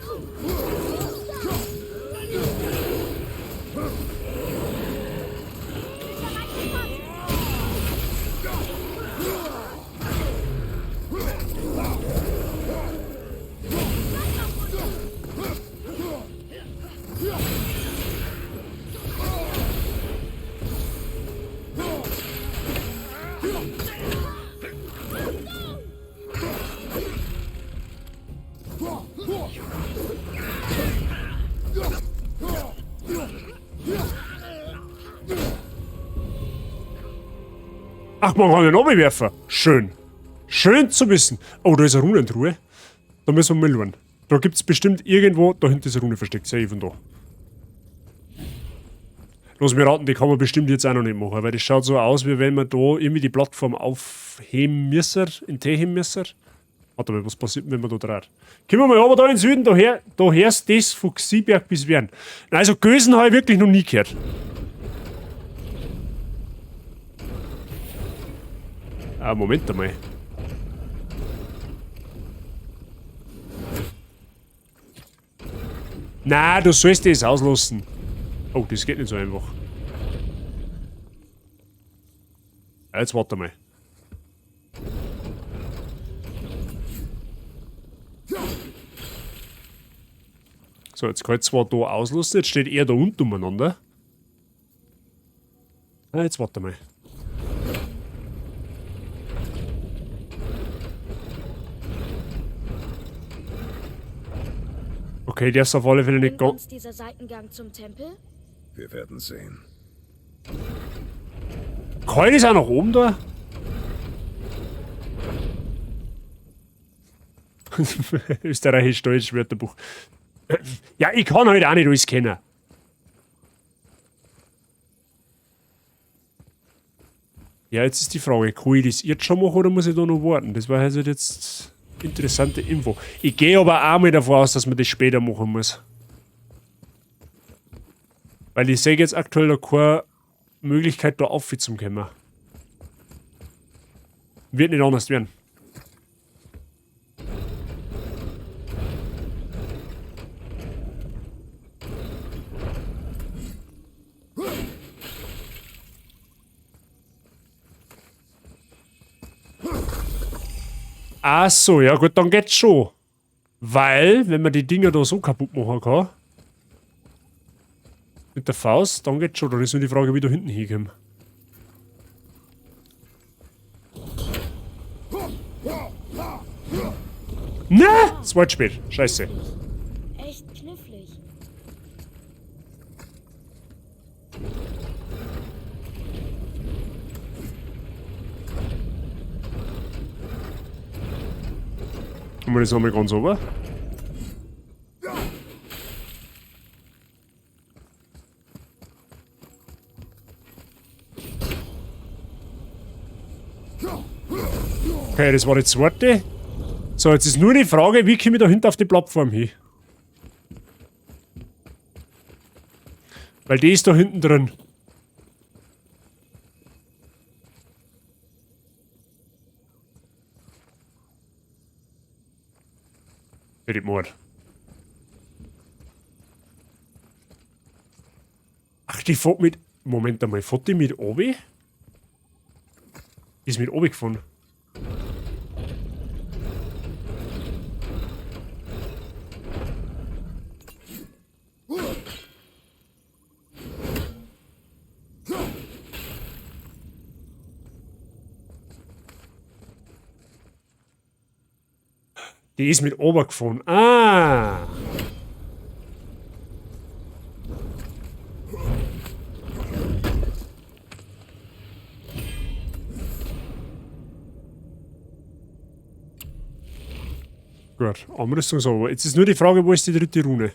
Ach, man kann den runterwerfen. Schön. Schön zu wissen. Oh, da ist eine Runentruhe. Da müssen wir mal schauen. Da gibt's bestimmt irgendwo... Da hinten ist eine Rune versteckt. Sehe ich von da. Lass mich raten, die kann man bestimmt jetzt auch noch nicht machen, weil das schaut so aus, wie wenn man da irgendwie die Plattform aufheben müssen, in Tee heben müssen. Warte mal, was passiert denn, wenn man da dreht? Kommen wir mal aber da in den Süden, daher, da hörst das von Xieberg bis Wern. Also Gösen habe ich wirklich noch nie gehört. Ah, Moment einmal. Na, du sollst das auslassen. Oh, das geht nicht so einfach. Jetzt warte mal. So, jetzt kann ich zwar da auslassen, jetzt steht er da unten umeinander. Na, jetzt warte mal. Okay, der ist auf alle Fälle nicht Bringt uns dieser Seitengang zum Tempel? Wir werden sehen. Kann ich das auch nach oben da? Österreichisch-Deutsch Wörterbuch. Ja, ich kann halt auch nicht alles kennen. Ja, jetzt ist die Frage, kann ich das jetzt schon machen oder muss ich da noch warten? Das war also jetzt interessante Info. Ich gehe aber auch mal davon aus, dass man das später machen muss. Weil ich sehe jetzt aktuell noch keine Möglichkeit, da aufzukommen. Wird nicht anders werden. Ach so, ja gut, dann geht's schon. Weil, wenn man die Dinger da so kaputt machen kann, mit der Faust, dann geht's schon. Dann ist nur die Frage, wie ich da hinten hinkomme. Na, es war zu spät. Scheiße. Echt knifflig. Haben wir das nochmal ganz runter? Okay, das war die zweite. So, jetzt ist nur die Frage, wie komme ich da hinten auf die Plattform hin? Weil die ist da hinten drin. Mord. Ach, die fährt mit... Moment einmal, fährt die mit obi? Die ist mit obi gefahren. Die ist mit oben gefahren. Ah! Gut, Armrüstung sauber. Jetzt ist nur die Frage, wo ist die dritte Rune?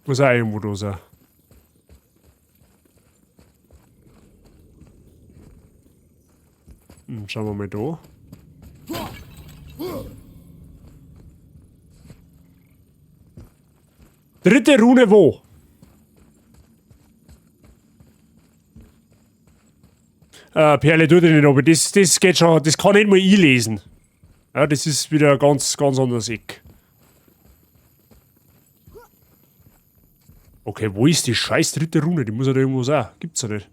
Muss auch irgendwo da sein. Schauen wir mal da. Dritte Rune wo? Perle, tu dich nicht, aber das geht schon, das kann nicht mal ich lesen. Ja, das ist wieder ganz, ganz anderes Eck. Okay, wo ist die scheiß dritte Rune? Die muss ja da irgendwo sein. Gibt's ja nicht.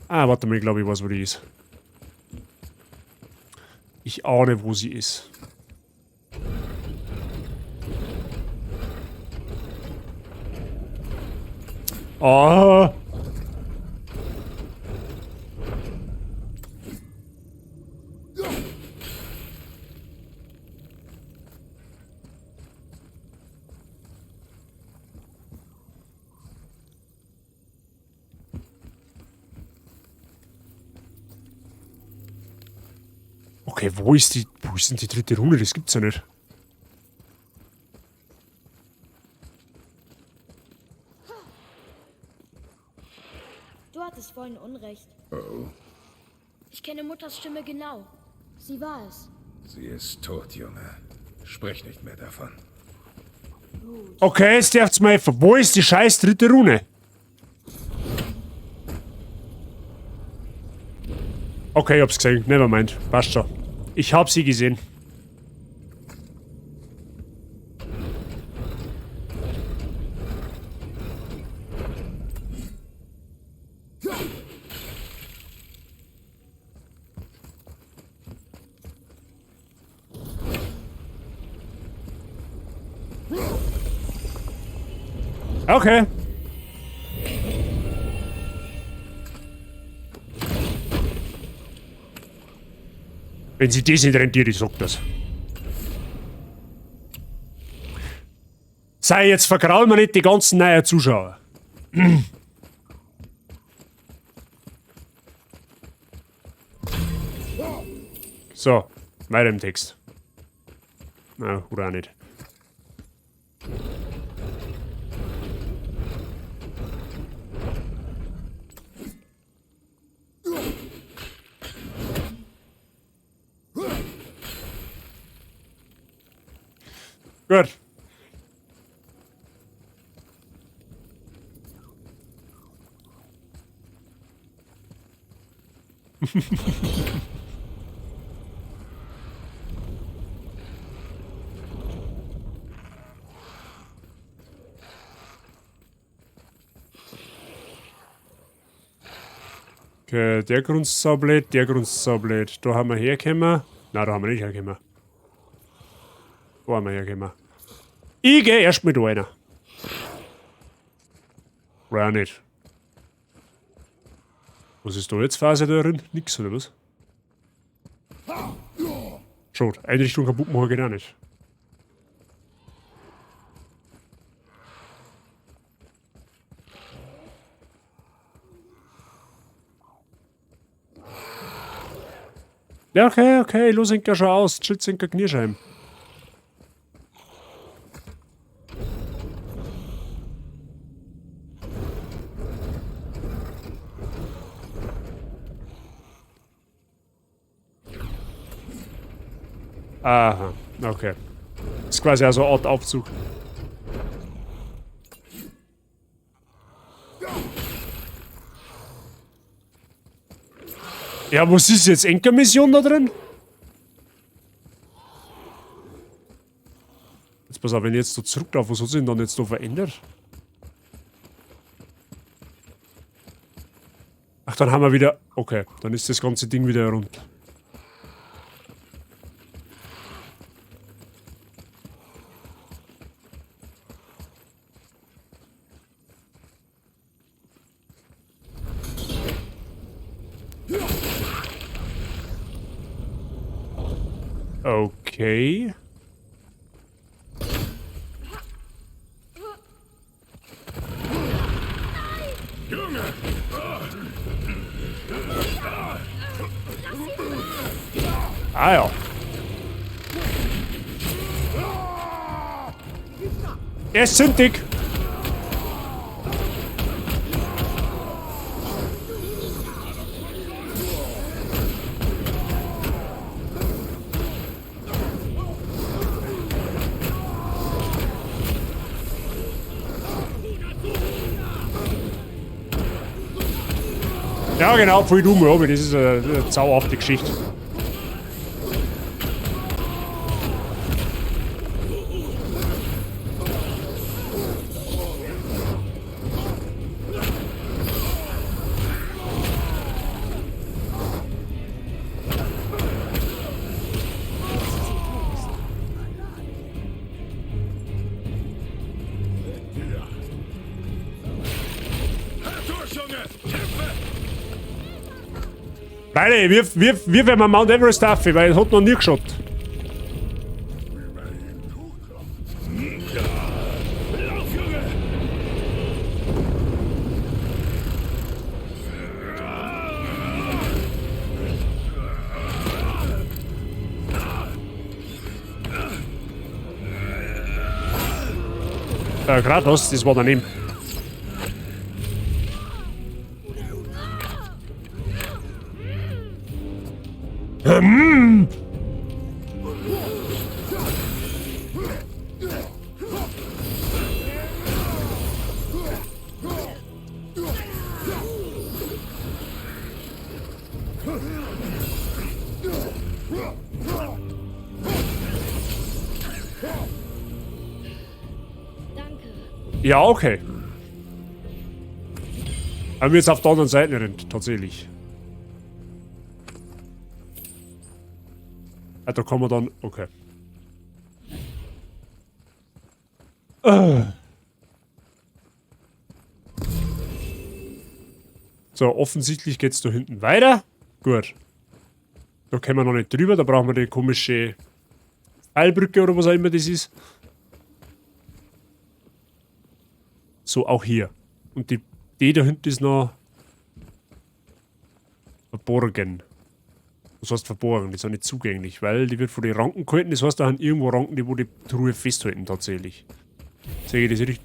Ah, warte mal, ich glaube, ich weiß, wo die ist. Ich ahne, wo sie ist. Ah! Okay, wo ist denn die dritte Rune? Das gibt's ja nicht. Du hattest vorhin Unrecht. Oh. Ich kenne Mutters Stimme genau. Sie war es. Sie ist tot, Junge. Sprich nicht mehr davon. Gut. Okay, jetzt darf's mal helfen. Wo ist die scheiß dritte Rune? Okay, ich hab's gesehen. Nevermind. Passt schon. Ich hab sie gesehen. Okay. Wenn sie das nicht rentiert, ich sag das. Sei, jetzt vergraulen wir nicht die ganzen neuen Zuschauer. So, weiter im Text. Na, oder auch nicht. Gut. Okay, der grunzt saublöd, der grunzt saublöd. Da haben wir hergekommen. Nein, da haben wir nicht hergekommen. Wo haben wir hergekommen? Ich geh erst mit einer. Oder auch nicht. Was ist da jetzt Phase drin? Nix, oder was? Schade, Einrichtung kaputt machen geht auch nicht. Ja, okay, okay, los ja schon aus. Chillt sind Knirschheim. Aha, okay. Ist quasi also eine Art Aufzug. Ja, was ist jetzt? Enkermission da drin? Jetzt pass auf, wenn ich jetzt da zurücklaufe, was hat sich denn dann jetzt da verändert? Ach, dann haben wir wieder... Okay, dann ist das ganze Ding wieder rund. Okay. Ah ja. Er ist zündig. Ja genau, voll dumm, aber das ist eine zauberhafte Geschichte. Beide, wir werden Mount Everest auf, weil es hat noch nie geschaut. Kratos, das war daneben. Ja, okay. Haben wir jetzt auf der anderen Seite rennt, tatsächlich. Ah, da kommen wir dann... Okay. So, offensichtlich geht's da hinten weiter. Gut. Da können wir noch nicht drüber, da brauchen wir die komische Pfeilbrücke oder was auch immer das ist. So, auch hier. Und die, die da hinten ist noch verborgen. Was heißt verborgen? Die ist auch nicht zugänglich, weil die wird von den Ranken gehalten. Das heißt, da sind irgendwo Ranken, die wo die Truhe festhalten tatsächlich. Sehe ich das richtig?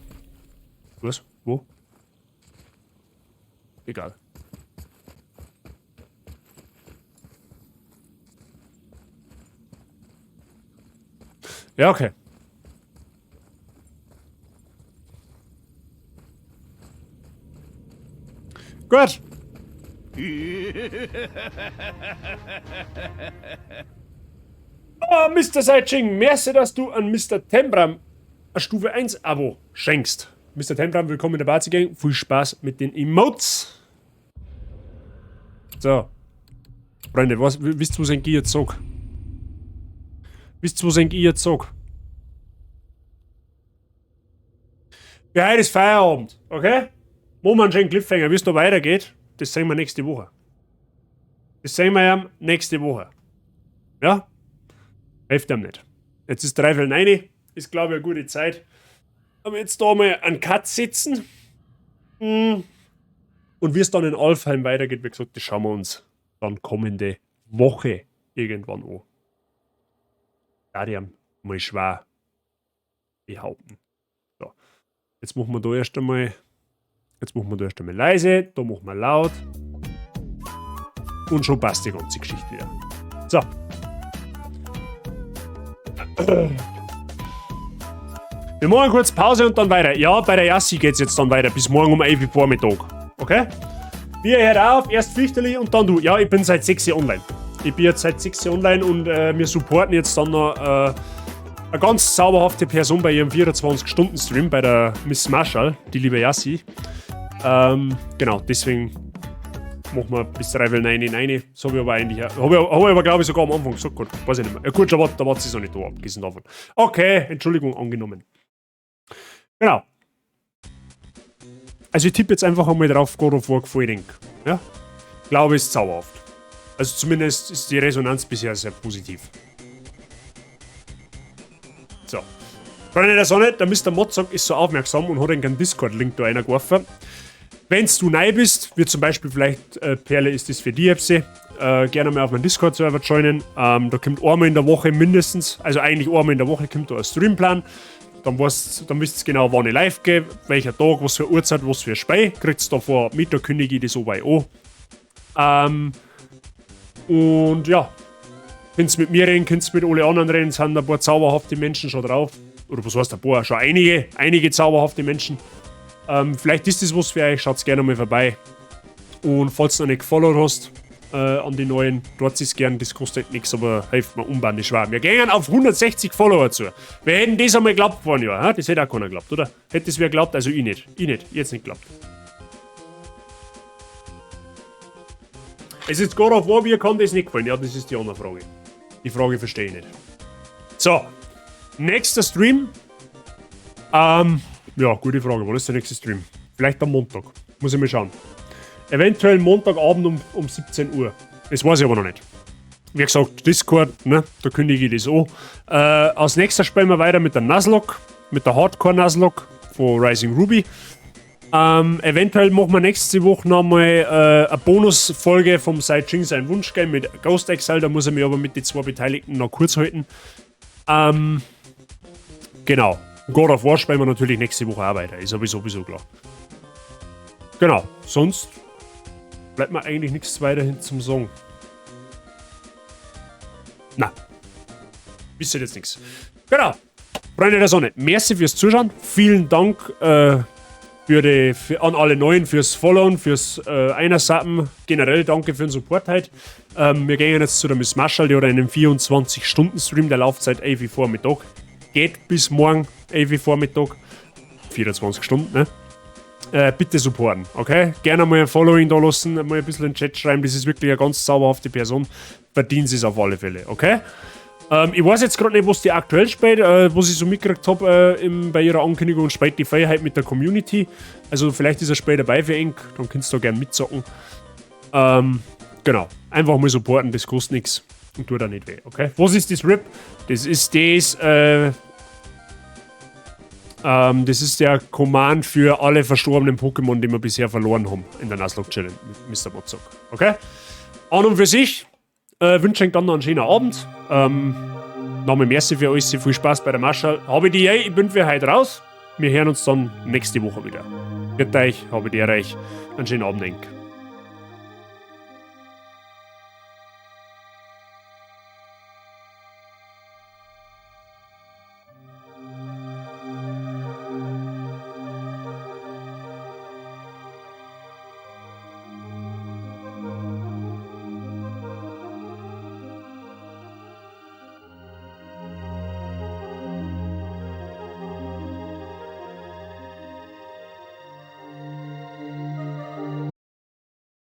Was? Wo? Egal. Ja, okay. Gut. Oh, Mr. Saiching, merci, dass du an Mr. Tembram ein Stufe 1 Abo schenkst. Mr. Tembram, willkommen in der Bazi Gang. Viel Spaß mit den Emotes. So. Freunde, was, wisst ihr, was ich jetzt sag? Wisst ihr, was ich jetzt sag? Ja, heute ist Feierabend, okay? Machen wir einen schönen Cliffhanger, wie es da weitergeht, das sehen wir nächste Woche. Das sehen wir ja nächste Woche. Ja? Hilft einem nicht. Jetzt ist 8:45, ist glaube ich eine gute Zeit. Aber jetzt da mal einen Cut setzen. Und wie es dann in Alfheim weitergeht, wie gesagt, das schauen wir uns dann kommende Woche irgendwann an. Da die mal schwer behaupten. So. Jetzt machen wir da erst einmal. Jetzt machen wir da erst einmal leise, da machen wir laut. Und schon passt die ganze Geschichte wieder. So. Wir machen kurz Pause und dann weiter. Ja, bei der Yassi geht's jetzt dann weiter, bis morgen um 11 Uhr Vormittag. Okay? Wir hören auf, erst Fichterli und dann du. Ja, ich bin seit 6 Uhr online. Ich bin jetzt seit 6 Uhr online und wir supporten jetzt dann noch eine ganz zauberhafte Person bei ihrem 24-Stunden-Stream, bei der Miss Marshall, die liebe Yassi. Genau, deswegen machen wir bis 8:45 rein. Das hab ich aber eigentlich, hab ich, hab ich aber glaube ich sogar am Anfang gesagt, gut, weiß ich nicht mehr. Ja gut, da war sie noch nicht da, abgesehen davon. Okay, Entschuldigung, angenommen. Genau. Also ich tippe jetzt einfach einmal drauf, God of War gefällt Ihnen. Ja? Glaube ist zauberhaft. Also zumindest ist die Resonanz bisher sehr positiv. So. Freunde der Sonne, der Mister Motzok ist so aufmerksam und hat einen Discord-Link da reingeworfen. Wenn's du neu bist, wie zum Beispiel vielleicht, Perle ist das für die Epse, gerne mal auf meinen Discord-Server joinen. Da kommt einmal in der Woche mindestens, also eigentlich einmal in der Woche kommt da ein Streamplan. Dann wisst ihr genau, wann ich live gehe, welcher Tag, was für Uhrzeit, was für Spiel. Kriegt's da vor mit, da kündige ich das so weit an. Und ja, könnt's mit mir reden, könnt's mit alle anderen reden, sind ein paar zauberhafte Menschen schon drauf. Oder was heißt ein paar? Schon einige zauberhafte Menschen. Vielleicht ist das was für euch, schaut's gerne mal vorbei. Und falls du noch nicht gefollowt hast an die neuen, dort ist gern, das kostet nichts, aber hilft mir unbändig schwer. Wir gehen auf 160 Follower zu. Wir hätten das einmal geglaubt vor einem Jahr, hä? Das hätte auch keiner geglaubt, oder? Hätte das wer geglaubt? Also ich nicht. Ich nicht. Ich hätt's nicht geglaubt. Es ist God of War, mir kann das nicht gefallen. Ja, das ist die andere Frage. Die Frage verstehe ich nicht. So. Nächster Stream. Ja, gute Frage. Wann ist der nächste Stream? Vielleicht am Montag. Muss ich mal schauen. Eventuell Montagabend um 17 Uhr. Das weiß ich aber noch nicht. Wie gesagt, Discord, ne? Da kündige ich das an. Als nächstes spielen wir weiter mit der Nuzlocke. Mit der Hardcore Nuzlocke von Rising Ruby. Eventuell machen wir nächste Woche nochmal eine Bonusfolge vom Saijing sein Wunschgame mit Ghost Exile. Da muss ich mich aber mit den zwei Beteiligten noch kurz halten. Genau. God of War spielen wir natürlich nächste Woche auch weiter. Ist aber sowieso klar. Genau. Sonst bleibt mir eigentlich nichts weiterhin zum Sagen. Na. Wisst ihr jetzt nichts. Genau. Freunde der Sonne, merci fürs Zuschauen. Vielen Dank an alle Neuen fürs Followen, fürs Einersappen. Generell danke für den Support heute. Wir gehen jetzt zu der Miss Marshall, die hat einen 24-Stunden-Stream, der Laufzeit 11 Uhr Vormittag. Geht bis morgen 11 Uhr Vormittag. 24 Stunden, ne? Bitte supporten, okay? Gerne mal ein Following da lassen, mal ein bisschen in den Chat schreiben. Das ist wirklich eine ganz zauberhafte Person. Verdient sie es auf alle Fälle, okay? Ich weiß jetzt grad nicht, was die aktuell spielt, was ich so mitgekriegt hab bei ihrer Ankündigung, spielt die Freiheit mit der Community. Also vielleicht ist er Spiel dabei für Enk, dann könntest du da gern mitzocken. Genau. Einfach mal supporten, das kostet nichts und tut auch nicht weh, okay? Was ist das RIP? Das ist das, das ist der Command für alle verstorbenen Pokémon, die wir bisher verloren haben in der Nuzlocke Challenge mit Mr. Motzock. Okay? An und für sich wünsche ich dann noch einen schönen Abend. Nochmal merci für alles, viel Spaß bei der Marschall. Habe die Ehre, ich bin für heute raus. Wir hören uns dann nächste Woche wieder. Pfiat euch, habe die Ehre euch. Einen schönen Abend. Enk.